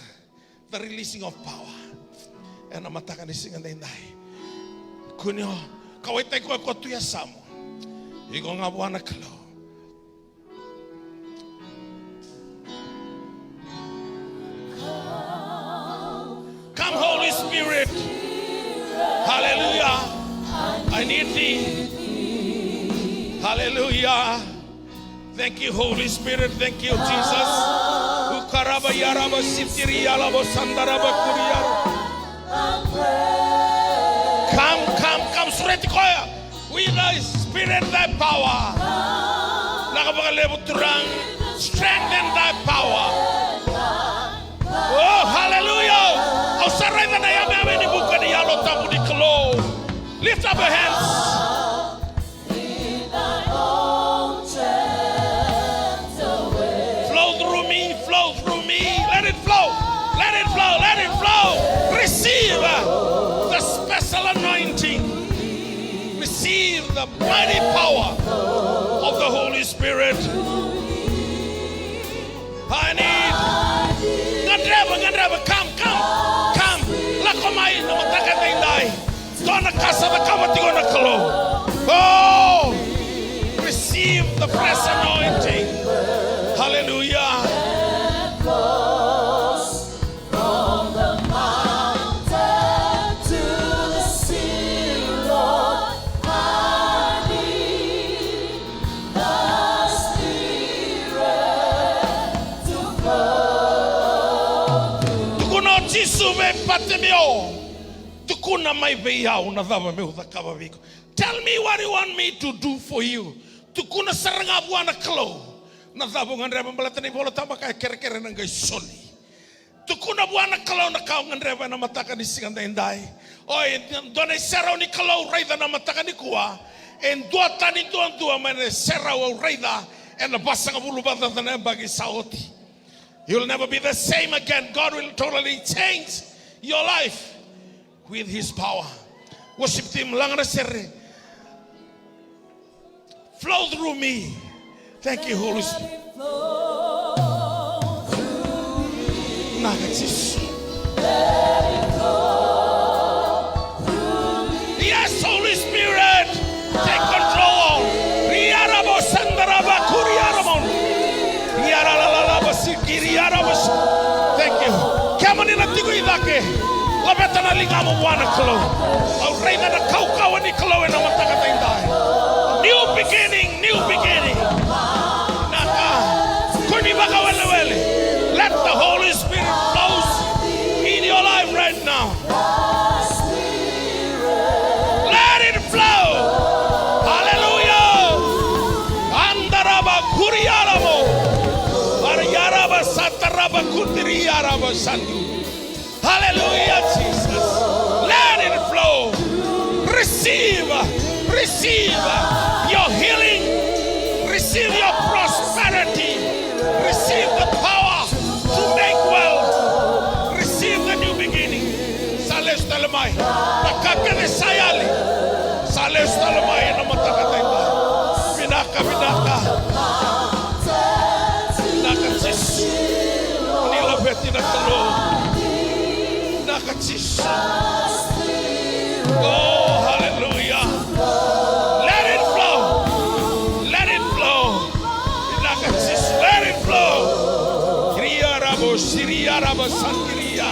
the releasing of power. Ena mataka ni siga daidai. Kunio, kauwaitaki koya ko tu e yasamu. Iko ga vua na Kalou. Come, Holy Spirit. Hallelujah. I need thee. Hallelujah. Thank you, Holy Spirit. Thank you, Jesus. Ukaraba yaraba sitiri yalabo sandaraba kuriya. Come, come, come, sureti koya. With thy spirit, thy power. Vinaka vakalevu Turaga. Strengthen thy power. Oh, hallelujah. Au sa raica na yameyame ni vuka ni Yalo Tabu ni Kalou. Lift up your hands. Flow through me, flow through me. Let it flow, let it flow, let it flow. Receive, uh, the special anointing. Receive the mighty power of the Holy Spirit. I need. Gadreva, gadreva, come, come, come. Lako mai na mataka daidai. Dua na ka sa cakava tiko na Kalou. Oh, receive the fresh anointing. Hallelujah. From the mountain to the sea, Lord, I need the Spirit to flow through. Tukuna o Jisu vei Patimeo. Tukuna mai vei au na cava meu cakava vei iko. Tell me what you want me to do for you. Tukuna sara ga vua na Kalou na cava o gadreva, baleta na iVola Tabu e kaya, kerekere ena qai soli. Tukuna vua na Kalou na ka o gadreva ena mataka ni siga daidai. Oi, dua na iserau ni Kalou raica na mataka nikua. E duatani duadua mai na iserau au raica ena vasagavulu vakacaca na yabaki sa oti. You'll never be the same again. God will totally change your life with his power. Worship team, laga na sere. Flow through me. Thank you, Holy Spirit. Vinaka Jisu. Yes, Holy Spirit, take control. Riarabo sandaraba kuriarabo. Riaralalalaba sikiriarabo. Thank you. Kemuni na tiko i cake, laveta na ligamu vua na Kalou. Au raica na kaukauwa ni Kalou ena mataka daidai. New beginning, new beginning. Vinaka. Kua ni vakawelewele. Let Rabakutiri arabasandi. Hallelujah, Jesus. Let it flow. Receive, receive your healing. Receive your prosperity. Receive the power to make wealth. Receive the new beginning. Sa lesu tale mai na ka kece sa yali. Sa lesu tale mai ena mataka edaidai. Vinaka, vinaka. Vinaka Jisu. Ni laveti na Kalou. Vinaka Jisu. Oh, hallelujah. Let it flow. Let it flow. Vinaka Jisu. Let it flow. Ria rabo, siria rabo, santiria.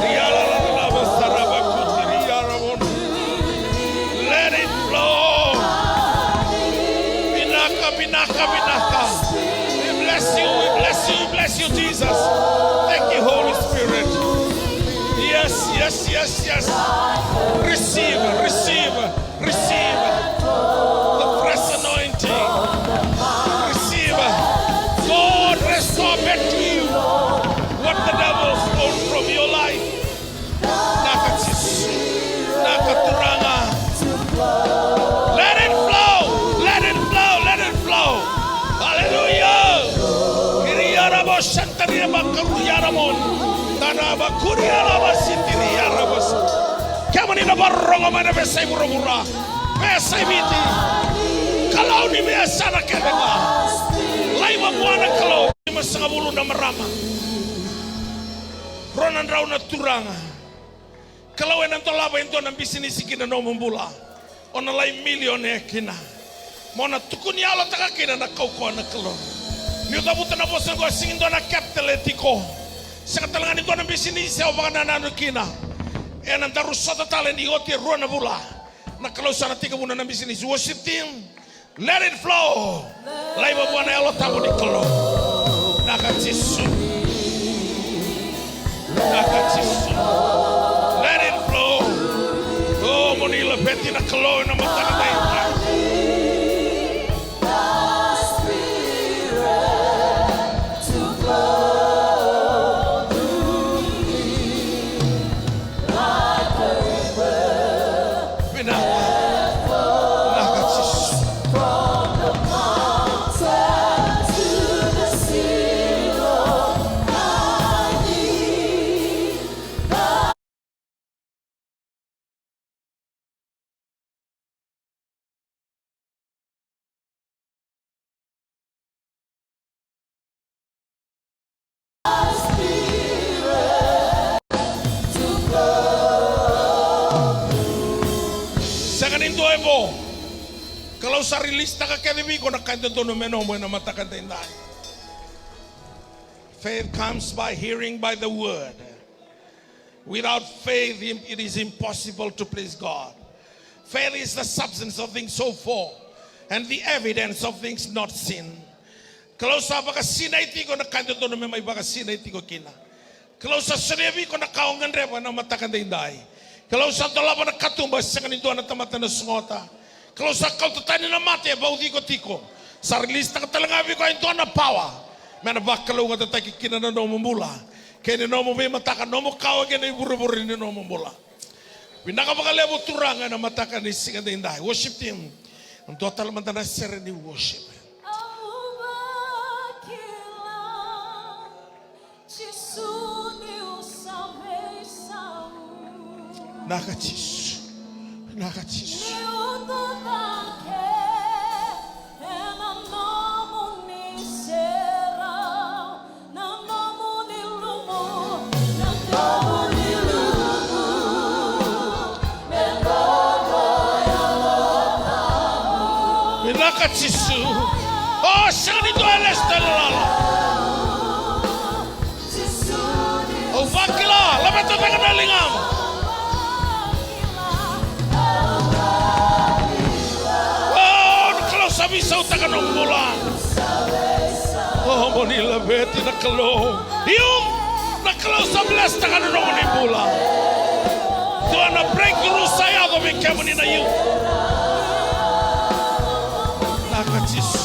Ria la la la la, saraba, kutiria rabo. Let it flow. Vinaka, vinaka, vinaka. We bless you, we bless you, we bless you, Jesus. Thank you, Holy Spirit. Yes, yes, yes, yes. Receive, receive, receive the fresh anointing. Receive. God restore back to you what the devil stole from your life. Vinaka Jisu. Vinaka Turaga. Let it flow. Let it flow. Let it flow. Hallelujah. Kiriarabo shantaria bakaru yaramon. Taraba kuriaraba sitiri yarabas. Kemuni na vakarorogo mai na veiyasai vuravura, veiyasai Viti. Kalou ni veiyasana kece ga. Laiva vua na Kalou. Limasagavulu na marama. Rua na drau na turaga. Kalou ena dolava e dua na bisinisi ki na nomu bula. O na lai milionea kina. Mo na tukuni yalotaka kina na kaukauwa na Kalou. Niu cavuta na vosa qo, sega ni dua na capital e tiko. Sega tale ga ni dua na bisinisi au vakanananu kina. Ena daru sota tale ni oti e rua na vula. Na Kalou sa na tekivuna na bisinisi. Worship team. Let it flow. Laiva vua na Yalo Tabu ni Kalou. Vinaka Jisu. Vinaka Jisu. Let it flow. O, mo ni laveti na Kalou ena mataka edaidai. Vinaka. Vinaka Jisu. Sega ni dua e vo. Kalou sa rilisitaka kece vei iko na ka e dodonu me nomu ena mataka edaidai. Faith comes by hearing by the word. Without faith, it is impossible to please God. Faith is the substance of things hoped for and the evidence of things not seen. Kalou sa vakasinaiti iko na ka e dodonu me mai vakasinaiti iko kina. Kalou sa solia vei iko na ka o gadreva ena mataka edaidai. Kalou sa dolava na katuba e sega ni dua na tamata ena sogota. Kalou sa kauta tani na mate e vauci iko tiko. Sa rilisitaka tale ga vei iko e dua na pawa me na vakalougatataki kina na nomu bula kei na nomu veimataka, nomu kawa kei na ivurevure ni nomu bula. Vinaka vakalevu Turaga ena mataka ni siga edaidai. Worship team, dua tale mada na sere ni worship. Jisu niu sa veisau. Vinaka Jisu. Vinaka Jisu. Niu tucake ena nomuni serau, na nomuni luvu, na nomuni luvu. Vinaka Jisu. O, sega ni dua e lesu tale lala. Au vakila, laveta cake na ligamu. O, na Kalou sa veisautaka nomu bula. O, mo ni laveti na Kalou. Io, na Kalou sa blesstaka na nomuni bula. Dua na breakthrough sa yaco vei kemuni na youth. Vinaka Jisu.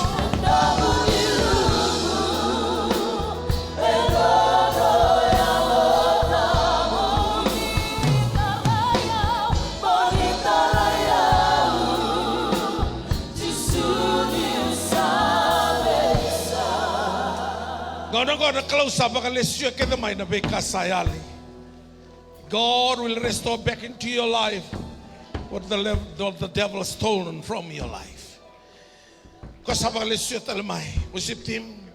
Gauna qo na Kalou sa vakalesuya kece mai na veika sa yali. God will restore back into your life what the, lev- what the devil has stolen from your life. Ko sa vakalesuya tale mai. Worship team,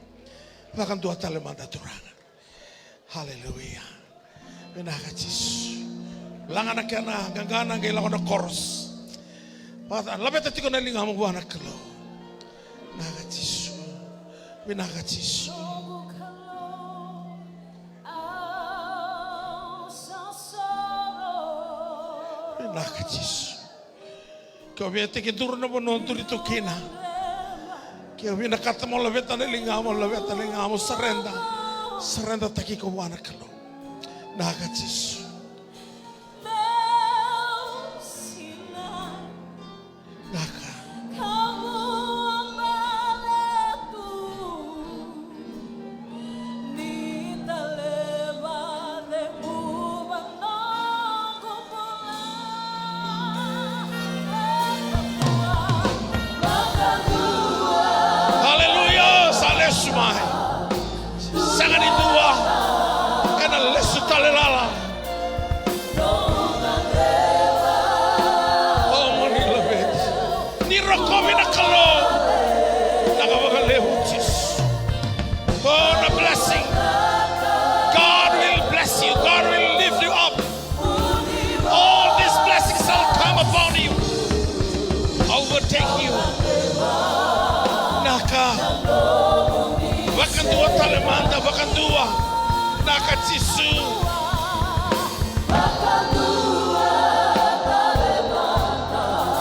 vakadua tale mada Turaga. Haleluya. Vinaka Jisu. Laga na kena qaqana qai lako na chorus. Vaka- laveta tiko na ligamu vua na Kalou. Vinaka Jisu. Vinaka Jisu. Vinaka Jisu. Ke o via tekiduru na vanua o duri tu kina, ke o vinakata mo laveta na ligamu, laveta na ligamu, sareda. Saredataki iko vua na Kalou. Vinaka Jisu. Vinaka. Haleluya, sa lesu mai. Sega ni dua ena lesu tale lala. O moni laveti. Ni rokovi na Kalou. Vinaka vakalevu Jisu. Oh, the blessing. God will bless you. God will lift you up. All these blessings shall come upon you, overtake you. Vinaka. Vakadua tale mada, vakadua. Vinaka Jisu.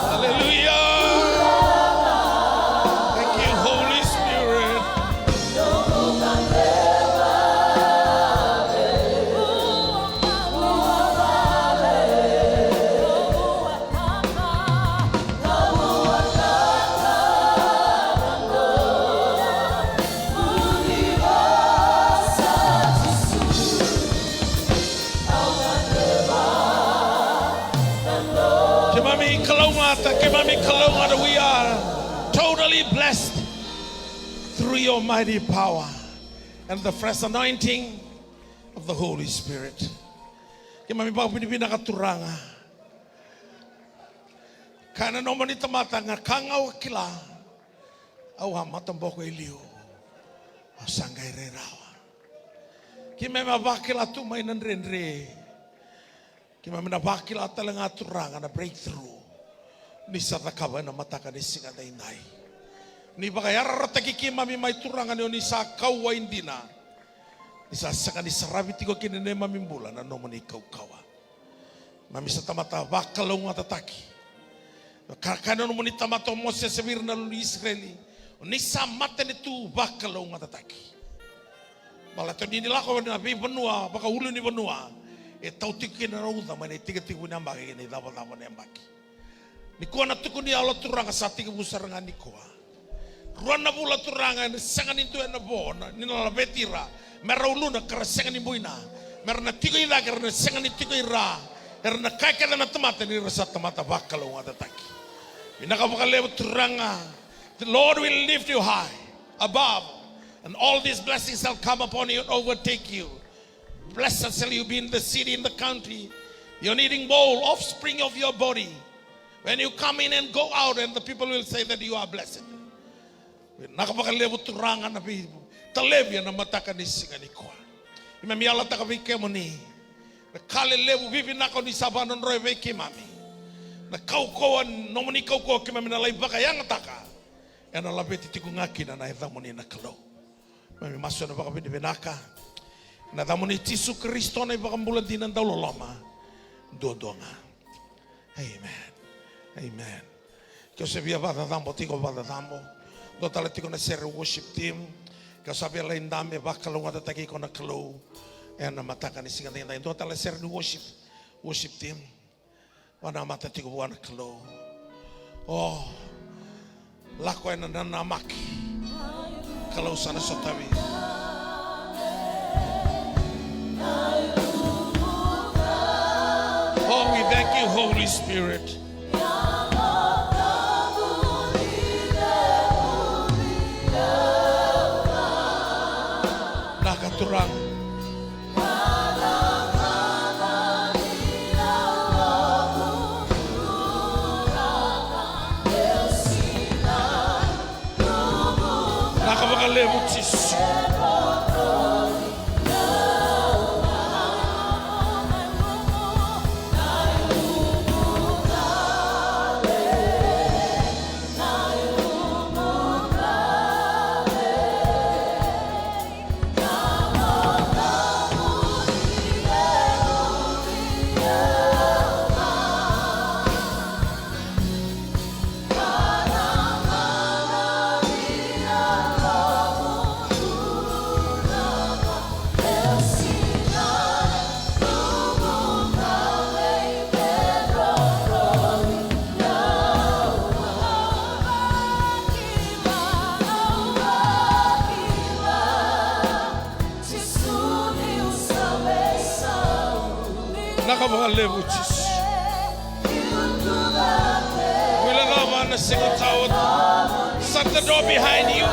Haleluya. Thank you, Holy Spirit. Keimami kalougata, keimami kalougata. We are totally blessed through your mighty power and the fresh anointing of the Holy Spirit. Keimami vakavinavinaka Turaga. Kaya na nomuni tamata, na ka ga au kila, au a mataboko e liu, au sa qai rai rawa. Keimami a vakila tu mai na dredre. Keimami na vakila tale ga Turaga na breakthrough ni sa cakava ena mataka ni siga daidai. Ni vakayarayarataki keimami mai Turaga ni o ni sa kauwai dina. Ni sa sega ni saravi tiko kina neimami bula na nomuni kaukauwa. Keimami sa tamata vakalougatataki. Ka kaya na nomuni tamata o Mosese vei ira na lulu i Isireli, o ni sa matanitu vakalougatataki. Baleta ni ni lako ena veivanua vakaulunivanua, e tau tiko kina na uca mai na itekitekivu ni yabaki kei na icavacava ni yabaki. Nikua na tukuni yalo Turaga sa tekivu sara ga nikua. Rua na vula Turaga ena sega ni dua ena vo na, ni na laveti ira, mera uluna ka ra sega ni buina, mera na tiko i cake era na sega ni tiko i ra, era na kaya kece na tamata ni ra sa tamata vakalougatataki. Vinaka vakalevu Turaga. The Lord will lift you high above, and all these blessings shall come upon you and overtake you. Blessed shall you be in the city, in the country. Your kneading bowl, offspring of your body. When you come in and go out, and the people will say that you are blessed. Vinaka vakalevu Turaga na veitalevi ena mataka ni siga nikua. Keimami yalataka vei kemuni na ka lelevu vivinaka o ni sa vakadrodroya vei keimami. Na kaukauwa, nomuni kaukauwa keimami na lai vakayagataka. Ena laveti tiko ga kina na yacamuni na Kalou. Keimami masu ena vakavinavinaka ena yacamuni Jisu Karisito na iVakabula dina dauloloma duadua ga. Amen. Amen. Ke o se via vakacacabo tiko, vakacacabo. Dua tale tiko na sere worship team. Ke o sa via lai dabe, vakalougatataki iko na Kalou ena mataka ni siga daidai. Dua tale sere ni worship, worship team. Vakanamata tiko vua na Kalou. O lako ena nanamaki. Kalou sa na sotavi. Oh, we thank you, Holy Spirit. Turaga. Vinaka vakalevu Jisu. Vinaka vakalevu Jisu. Guilecava na siga tawa. Shut the door behind you.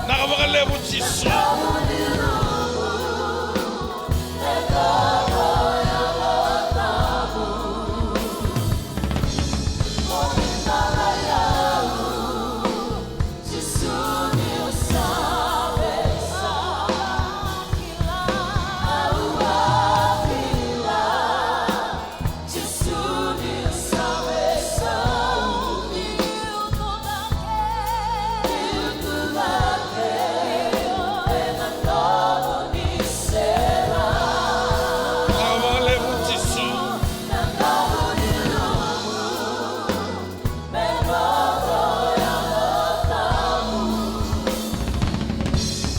Vinaka vakalevu Jisu.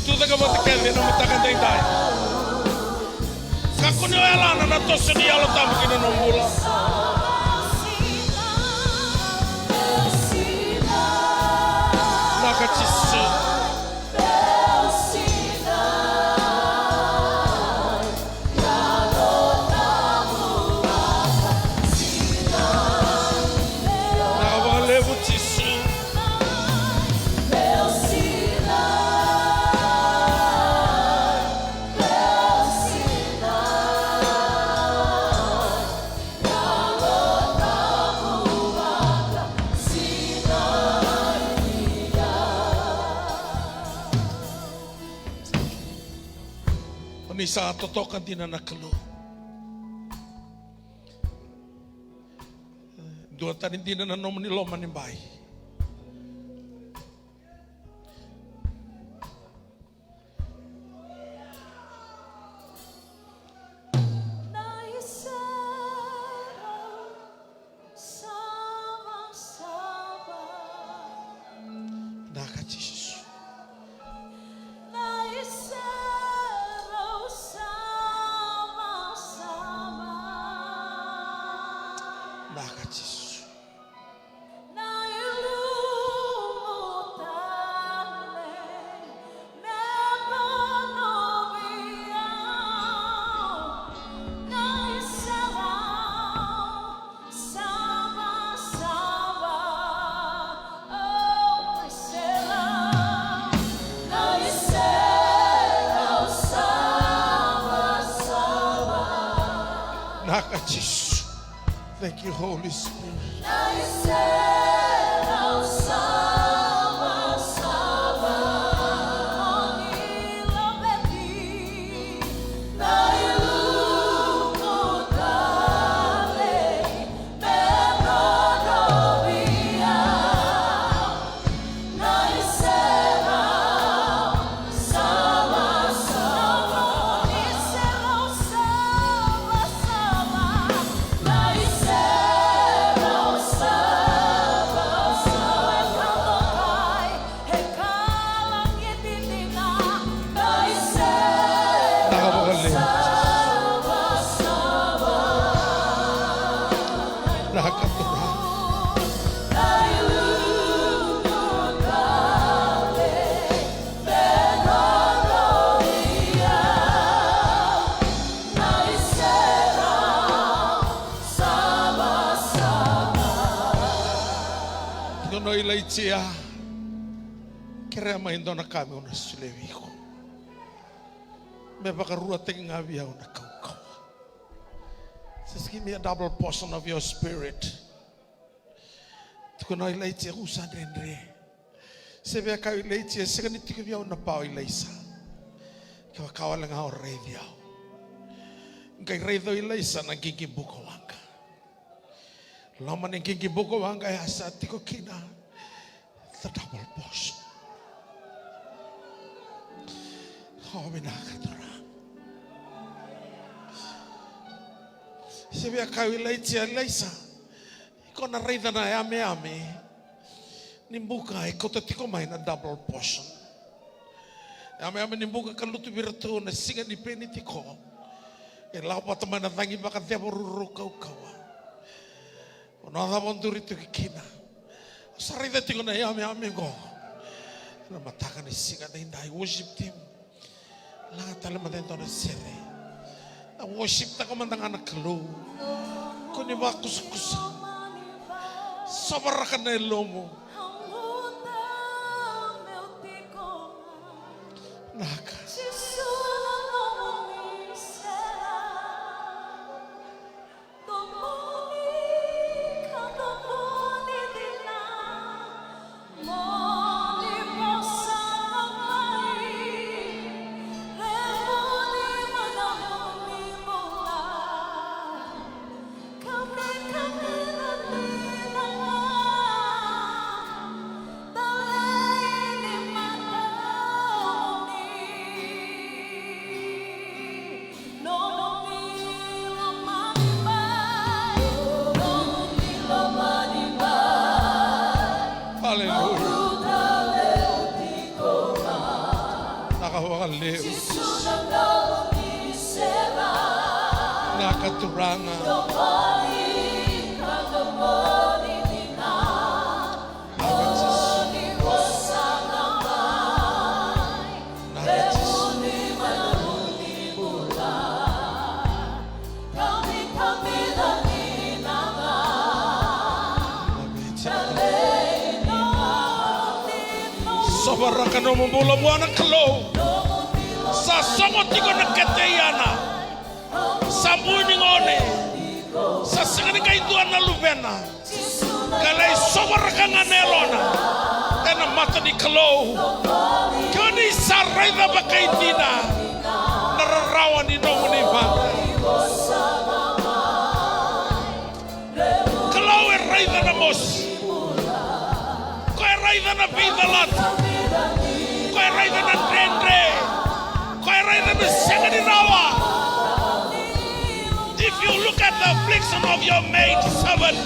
Tucake vata kece ena mataka edaidai. Kakua ni o yalana na toso ni Yalo Tabu ki na nomu bula. Vinaka Jisu. Vinaka vakalevu Jisu. O ni sa totoka dina na Kalou. Dua tani dina na nomuni loma ni bai. Vinaka Jisu. Vinaka Jisu. Vinaka Jisu. Thank you, Holy Spirit. Vinaka vakalevu. Vinaka Turaga. Dua na Ilaija, kerea mai e dua na ka meu na solia vei iko. me vakaruataki ga vei au na kaukauwa. Just give me a double portion of your spirit. Tukuna o Ilaija, au sa dredre. Se via kaya o Ilaija, e sega ni tiko vei au na pa o Ilaisa. Kevaka wale ga o raici au. Qai raica o Ilaisa na qiqi bukawaqa. Loma ni qiqi bukawaqa ya sa tiko kina the double portion. O vinaka Turaga. Se via kaya o Ilaija, Ilaisa, iko na raica na yameyame ni buka e kauta tiko mai na double portion. Yameyame ni buka ka lutu vei iratou na siga ni Penitiko. E lako vata mai na cagi vakaceva, ruarua, kaukauwa. O na cava o duri tiko kina? Au sa raica tiko na yameyame qo ena mataka ni siga edaidai. Worship team, laga tale mada e dua na sere. Na worship taka mada ga na Kalou. Kua ni vakusakusa. Sovaraka na yalomu. Naka. Aleluya. Naka vakalevu. Naka Turaga. Naka Jisu. Naka Jisu. Sovaraka nomu bula vua na Kalou. Sa sogo tiko na kete i Ana. Sa bui ni gone. Sa sega ni qai dua na luvena. Ka lai sovaraka ga na yalona ena mata ni Kalou. Ke o ni sa raica vakaidina na rarawa ni nomuni vaka. Kalou e raica na mosi. Koya e raica na veicalati. Koya e raica na dredre. Koya e raica na sega ni rawa. If you look at the affliction of your maid servant,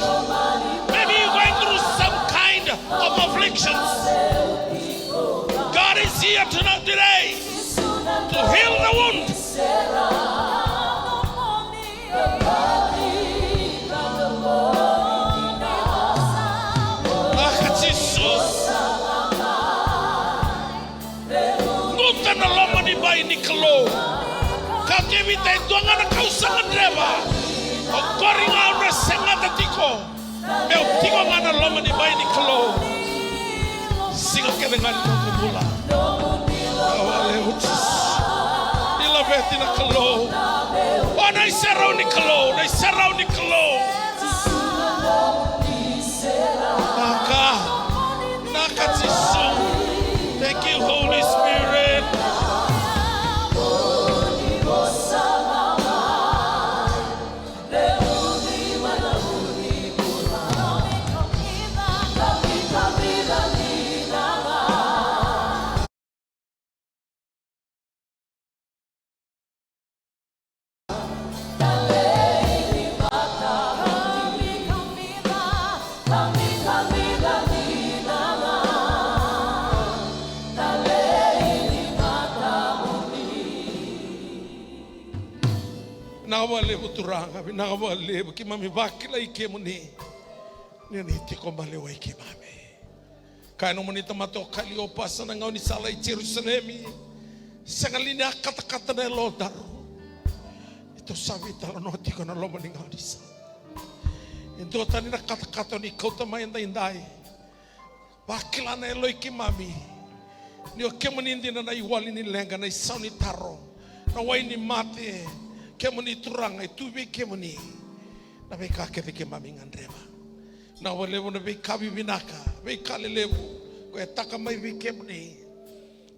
maybe you're going through some kind of afflictions. God is here tonight, today, to heal the wound. Naka Jisu. Guta na loma ni bai ni Kalou. Ka kevita e dua ga na ka au sa gadreva, oqori ga au na segata tiko. Meu tiko ga na loma ni bai ni Kalou. Siga kece ga ni noqu bula. Vinaka vakalevu Jisu. Ni laveti na Kalou. O na iserau ni Kalou, na iserau ni Kalou. Naka. Naka Jisu. Thank you, Holy Spirit. Vinaka vakalevu Turaga, vinaka vakalevu. Keimami vakilai kemuni ni o ni tiko balewai keimami. Kaya nomuni tamata o Kaliopasa na gaunisala i Jerusalemi, sega li ni a katakata na yalodaru? Keitou sa veitalanoa tiko na loma ni gaunisala. E duatani na katakata o ni kauta mai edaidai. Vakila na yalo i keimami ni o kemuni dina na iwali ni leqa, na isau ni taro, na wai ni mate. Kemuni Turaga, e tu vei kemuni na veika kece keimami gadreva. Na vakalevu na veika vivinaka, veika lelevu ko e taka mai vei kemuni.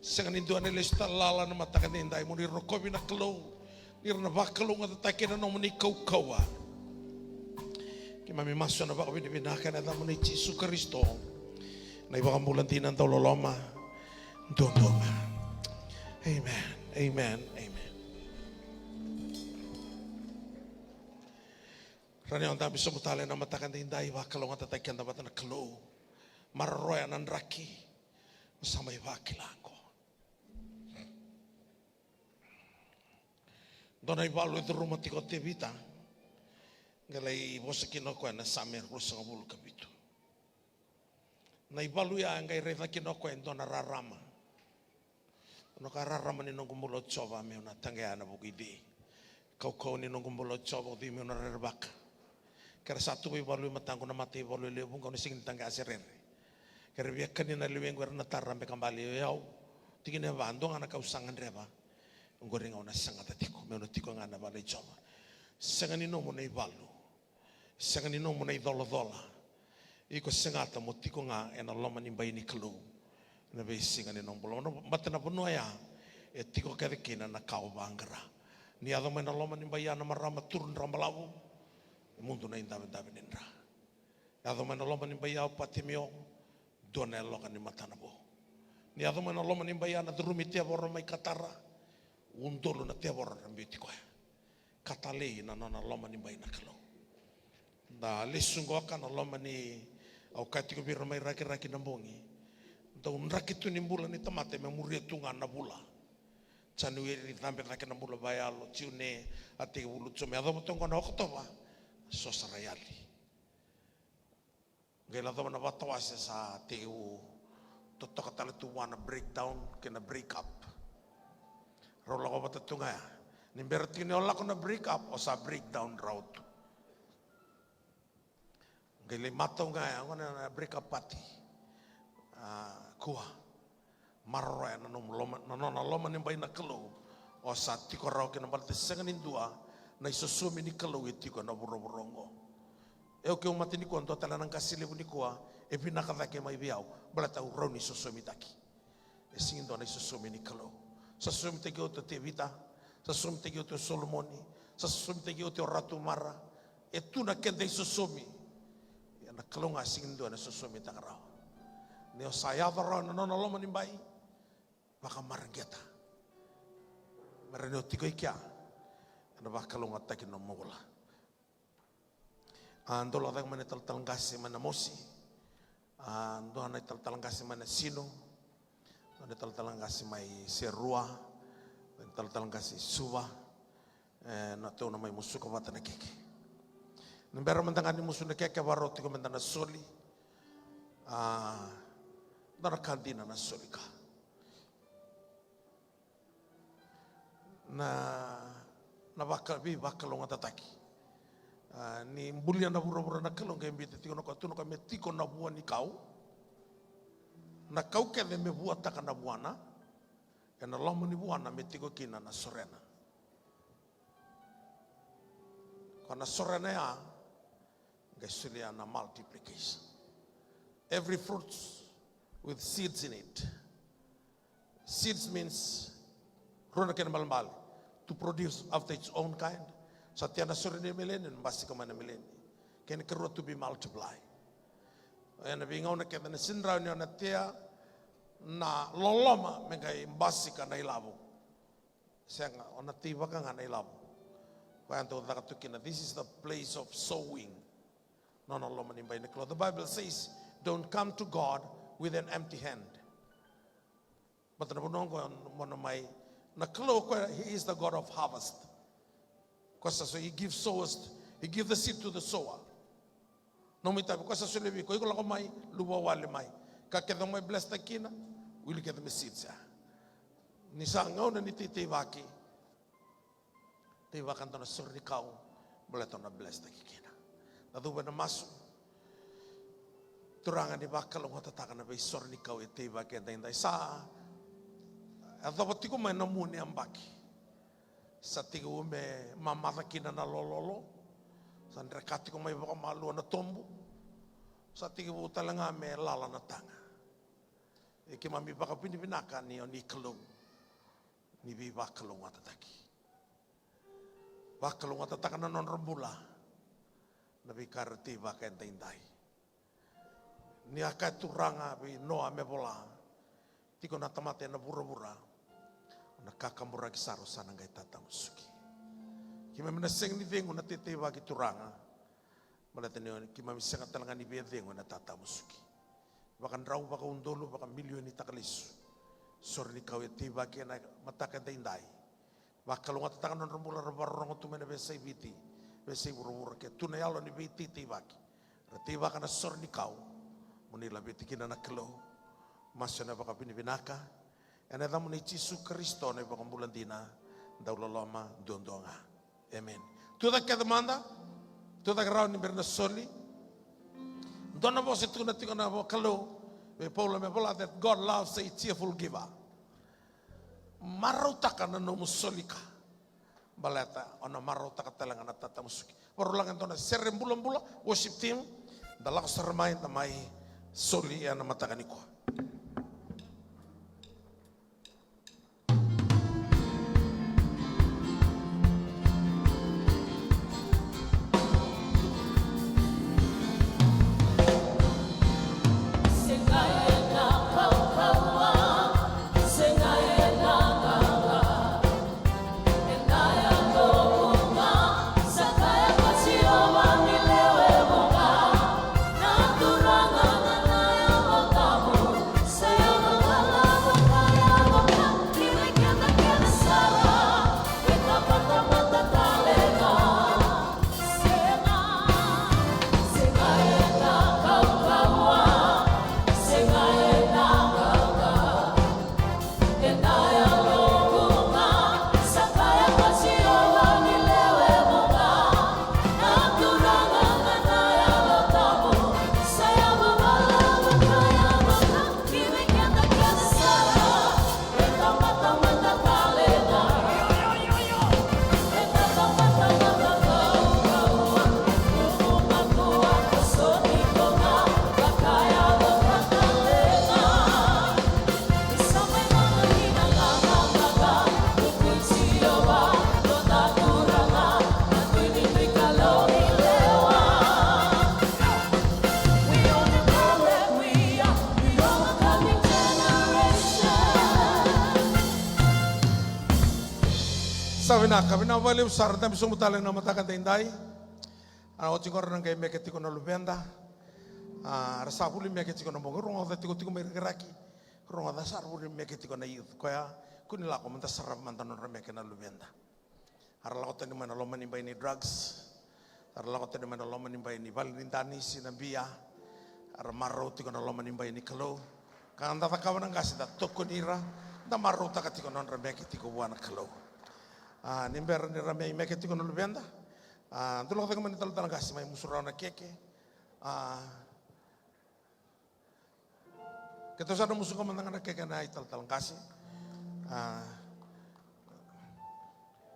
Sega ni dua na lesu tale lala na mataka edaidai, mo ni rokovi na Kalou. Ni ra na vakalougatataki ena nomuni kaukauwa. Keimami masu ena vakavinavinaka ena yacamuni Jisu Karisito, na iVakabula dina, dauloloma duadua ga. Amen. Amen. Amen. Rawa ni o dabe sobu tale ena mataka edaidai, vakalougatataki keda vata na Kalou. Maroroya na draki. Sa mai vakila qo. Dua na ivalu e curuma tiko o Tevita, qai lai vosa kina o koya na Same ruasagavulu ka vitu. Na ivalu ya e qai raica kina o koya e dua na rarama. Na ka rarama ni noqu bula o Jiova, meu na taqeya ena vuku i cei? Kaukauwa ni noqu bula o Jiova, o cei meu na rerevaka? Ke ra sa tuva ivalu e mataqu na mataivalu e lewe vuqa, au na sega ni taqeya se rere. Ke ra via kani na lewequ era na tara, beka bale o yau. Tikina e va, dua ga na ka au sa gadreva, oqori ga au na sagata tiko, meu na tiko ga ena vale i Jiova. Sega ni nomu na ivalu. Sega ni nomu na icolacola. Iko sagata mo tiko ga ena loma ni bai ni Kalou ena veisiga ni nomu bula. Baleta na vanua ya e tiko kece kina na ka o vaqara. Ni yaco mai na loma ni bai ya na marama, turu dra balavu, e mudu na idavedave ni dra. Yaco mai na loma ni bai ya o Patimio, dua na yaloka ni matana vo. Ni yaco mai na loma ni bai ya na curumi tevoro mai Katara, udolu na tevoro era biuti koya. Ka talei na nona loma ni bai na Kalou. Da lesu qoka na loma ni, au kaya tiko vei ira mai Rakiraki na bogi, dau draki tu ni bula ni tamata me muria tu ga na vula. Janueri cabe cake na bula vakayalo, Jiune a tekivu lutu, me yacova toka na Okotova, so sara yali. Qai lacova na vatawase sa tekivu totoka tale tu vua na breakdown kei na break up. Rau lako vata tu ga ya. Ni bera tiko ni o lako na break up, o sa breakdown rawa tu. Qai lai matau ga ya, gona na break up party. A, kua. Maroroya na nomu loma, na nona loma ni bai na Kalou. O sa tiko rawa kina baleta sega ni dua na isosomi ni Kalou e tiko ena vuravura oqo. E, au keu mate nikua, dua tale na qase levu nikua e vinaka cake mai vei au, baleta au rawa ni sosomitaki. E sega ni dua na isosomi ni Kalou. Sa sosomitaki oti o Tevita, sa sosomitaki oti o Solomoni, sa sosomitaki oti o Ratu Mara. E tu na keda isosomi. Ia na Kalou ga sega ni dua ena sosomitaka rawa. Ni o sa yaco rawa na nona loma ni bai, vakamareqeta. Me rawa ni o tiko i kea, ena vakalougatataki na nomu bula. A, dou lako cake mai na italatala qase mai Namosi. A, dua na italatala qase mai Nasinu. Dua na italatala qase mai Serua. Dua na italatala qase i Suva. E, na tou na mai musuka vata na keke. Ni bera mada ga ni musu na keke, varau tiko meda na soli. A, dua na ka dina na soli ka. Na, na vaka, veivakalougatataki. A, ni bulia na vuravura na Kalou, qai biuta tiko na koya, tukuna o koya me tiko na vua ni kau. Na kau kece me vuataka na vuana. Ena loma ni vuana me tiko kina na sorena. Ko na sorena ya, qai solia na multiplication. Every fruit with seeds in it. Seeds means rua na kena balebale. To produce after its own kind. Sa tea na sore ni meleni, na basika mai na meleni. Kena karua, to be multiply. Ena veigauna kece na sega ni rawa ni o na tea na loloma me qai basika na ilavo. Sega, o na teivaka ga na ilavo. Koya dau caka tu kina. This is the place of sowing. Nona loma ni bai na Kalou. The Bible says, "Don't come to God with an empty hand." But na vanua oqo mo na mai, na Kalou o koya, he is the God of harvest. Koya sa so, he gives sowers, he gives the seed to the sower. Nomu itavi, koya sa solia vei iko, iko lako mai, luvawale mai. Ka kece o mai bless taki kina, wili kece me seeds ya. Ni sa gauna ni teiteivaki, teivaka dua na sore ni kau, baleta o na bless taki kina. Na cuva ena masu. Turaga, ni vakalougatataka na veisore ni kau e teivaki edaidai. Sa yacova tiko mai na mua ni yabaki. Sa tekivu me mamaca kina na lololo. Sa dreka tiko mai vakamalua na tobu. Sa tekivu tale ga me lala na taga. E keimami vakavinavinaka ni o ni Kalou ni veivakalougatataki. Vakalougatataka na nodra bula na veika era teivaka edaidai. Ni a kaya Turaga vei Noa me vola, tiko na tamata ena vuravura, na kakaburaki sara sa na qai tatamusuki. Keimami na sega ni cegu na teteivaki Turaga, baleta ni keimami sega tale ga ni via cegu ena tatamusuki. Vakadrau, vakaudolu, vakamilioni takalesu. Sore ni kau e teivaki ena mataka edaidai. Vakalougatataka na nodra bula ra vakarorogo tu mai na veiyasai Viti, veiyasai vuravura, ke tu na yalo ni veiteiteivaki. Ra teivaka na sore ni kau, mo ni laveti kina na Kalou. Masu ena vakavinavinaka ena yacamuni Jisu Karisito na iVakabula dina, dau loloma duadua ga. Emeni. Tu cake kece mada. Tu cake rawa ni bera na soli. Dua na vosa e tukuna tiko na Kalou vei Paula me vola that God loves a cheerful giver. Marautaka na nomu soli ka. Baleta o na marautaka tale ga na tatamusuki. Vakarau laga e dua na sere bulabula, worship team, da lako sara mai, da mai soli ena mataka nikua. Sa vinaka, vinaka vakalevu sara, dabe sobu tale na mataka daidai. A, oti qo ra na qai meke tiko na luveda. A, ra sa vuli meke tiko na bogi, rogoca tiko, tiko mai Rakiraki. Rogoca sa ra vuli meke tiko na youth. Koya, kua ni lako, mada sarava mada nodra meke na luveda. A ra lako tani mai na loma ni bai ni drugs. A ra lako tani mai na loma ni bai ni vale ni danisi, na bia. A ra marau tiko na loma ni bai ni Kalou. Ka da cakava na qase, da tokoni ira, da marautaka tiko na nodra meke tiko vua na Kalou. A, ni bera ni ra mai meke tiko na luveda. A, dou lako cake mai na talatala qase, mai musu rawa na keke. A, keitou sa na musu ga mada ga na keke na italatala qase. A,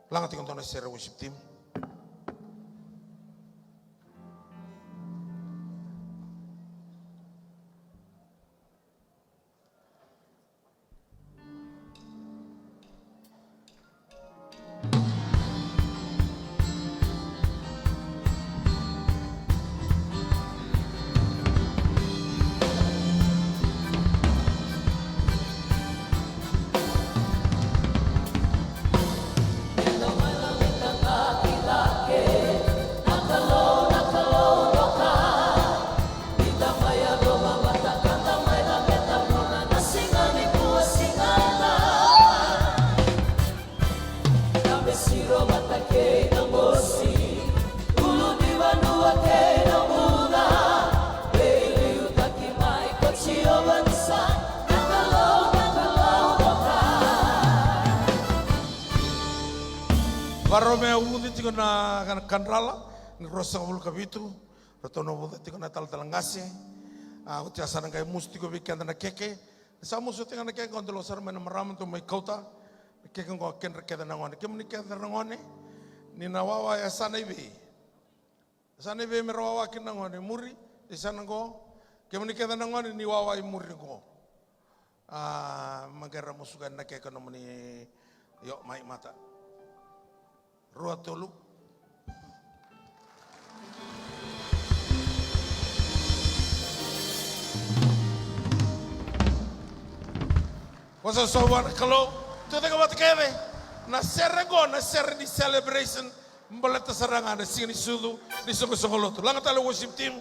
laga tiko dua na sere worship team. Varau me uvuci tiko na, na kadrala ni ruasagavulu ka vitu. Ratou na vuca tiko na talatala qase. A, oti a sa na qai musu tiko vei keda na keke. Sa musu tiko na keke, qo dou lako sara mai na marama, dou mai kauta. Keke qo kedra kece na gone. Kemuni kece na gone, ni na wawa e yasana i vei? Yasana i vei me ra wawa kina na gone? Muri, yasana qo. Kemuni kece na gone ni wawa i muri qo. A, maqera musuka na keke nomuni. Io, mai mata. Rua, tolu. Vosa so vua na Kalou. Tucake vata kece. Na sere qo na sere ni celebration. Baleta sara ga na siga ni sucu ni soqosoqo lotu. Laga tale worship team.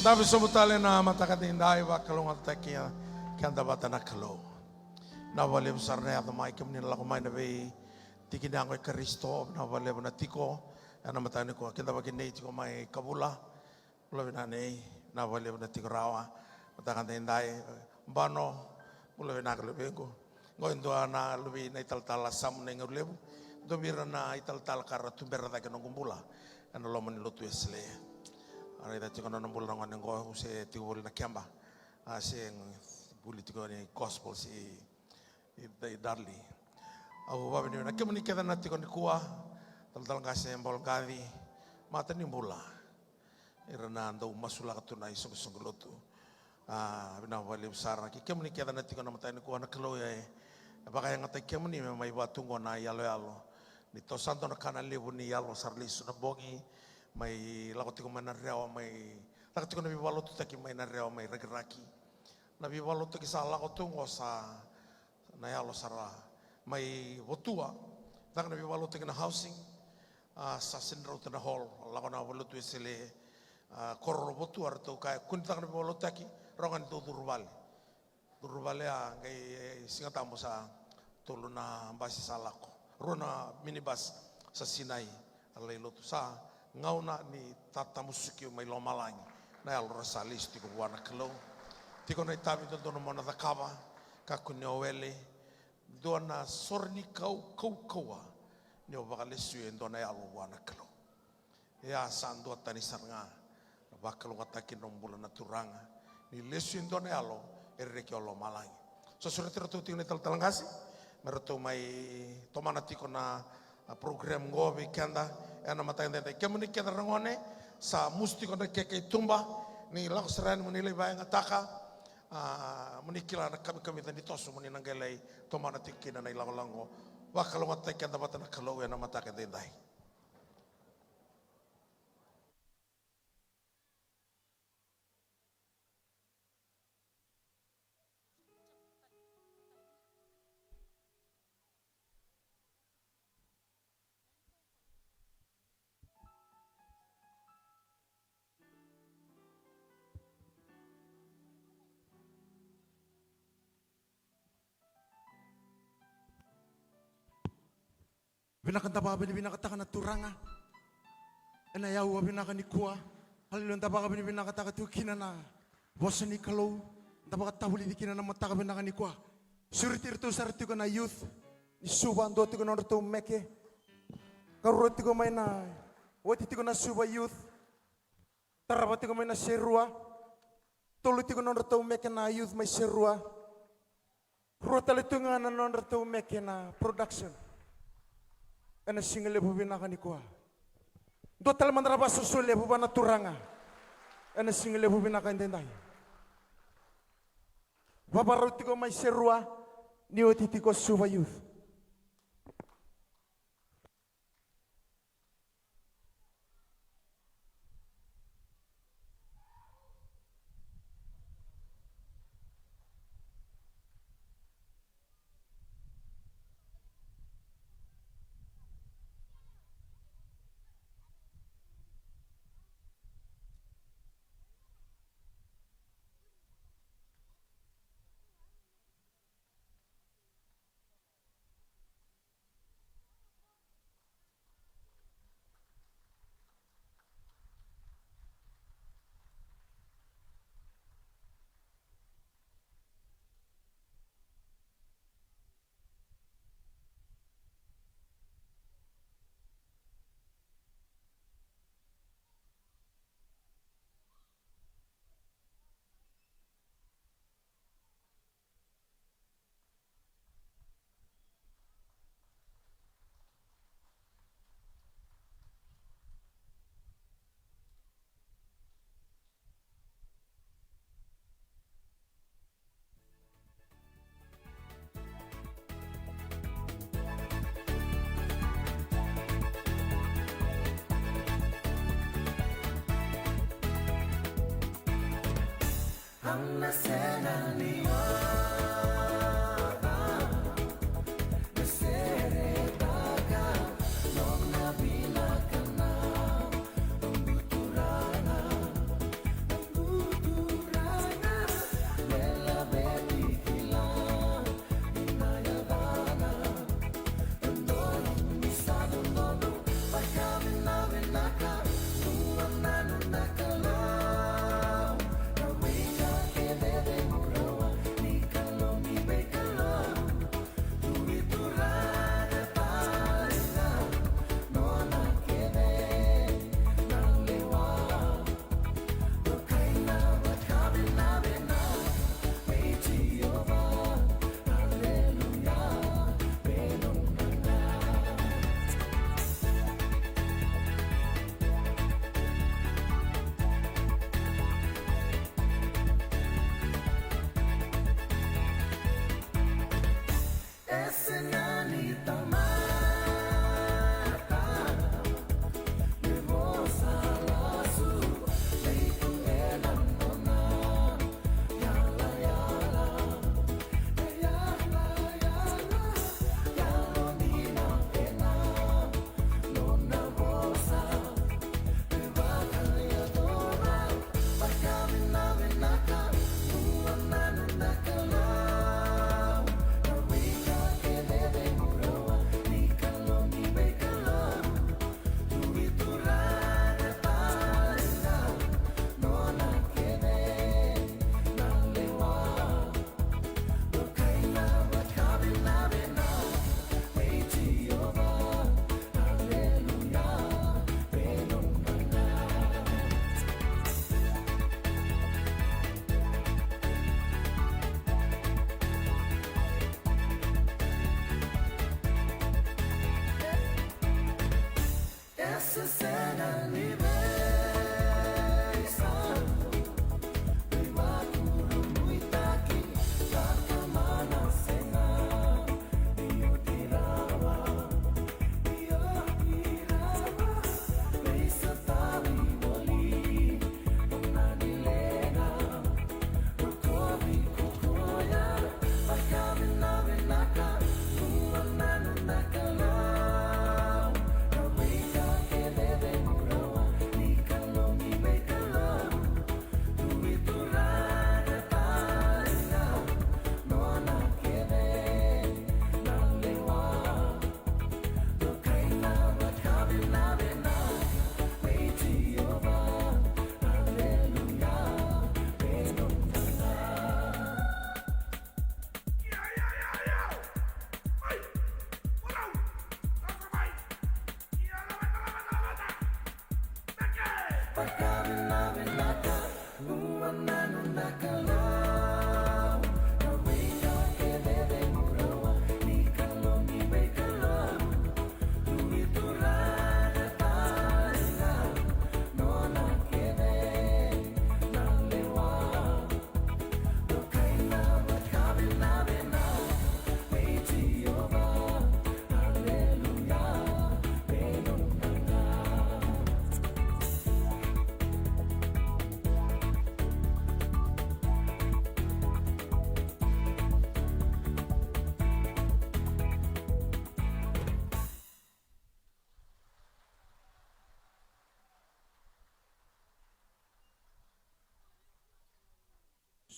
Dabe sobu tale na mataka daidai, vakalougatataki keda vata na Kalou. Vinaka vakalevu sara na yaco mai kemuni na lako mai na vei tiki ni yago i Karisito, vinaka vakalevu na tiko ena mataka nikua. Keda vakinei tiko mai Kavula, bula vinaka nei, vinaka vakalevu na tiko rawa. Mataka daidai, Bano, bula vinaka luvequ. Qo e dua na luve i na italatala Samu na i Garulevu. Dua vei ira na italatala ka ra tubera cake noqu bula ena loma ni lotu Wesele. A raica tiko na nona bula na gone qo, au se tiko voli na keba. A se vuli tiko ni gospel se i, i, i Darli. Au vavinavinaka kemuni kece na tiko nikua, talatala qase Bolo Qaci, mata ni bula. Ira na dau masulaka tu na isoqosoqo lotu. A, vinaka vakalevu sara ki kemuni kece na tiko na mataka nikua, na Kalou e vakayagataki kemuni me mai vaka tu qo na iyaloyalo. Ni toso dua na ka na levu ni yalo sara lesu na bogi, mai lako tiko mai na Rewa, mai caka tiko na veivakalotutaki mai na Rewa, mai Rakiraki. Na veivakalotutaki sa lako tu qo sa na yalo sara mai Votua. Caka na veivakalotutaki na housing, a, sa sega ni rauta na hall, lako na valelotu Wesele, a, Kororo Votua, ratou kaya kua ni caka na veivakalotutaki, rau ga ni dau curu vale. Curu vale, a, qai, e, Sigatabu sa tolu na basi sa lako, rua na minibus sa sinai. A lai lotu, sa gauna ni tatamusuki mai lomalagi na yalo ra sa lesu tiko vua na Kalou. Tiko na itavi dodonu mo na cakava, kakua ni o wele, dua na sore ni kau, kaukauwa ni o vakalesuya e dua na yalo vua na Kalou. Ia sa duatani sara ga na vakalougatataki na nomu bula na Turaga, ni lesu e dua na yalo e reki o lomalagi. So sureti iratou tiko na italatala qase me ratou mai tomana tiko na, a, program qo vei keda ena mataka edaidai. Kemuni kece ragone, sa musu tiko na keke i tuba, ni lako sara yani mo ni lai vakayagataka. A, mo ni kila na kamikamica ni toso mo ni na qai lai tomana tiko kina na ilakolako qo. Vakalougatataki keda vata na Kalou ena mataka edaidai. Vinaka, da vakavinavinakataka na Turaga ena yakavi vinaka nikua. Haleluya, da vakavinavinakataka tiko kina na vosa ni Kalou, da vakatavulici kina na mataka vinaka nikua. Sureti iratou sara tiko na youth ni Suva, dua tiko na nodratou meke. Karua tiko mai na, oti tiko na Suva youth. Tarava tiko mai na Serua. Tolu tiko na nodratou meke na youth mai Serua. Rua tale tu ga na nodratou meke na production. Ena siga levu vinaka nikua. Dua tale mada na vakasoso levu vua na Turaga. Ena siga levu vinaka edaidai. Vavarau tiko mai Serua, ni oti tiko Suva Youth.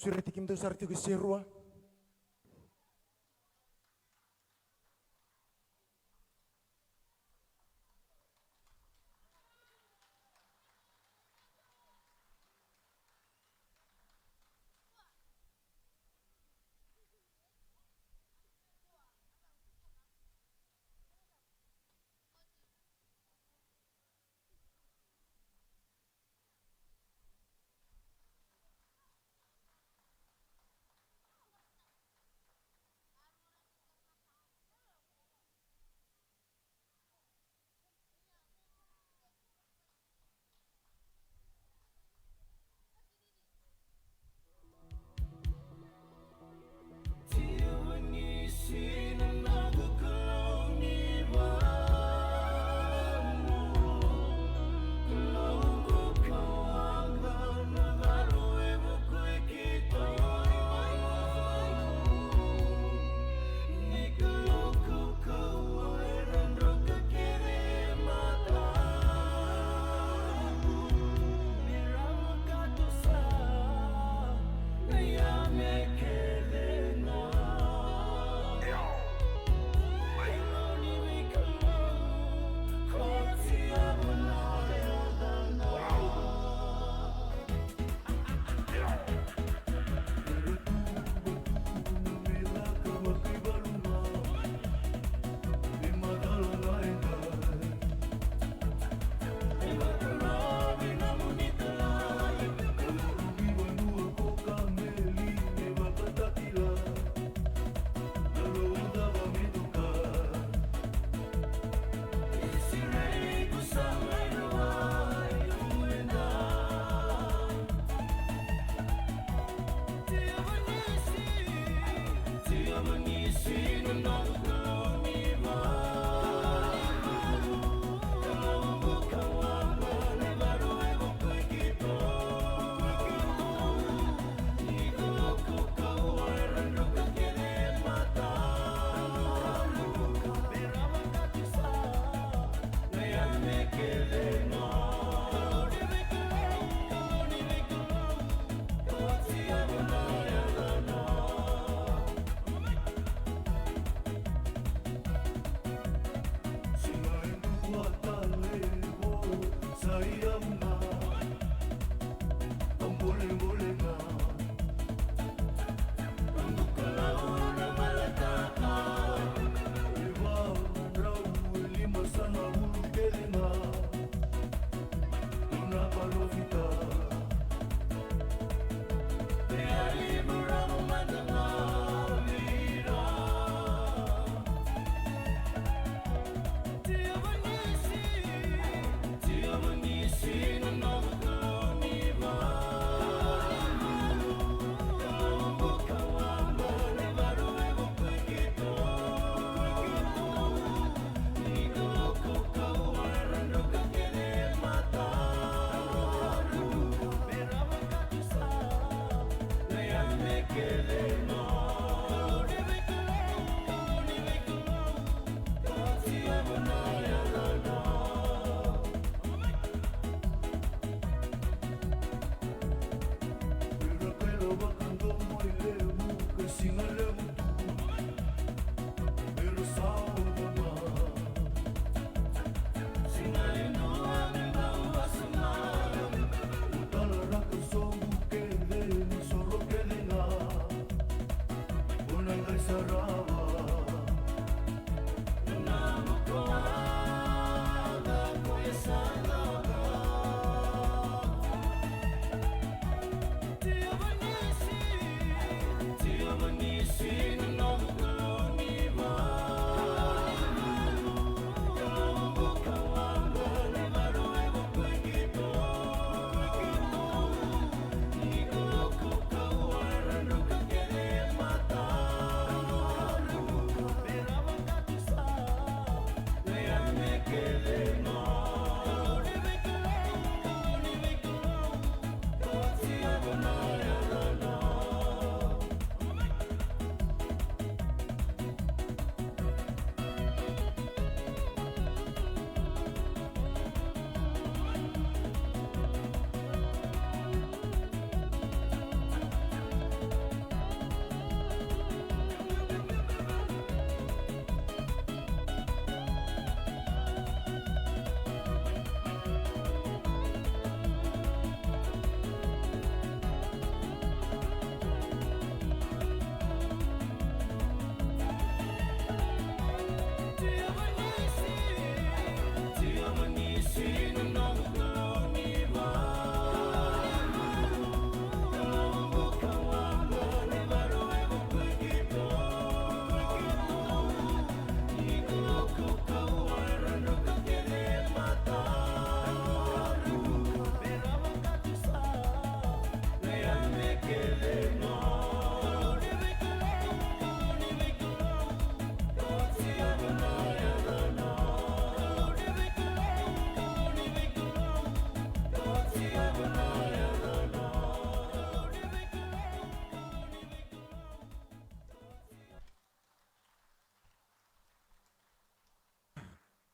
Sureti kemudou sara tiko e serua.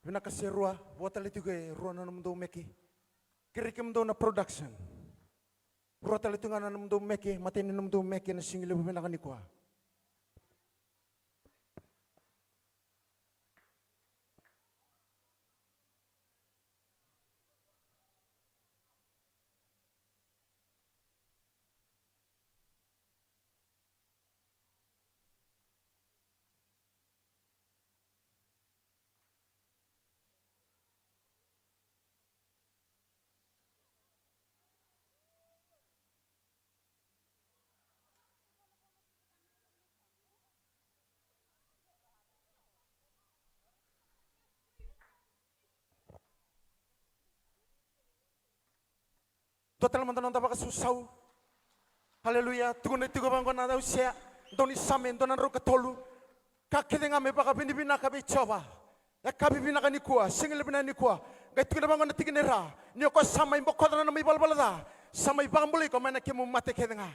Vinaka se rua, vua tale tiko e rua na nomudou meke. Kerei kemudou na production. Rua tale tu ga na nomudou meke, matai ni nomudou meke na siga levu vinaka nikua. Dua tale mada noda vakasausau. Aleluya. Tukuna tiko vaqo na Osea, dua ni Same, dua na drau ka tolu. Ka kece ga me vakavinavinaka vei Jiova. E yakavi vinaka nikua, siga levu vinaka nikua. Qai tukuna vaqo na tikina e ra, ni o koya sa mai bokoca na nomu ivalavala ca, sa mai vakabulai iko mai na kemu mate kece ga.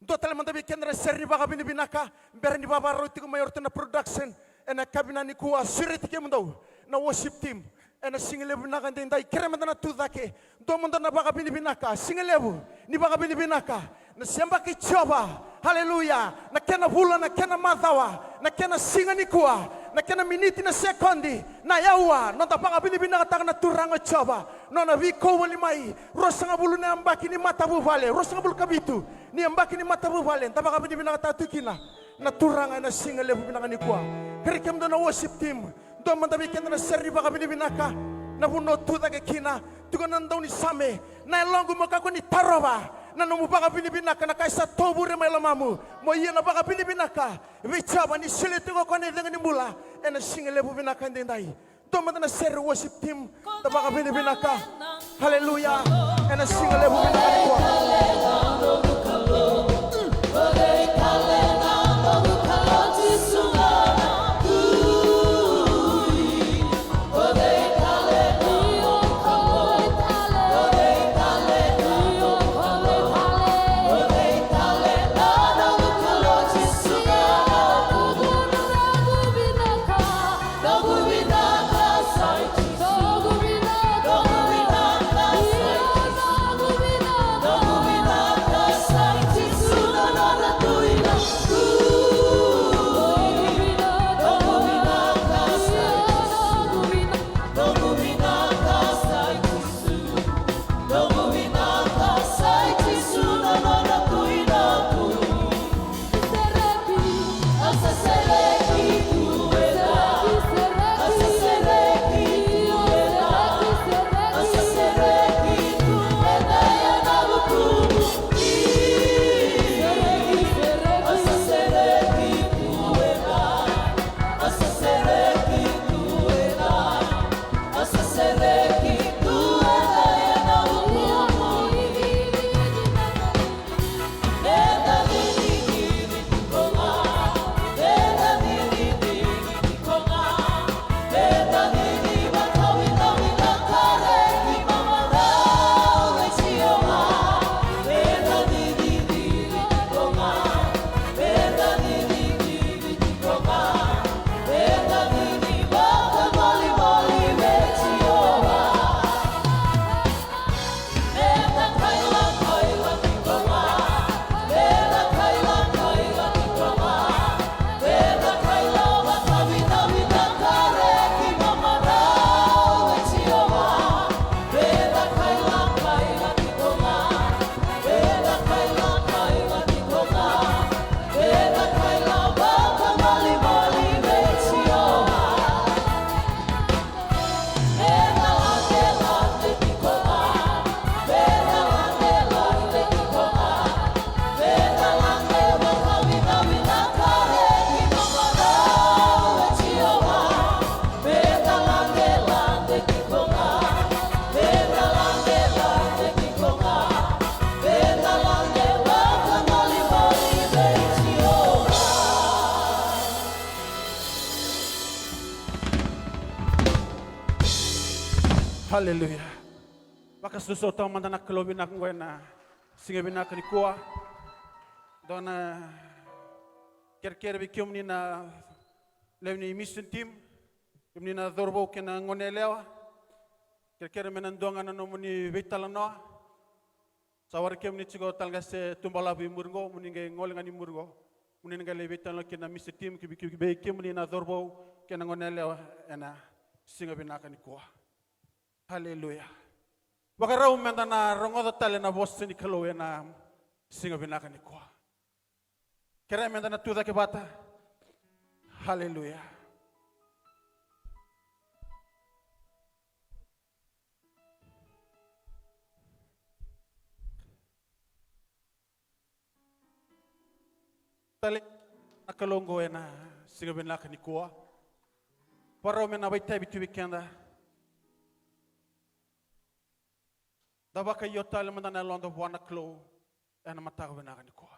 Dua tale mada vei keda na sere ni vakavinavinaka, bera ni vavarau tiko mai o ratou na production. Ena yakavi vinaka nikua, sureti kemudou na worship team. Ena siga levu vinaka edaidai, kere mada na tucake. Dua mada na vakavinavinaka, siga levu ni vakavinavinaka. Na se yabaki Jiova, haleluya. Na kena vula, na kena macawa, na kena siga nikua, na kena miniti, na sekodi, na yaua, noda vakavinavinakataka na Turaga o Jiova. Nona veikauvali mai, ruasagavulu na yabaki ni matavuvale, ruasagavulu ka vitu ni yabaki ni matavuvale, da vakavinavinakataka tu kina na Turaga ena siga levu vinaka nikua. Kerei kemudou na worship team, dua mada vei keda na sere ni vakavinavinaka, na vanua o tucake kina. Tukuna na daunisame, na yaloqu mo kakua ni tarova na nomu vakavinavinaka, na ka e sa tovure mai lomamu, mo ia na vakavinavinaka vei Jiova ni solia tiko o koya na icegu ni bula ena siga levu vinaka edaidai. Dua mada na sere worship team, da vakavinavinaka. Haleluya. Ena siga levu vinaka nikua. Haleluya. Vakasausau taumada na Kalou vinaka oqo ena siga vinaka nikua. Dua na kerekere vei kemuni na lewe ni mission team. Kemuni na cauravou kei na gone yalewa, kerekere me na dua ga na nomuni veitalanoa. Sa warai kemuni tiko tale ga se tu balavu i muri qo, mo ni qai gole ga ni muri qo, mo ni na qai lai veitalanoa kei na music team, ki, ki, ki vei kemuni na cauravou kei na gone yalewa ena siga vinaka nikua. Haleluya. Vakarau meda na rogoca tale na vosa ni Kalou ena siga vinaka nikua. Kerea meda na tu cake vata. Haleluya. Tale na Kalou oqo ena siga vinaka nikua. Vakarau me na vakaitavi tu vei keda. Da vakaio tale mada na yaloda vua na Kalou ena mataka vinaka nikua.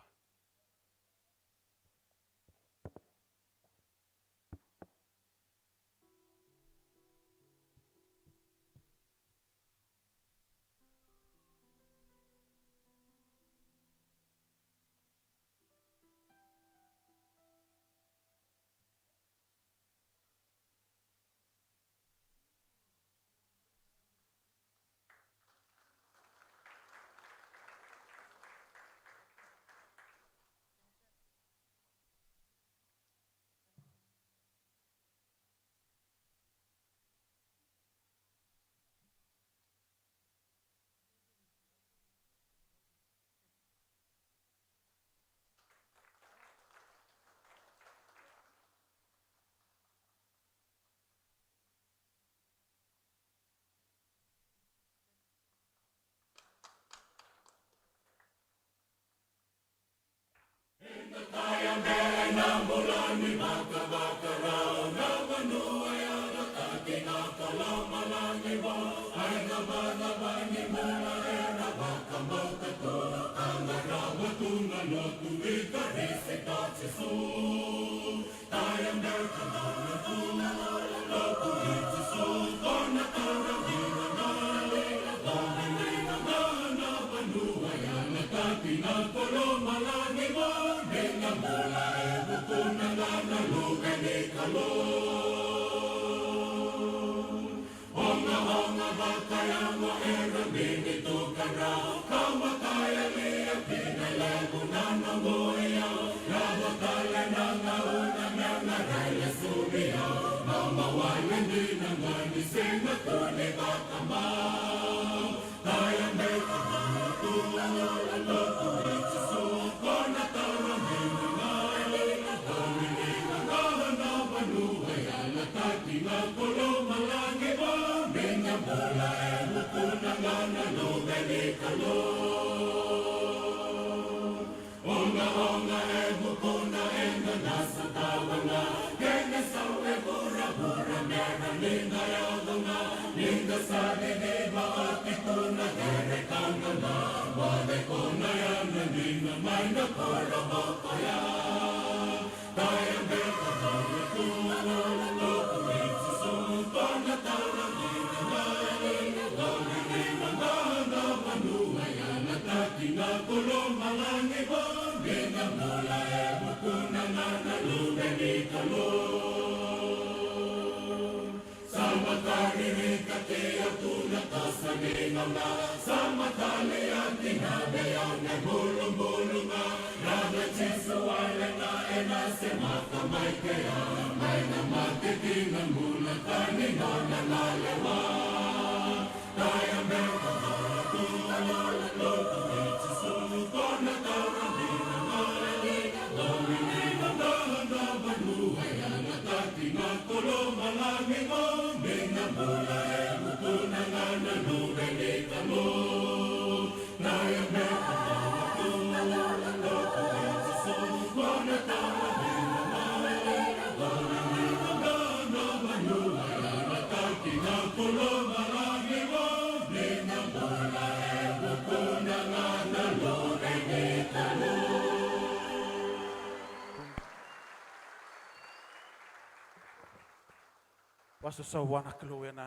Vakasosova na Kalou ena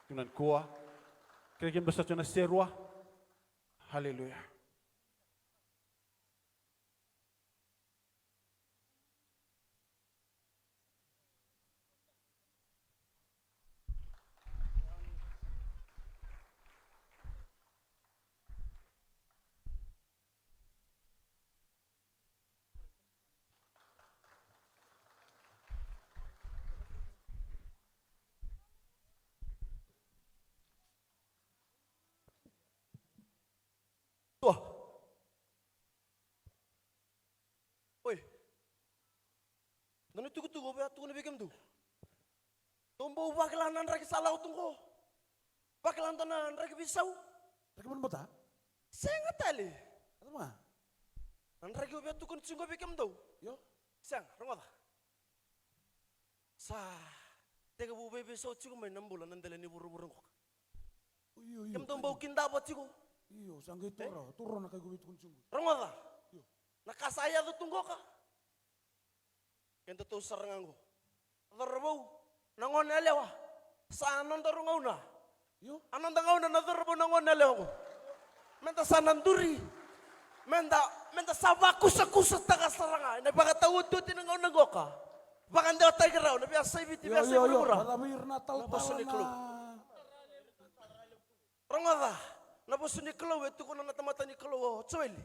siga nikua. Kerei kemudrau sa tu na serua. Haleluya. Na tukutuku au via tukuna vei kemudou. Dou bau vakila na draki sa lako tu qo. Vakila dua na draki veisau. Draki mani bata? Sega tale. Ata ma. Na draki au via tukuna tiko qo vei kemudou. Io. Sega, rogoca. Sa tekivu veiveisau tiko mai na bula na dela ni vuravura qoka. Io, io. Kemudou bau kidava tiko. Io, sa qai toro, toro na ka iko veitukuna tiko. Rogoca. Io. Na ka sa yaco tu qoka. Kedatou sara ga qo. Cauravou, na gone yalewa. Sa nodaru gauna. Io. A noda gauna na cauravou, na gone yalewa qo. Meda sa na duri. Meda, meda sa vakusakusataka sara ga. Ena vakataotioti na gauna qoka. Vakadewataki rau na veiyasai Viti, io, veiyasai vuravura. Io, io. Mada vei ira na talatala na vosa ni Kalou. Rogoca, na vosa ni Kalou e tukuna na tamata ni Kalou o Joeli.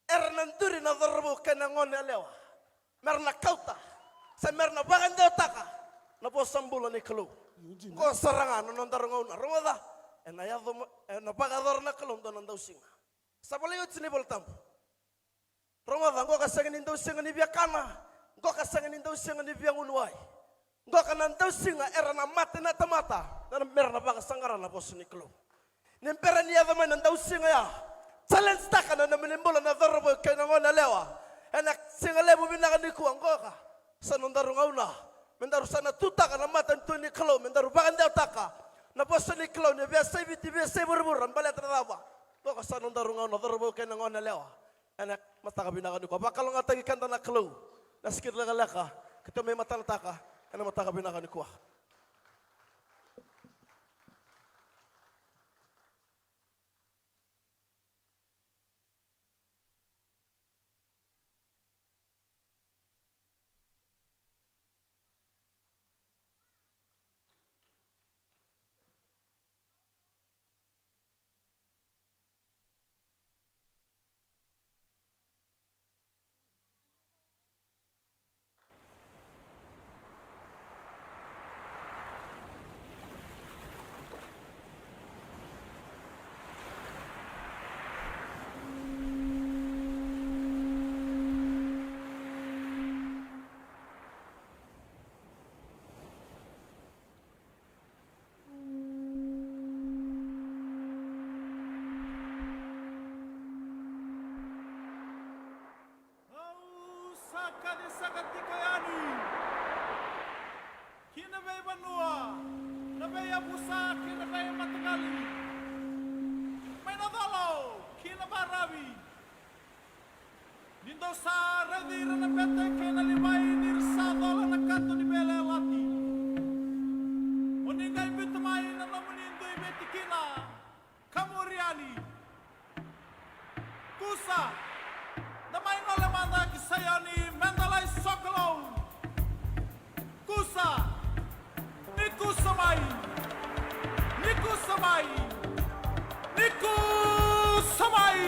Era na duri na cauravou kei na gone yalewa. Mera na kauta. Se mera na vakadewataka na vosa bula ni Kalou. Io, dina. Qo sara ga na nodaru gauna. Rogoca, ena yaco ma-, ena vakayacora na Kalou dua na dausiga. Sa volai oti na iVola Tabu. Rogoca, qoka sega ni dausiga ni via kana, qoka sega ni dausiga ni via gunu wai. Qoka na dausiga era na mate na tamata, na mera na vakasaqara na vosa ni Kalou. Ni bera ni yaco mai na dausiga ya, challenge taka na nomuni bula na cauravou kei na gone yalewa. Ena siga levu vinaka nikua qoka. Sa nodaru gauna. Me daru sa na tutaka na matanitu ni Kalou, me daru vakadewataka na vosa ni Kalou, ni veiyasai Viti, veiyasai vuravura, baleta na cava? Qo sa nodaru gauna, cauravou kei na gone yalewa. Ena mataka vinaka nikua, vakalougatataki keda na Kalou. Na sikiri lekaleka, keitou mai matanataka ena mataka vinaka nikua. Au sa kaci saka tiko yani ki na veivanua, na veiyavusa kei na veimataqali, mai na colo ki na varavi. Ni dou sa raici ira na bete kei na livai ni ra sa cola na kato ni veiyalayalati, mo ni qai biuta mai na nomuni dui veitikina ka muri yani. Kusa, da mai gole mada ki Saioni, meda lai sokalou. Kusa, ni kusa mai, ni kusa mai, ni kusa mai.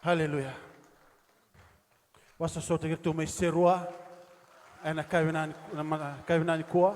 Haleluya. Vakasausauta kei iratou mai Serua ena yakavi nikua.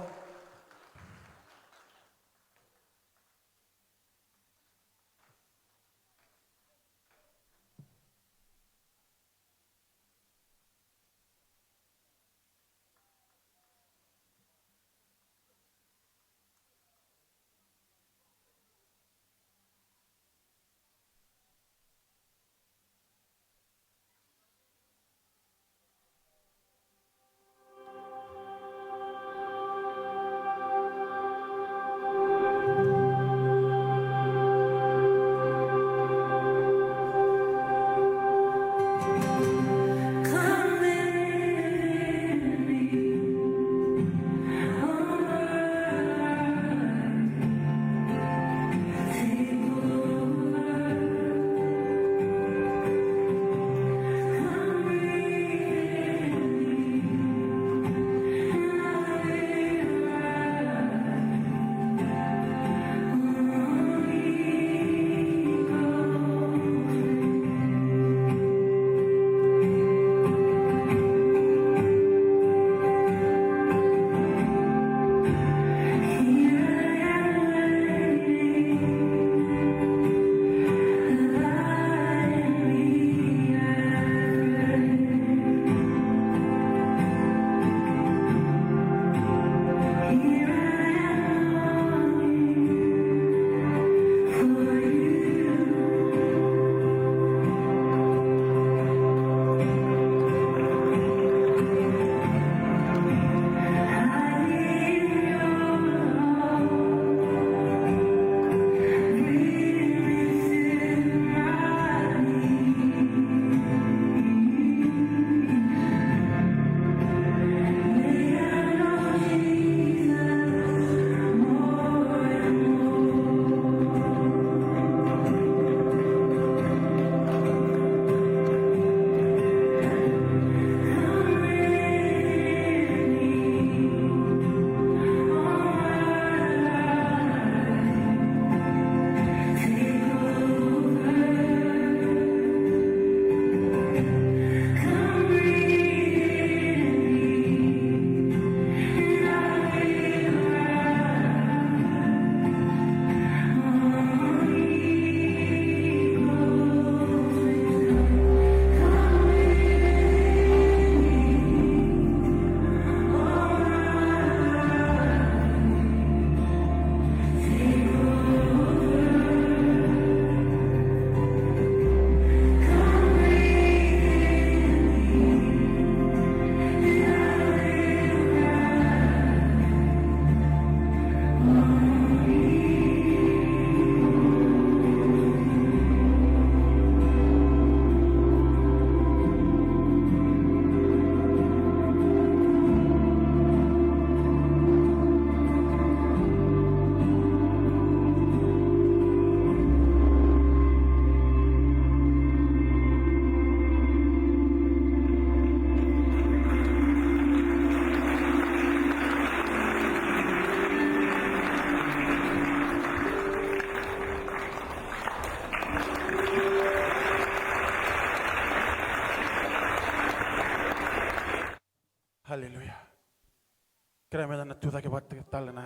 Kerea meda na tucake vata tale na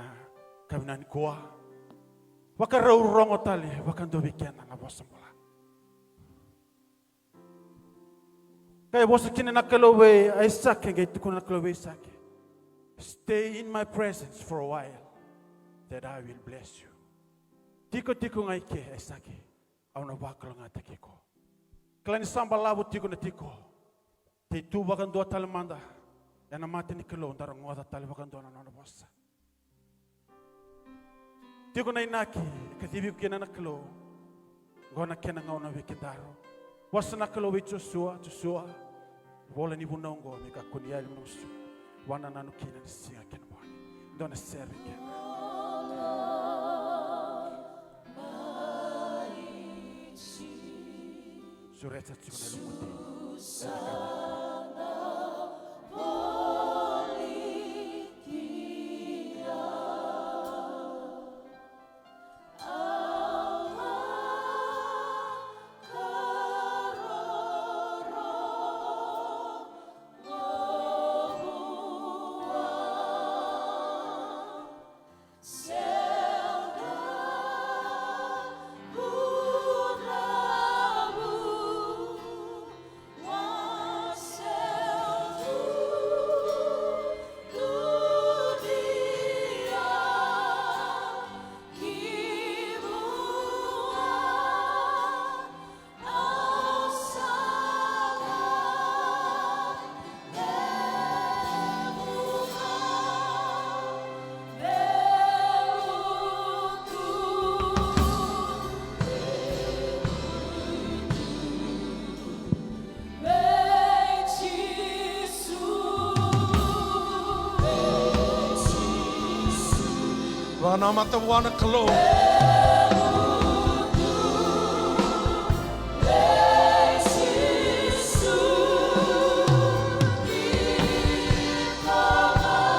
yakavi nikua. Vakarau rogo tale vakadua vei keda na vosa bula. Qai vosa kina na Kalou vei Aisake, qai tukuna na Kalou vei Aisake, "Stay in my presence for a while, that I will bless you." Tiko tiko ga i ke Aisake, au na vakalougatataki iko. Kila ni sa balavu tiko na tiko. Tei tu vakadua tale mada ena mata ni Kalou, da rogoca tale vakadua na nona vosa. Tiko na inaki e kacivi iko kina na Kalou. Qo na kena gauna vei kedaru. Vosa na Kalou vei Josua, Josua, vola ni vunau oqo me kakua ni yali mai na gusu. Vakanananu kina na siga kei na bogi. Dua na sere kina. Sureta tiko na lumuti. Vakanamata vua na Kalou.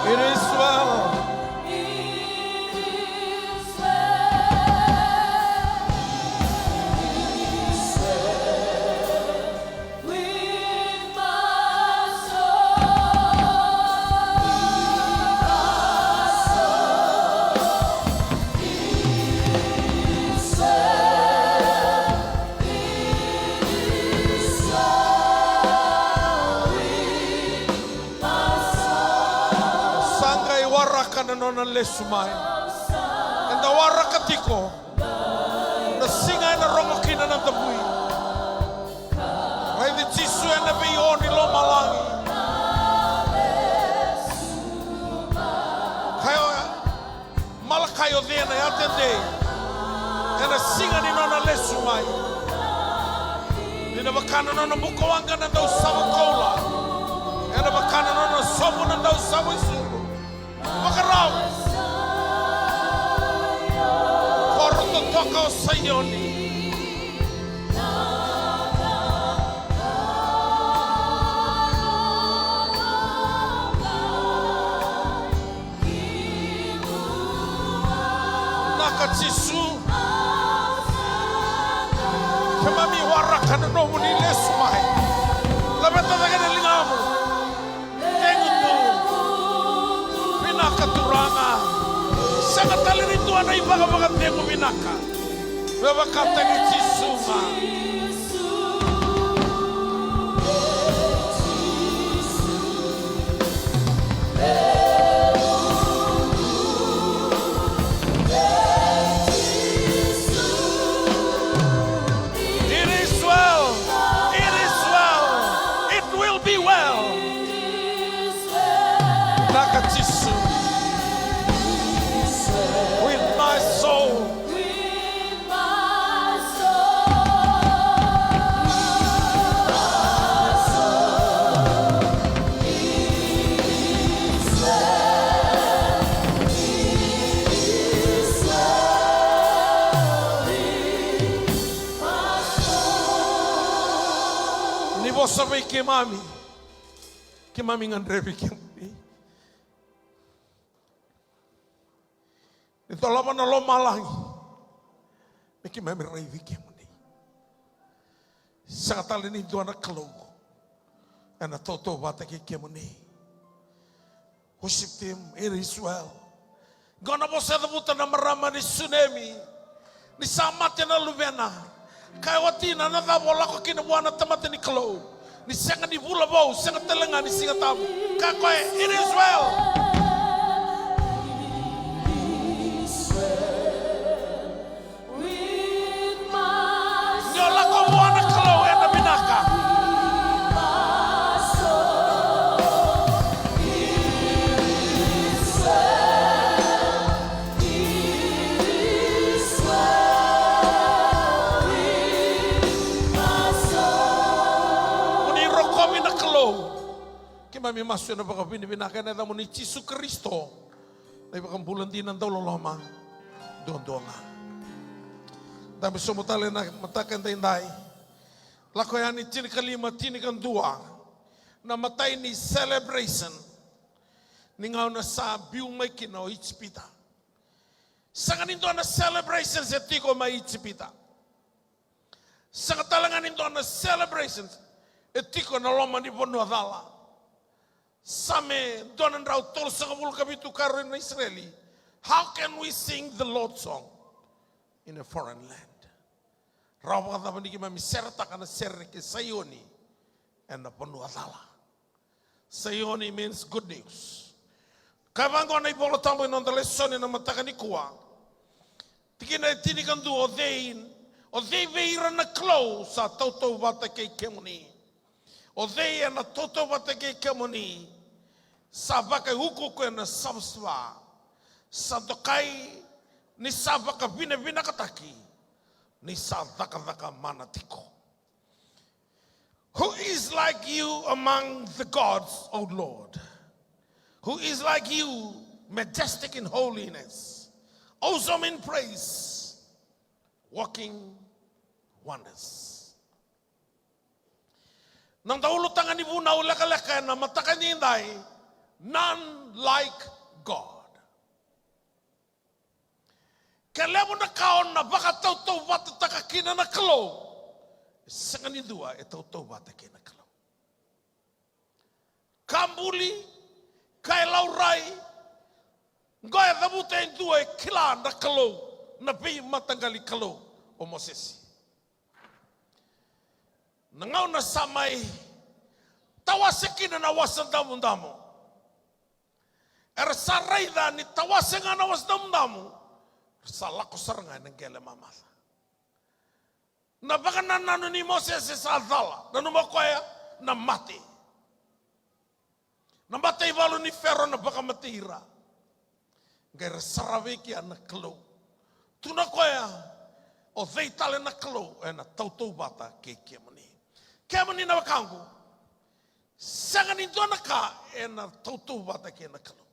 It is well. Sa qai waraka na nona lesu mai. Eda waraka tiko na siga ena rogo kina na davui. Raici Jisu ena vei'o ni lomalagi. Kaya o Malakai, o cei ena yatedei ena siga ni nona lesu mai? Ni na vaka na nona bukawaqa na dausava koula, ena vaka na nona sovu na dausava isulu. Vakarau. Koro totoka o Saioni. Naka Jisu. Keimami waraka na nomuni lesu mai. Laveta cake na ligamu. Cegu tu. Vinaka Turaga. Sega tale ni dua na ivakavakacegu vinaka me vakataki Jisu ga. It is well. It is well. It will be well. Naka Jisu. With my soul. Ni vosa vei keimami, keimami gadrevi kemuni. Ni dolava na lomalagi me keimami raici kemuni. Sega tale ni dua na Kalou ena tautauvata kei kemuni. Worship team, it is well. Qo na vosa e cavuta na marama ni Sunemi. Ni sa mate na luvena. Kaya o watina, na cava o lako kina vua na tamata ni Kalou? Ni sega ni vula vou, sega tale ga ni Siga Tabu. Kaya o koya, it is well. Ni o lako vua na Kalou ena vinaka. Mo ni rokovi na Kalou. Keimami masu ena vakavinavinaka ena yacamuni Jisu Karisito, na iVakabula dina dauloloma duadua ga. Dabe sobu tale na mataka edaidai. Lako Yani tinikalima, tinikadua. Na imatai ni celebration ni gauna sa biu mai kina o Ijipita. Sega ni dua na celebrations e tiko mai Ijipita. Sega tale ga ni dua na celebrations e tiko na loma ni vanua cala. Same dua na drau tolusagavulu ka vitu, kaya na Isireli, "How can we sing the Lord's song in a foreign land?" Rawa vakacava ni keimami seretaka na sere kei Saioni ena vanua cala? Saioni means good news. Kaya vaqo na iVola Tabu ena noda lesoni ena mataka nikua. Tikina e tinikadua, o cei, o cei vei ira na Kalou sa tautauvata kei kemuni? O cei ena tautauvata kei kemuni? Sa vakaiukuuku ena savasava, sa dokai ni sa vakavinavinakataki, ni sa cakacaka mana tiko. Who is like you among the gods, O Lord? Who is like you, majestic in holiness, awesome in praise, working wonders? Na noda ulutaga ni vunau lekaleka ena mataka edaidai, none like God. Ke levu na ka o na vakatautauvatataka kina na Kalou, e sega ni dua e tautauvata kei na Kalou. Ka buli, ka e laurai, qo e cavuta e dua e kila na Kalou, na veimataqali Kalou, o Mosese. Na gauna sa mai tawase kina na Wasa Damudamu, era sa raica ni tawase ga na Wasa Damudamu, era sa lako sara ga ena qele mamaca. Na vakanananu ni Mosese sa cala, nanuma o koya na mate. Na mataivalu ni Fero na vakamatei ira. Qai ra saravi kea na Kalou. Tukuna o koya, o cei tale na Kalou ena tautauvata kei kemuni? Kemuni na wekaqu, sega ni dua na ka ena tautauvata kei na Kalou.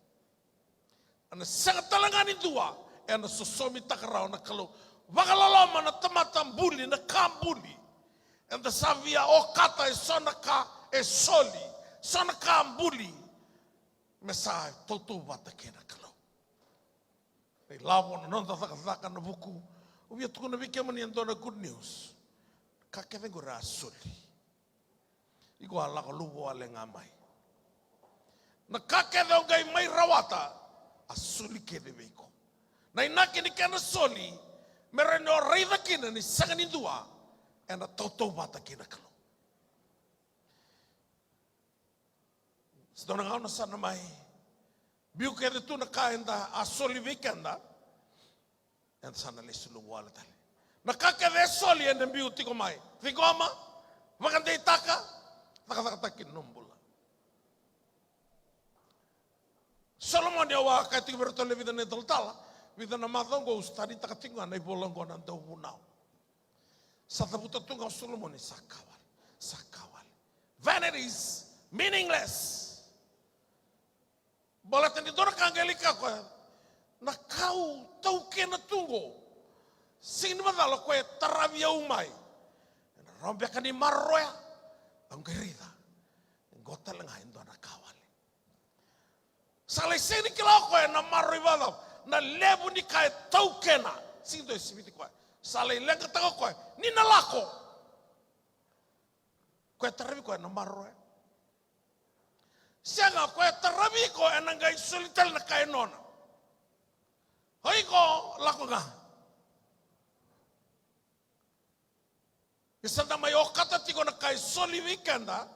Ena sega tale ga ni dua ena sosomitaka rawa na Kalou. Vakaloloma na tamata buli, na ka buli. Eda sa via okata eso na ka e soli, so na ka buli, me sa tautauvata kei na Kalou. Na ilavo, na noda cakacaka, na vuku. Au via tukuna vei kemuni e dua na good news. Ka kece qori a soli. Iko a lako luva wale ga mai. Na ka kece o qai mai rawata, a soli kece vei iko. Na inaki ni kena soli, me rawa ni o raica kina ni sega ni dua ena tautauvata kei na Kalou. Sa dua na gauna sa na mai biu kece tu na ka eda a soli vei keda. Eda sa na lesu luva wale tale. Na ka kece e soli eda biu tiko mai. Ciqoma, vakadeitaka, cakacakataki na nomu bula. Solomoni, au a kaya tiko vei iratou na vica na italatala, vica na macawa oqo au studytaka tiko ga na ivola oqo na Dauvunau. Sa cavuta tu ga o Solomoni, sa ka wale, sa ka wale. Vanities, meaningless. Baleta ni dua na ka qai lai kaya o koya, na ka au taukena tu qo, sega ni macala o koya e taravi au mai. Ena rawa beka ni maroroya, au qai raica. Qo tale ga e dua na ka wale. Sa lai sega ni kila o koya na maroroi vakacava, na levu ni ka e taukena. Sega ni dua e siviti koya. Sa lai leqataka o koya ni na lako. Koya e taravi koya na maroroya. Sega, o koya e taravi iko ena qai soli tale na ka e nona. O iko lako ga. E sa da mai okata tiko na ka e soli vei keda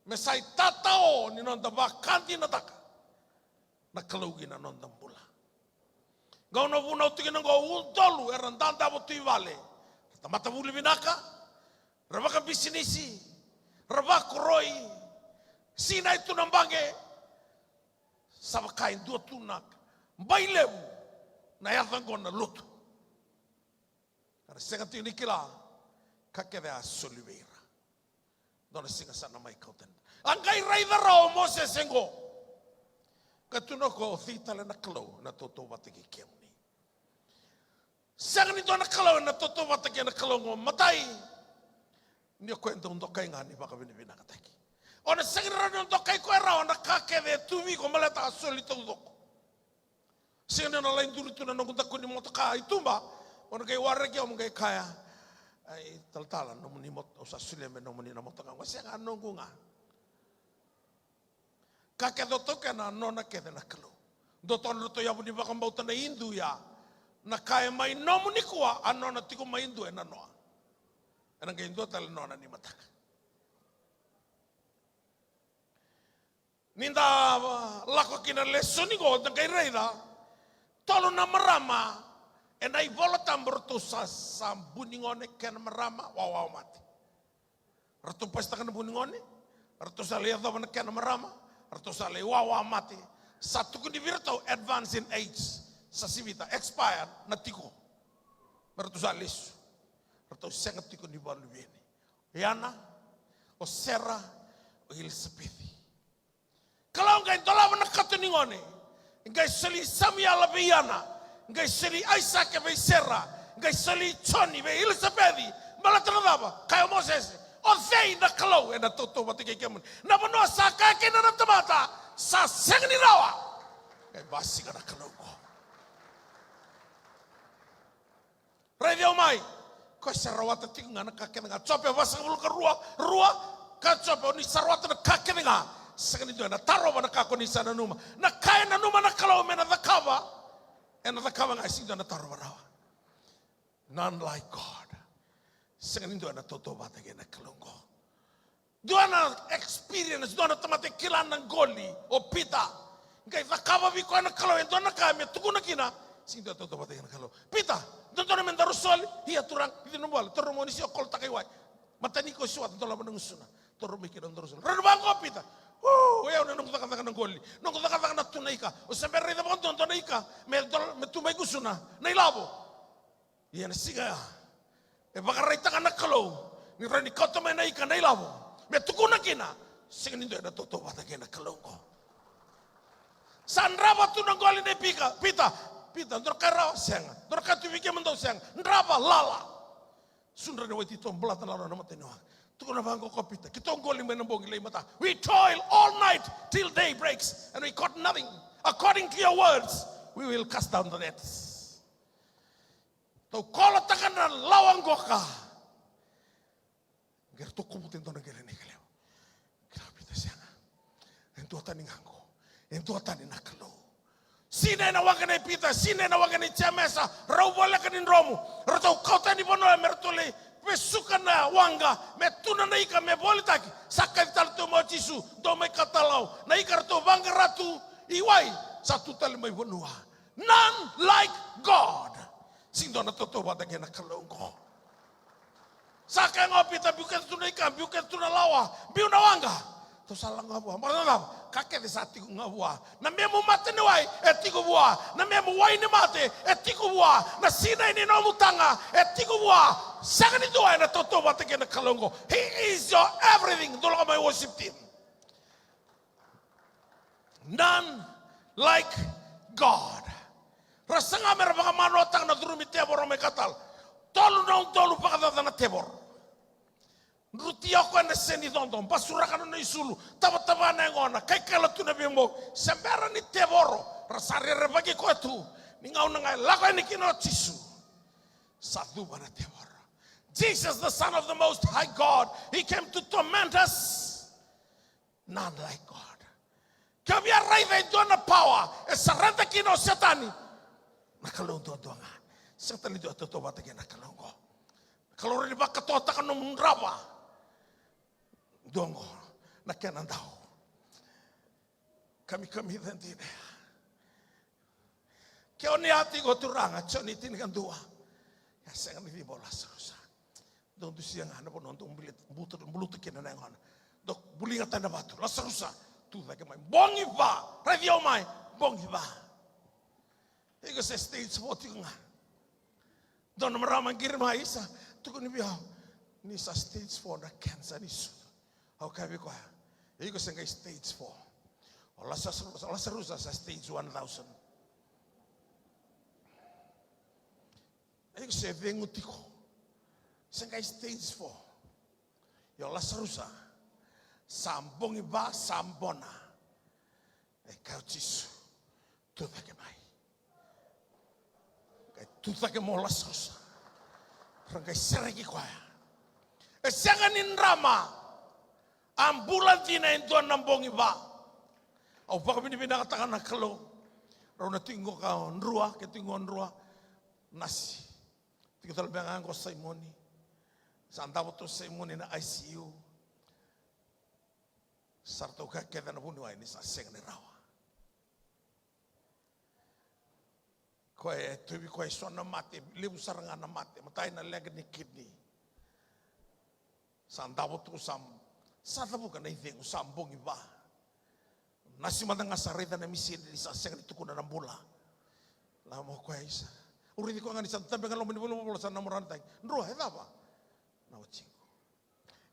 me sa itatao ni noda vakadinataka na Kalou ki na noda bula. Gauna vunau tiko na qo, udolu era dadavo tu i vale, ra tamata vuli vinaka, ra vakabisinisi, ra vakoroi, sinai tu na baqe. Sa vaka e dua tu na bai levu na yaca qo na lotu. Era sega tiko ni kila ka kece a soli vei ira. Dua na siga sa na mai kauta ni. A qai raica rawa o Mosese qo. Ka tukuna o koya, o cei tale na Kalou ena tautauvata kei kemuni? Sega ni dua na Kalou ena tautauvata kei na Kalou qo. Matai, ni o koya e dau dokai ga ni vakavinavinakataki. O na sega ni rawa ni dokai koya rawa na ka kece e tu vei iko baleta a soli taucoko. Sega ni o na lai duri tu na noqu daku ni motoka i tuba, o na qai waraki au mo qai kaya, "Ai, talatala, nomuni mot-, au sa solia me nomuni na motoka." Qo sega, a noqu ga. Ka kece o taukena a nona kece na Kalou. Dua toka na nodratou yavu ni vakabauta na Idu ya, na ka e mai nomu nikua a nona tiko mai dua e nanoa. Ena qai dua tale nona ni mataka. Ni da lako ki na lesoni qo, da qai raica tolu na marama ena iVola Tabu, ratou sa, sa bu ni gone kena marama, wawa mate. Ratou pasitaka na bu ni gone, ratou sa lai yacova na kena marama, ratou sa lai wawa mate. Sa tukuni vei iratou advance in age, sa sivita, expire na tiko. Me ratou sa lesu. Ratou sega tiko ni vakaluveni. O Ana, o Sera, o Ilisapeci. Kalou qai dolava na kato ni gone. Qai soli Samuela vei Ana. Qai soli Aisake vei Sera. Qai soli Joni vei Ilisapeci. Baleta na cava? Kaya o Mosese, o cei na Kalou ena tautauvata kei kemuni? Na vanua sa kaya kina na tamata, sa sega ni rawa. Qai basika na Kalou qo. Raici au mai. Koya sa rawata tiko ga na ka kece ga. Jope vasagavulu ka rua, rua, ka Jope, o ni sa rawata na ka kece ga. Sega ni dua ena tarova na ka ko ni sa nanuma. Na ka e nanuma na Kalou me na cakava, ena cakava ga, e sega ni dua ena tarova rawa. None like God. Sega ni dua ena tautauvata kei na Kalou qo. Dua na experience, dua na tamata e kila na qoli, o Pita. Qai cakava vei koya na Kalou e dua na ka me tukuna kina, sega ni dua e tautauvata kei na Kalou. Pita, dodonu me daru soli? Ia Turaga, vica na bale, taura mai ni sio, kolotaka i wai. Matani ko siwata, dolava na gusuna. Taura mai kina daru soli. Raica vaqo Pita. O, o yau na noqu cakacaka na qoli. Noqu cakacaka na tu na ika. O se bera raica vakadua dua na ika me dol-, me tu mai gusuna. Na ilavo. Ia na siga ya, e vakaraitaka na Kalou ni rawa ni kauta mai na ika, na ilavo, me tukuna kina, sega ni dua ena tautauvata kei na Kalou qo. Sa drava tu na qoli nei Pika, Pita. Pita, dou na kaya rawa? Sega. Dou na kaya tu vei kemudou? Sega. Drava, lala. Sudra na wai titobu, balata na lala na mata ni waqa. Tukuna vaqo ko Pita, keitou qoli mai na bogi lai mata. We toil all night till day breaks and we caught nothing. According to your words, we will cast down the nets. Tou kolotaka na lawa qoka. Qai ratou kovuta e dua na qele ni kelewa. Kila Pita, sega. E duatani ga qo. E duatani na Kalou. Sinai na waqa nei Pita, sinai na waqa nei Jemesa, rau voleka ni dromu. Ratou kauta yani vanua me ratou lai vesuka na waqa, me tuna na ika, me volitaki. Sa kaci tale tu mai o Jisu, dou mai katalau. Na ika ratou vaqara tu i wai, sa tu tale mai vanua. None like God. Sega ni dua na tautauvata kei na Kalou qo. Sa kaya ga o Pita, biu kece tu na ika, biu kece tu na lawa, biu na waqa. Tou sa lako ga vua. Baleta na cava? Ka kece sa tiko ga vua. Na memu mate ni wai e tiko vua. Na memu wai ni mate e tiko vua. Na sinai ni nomu taga e tiko vua. Sega ni dua ena tautauvata kei na Kalou qo. He is your everything. Dou lako mai worship team. None like God. Ra saga me ra vakamanoataka na curumi tevoro mai Katal. Tolu na udolu vakacaca na tevoro. Drutia o koya na seni codo, basuraka na nona isulu, tavatava na yagona, kaikala tu na veibau. Se bera ni tevoro, ra sa rerevaki koya tu. Ni gauna ga e lako yani kina o Jisu, sa cuva na tevoro. Jesus, the Son of the Most High God, he came to torment us. None like God. Ke o via raica e dua na power e sarenda kina o Setani, na Kalou duadua ga. Sega tale ni dua e tautauvata kei na Kalou oqo. Na Kalou rawa ni vakatoataka nomu drava. Dua oqo na kena dau. Kamikamica dina. Ke o ni a tiko, Turaga, Joni tinikadua. E a sega ni ciba o Lasarusa. Dou dusia ga na vanua dou buli-, buta-, buluta kina na yagona. Dou buliga tani na vatu. Lasarusa, tu cake mai. Bogi va. Raici au mai. Bogi va. Iko se stage four tiko ga. Dua na marama qiri mai, isa, tukuni vei au ni sa stage four na cancer ni sucu. Au kaya vei koya, iko se qai stage four. O Lasarus-, Lasarusa sa stage one thousand. Iko se cegu tiko, se qai stage four. Ia o Lasarusa sa bogi va, sa bona. E kaya o Jisu, tu cake mai. Qai tu cake mai o Lasarusa. Ra qai sereki koya. E sega ni drama. A bula dina e dua na bogi va. Au vakavinavinakataka na Kalou. Rau na tiko qo ka drua, ke tiko qo drua. Nasi. Tiko tale beka ga qo o Saimoni. Sa davo tu o Saimoni na I C U. Sa ratou kaya kece na vuniwai ni sa sega ni rawa. Koya e tauvi koya e so na mate, levu sara ga na mate, matai na leqa ni kidney. Sa davo tu, sa, sa cavuka na icegu, sa bogi va. Nasi mada ga sa raica na misini ni sa sega ni tukuna na bula. Lako mai o koya, isa. Au raici koya ga ni sa dabe ga loma ni valenivolavola, sa namorana tale. Drua, e cava? Na watiqu.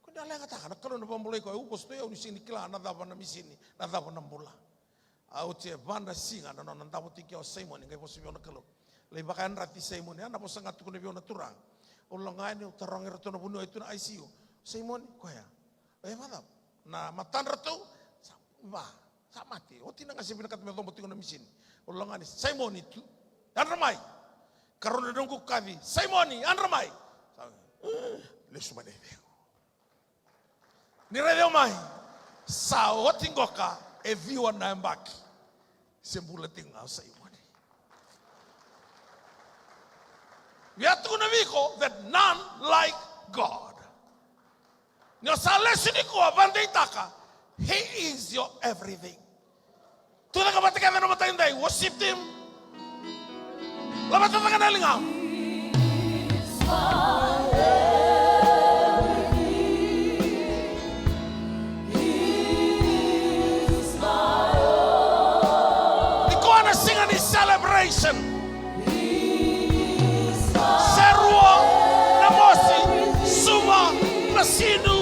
Ko ni a leqataka, na Kalou na vakabulai koya, au vosa tu, au ni sega ni kila na cava na misini, na cava na bula. A oti e va na siga na nona davo tiko o Saimoni, qai vosa vei au na Kalou. Lai vakayadrati Saimoni, a na vosa ga tukuna vei au na Turaga. Au lako ga yani, au taroga iratou na vuniwai tu na I C U. Saimoni, koya. E vakacava? Na matadratou sa va, sa mate. Oti na ga se vinakata me cobo tiko na misini. Au lako ga yani, Saimoni, tu. Yadra mai. Karua na noqu kaci, Saimoni, yadra mai. Sa, lesu mai na icegu. Ni raici au mai, sa oti qoka e ciwa na yabaki. Se bula tiko ga o Saimoni. Via tukuna vei iko that none like God. Ni o sa lesu nikua, vakadeitaka, He is your everything. Tucake vata kece na mataqali, worship team. Laveta cake na ligamu. Nikua na siga ni celebration. Serua, Namosi, Suva, Nasinu,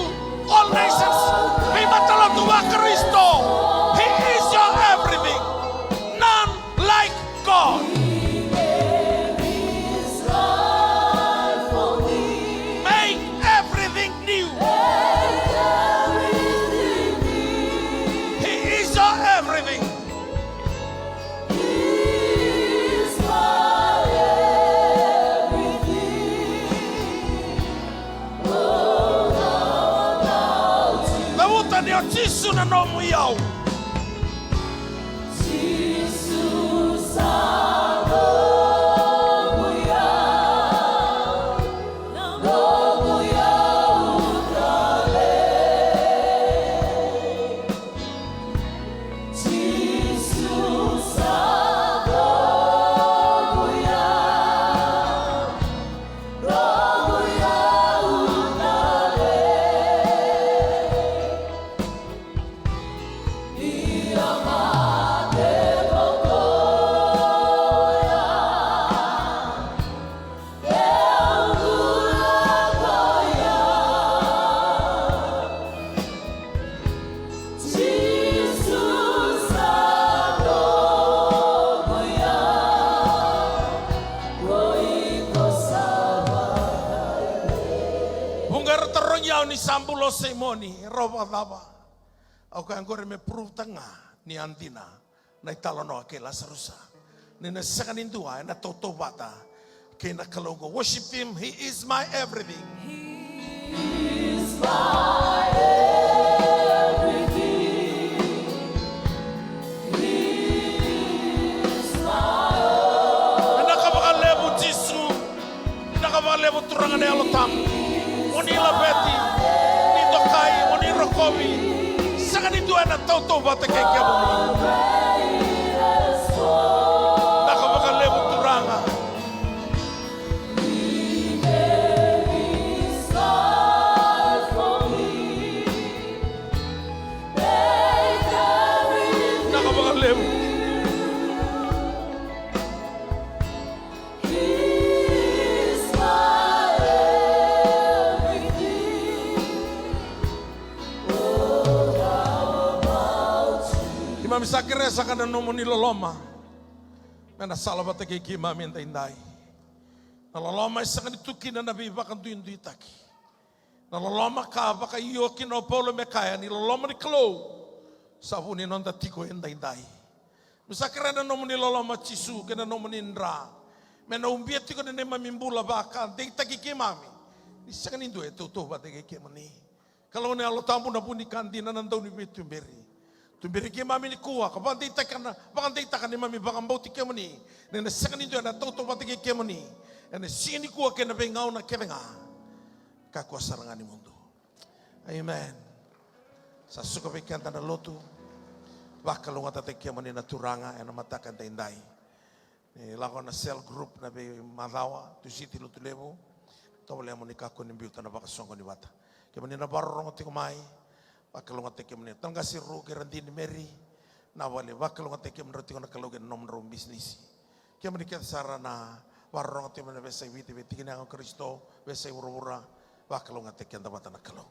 All Nations, veimatalotu vaKarisito. He is your everything. None like God. Make everything new. He is your everything. Cavuta ni o Jisu na nomu iyau. Vuqa era tarogi au ni sa bula o Saimoni, e rawa vakacava? Au kaya oqori me prove-taka ga ni a dina na italanoa kei Lasarusa. Ni na sega ni dua ena tautauvata kei na Kalou oqo. Worship team, He is my everything. He is my everything. Na Yalo Tabu, mo ni laveti, ni dokai, mo ni rokovi. Sega ni dua ena tautauvata kei kemuni. Vinaka vakalevu Turaga. Vinaka vakalevu. Keimami sa kerea saka na nomuni loloma me na sala vata kei keimami edaidai. Na loloma e sega ni tu kina na veivakaduiduitaki. Na loloma ka vakaio kina o Paula me kaya ni loloma ni Kalou sa vu ni noda tiko edaidai. Me sa kerea na nomuni loloma Jisu kei na nomuni dra me na ubia tiko na neimami bula, vaka deitaki keimami ni sega ni dua e tautauvata kei kemuni. Kalou na Yalo Tabu, na vu ni ka dina, na dauniveituberi. Tuberi keimami nikua ka vakadeitaka na, vakadeitaka neimami vakabauti kemuni, ni na sega ni dua ena tautauvata kei kemuni ena siga nikua kei na veigauna kece ga. Kakua sara ga ni mudu. Amen. Sa suka vei keda na lotu. Vakalougatataki kemuni na Turaga ena mataka edaidai. Ni lako na cell group na veimacawa, Tusiti Lotulevu. Tovolea mo ni kakua ni biuta na vakasoqoni vata. Kemuni na vakarorogo tiko mai, vakalougatataki kemuni. Tale qase Ru kei Radini Meri, na vale, vakalougatataki kemudrau tiko na Kalou kei na nomudrau bisinisi. Kemuni kece sara na vakarorogo tiko mai na veiyasai Viti, vei tiki ni yago Karisito, veiyasai vuravura, vakalougatataki keda vata na Kalou.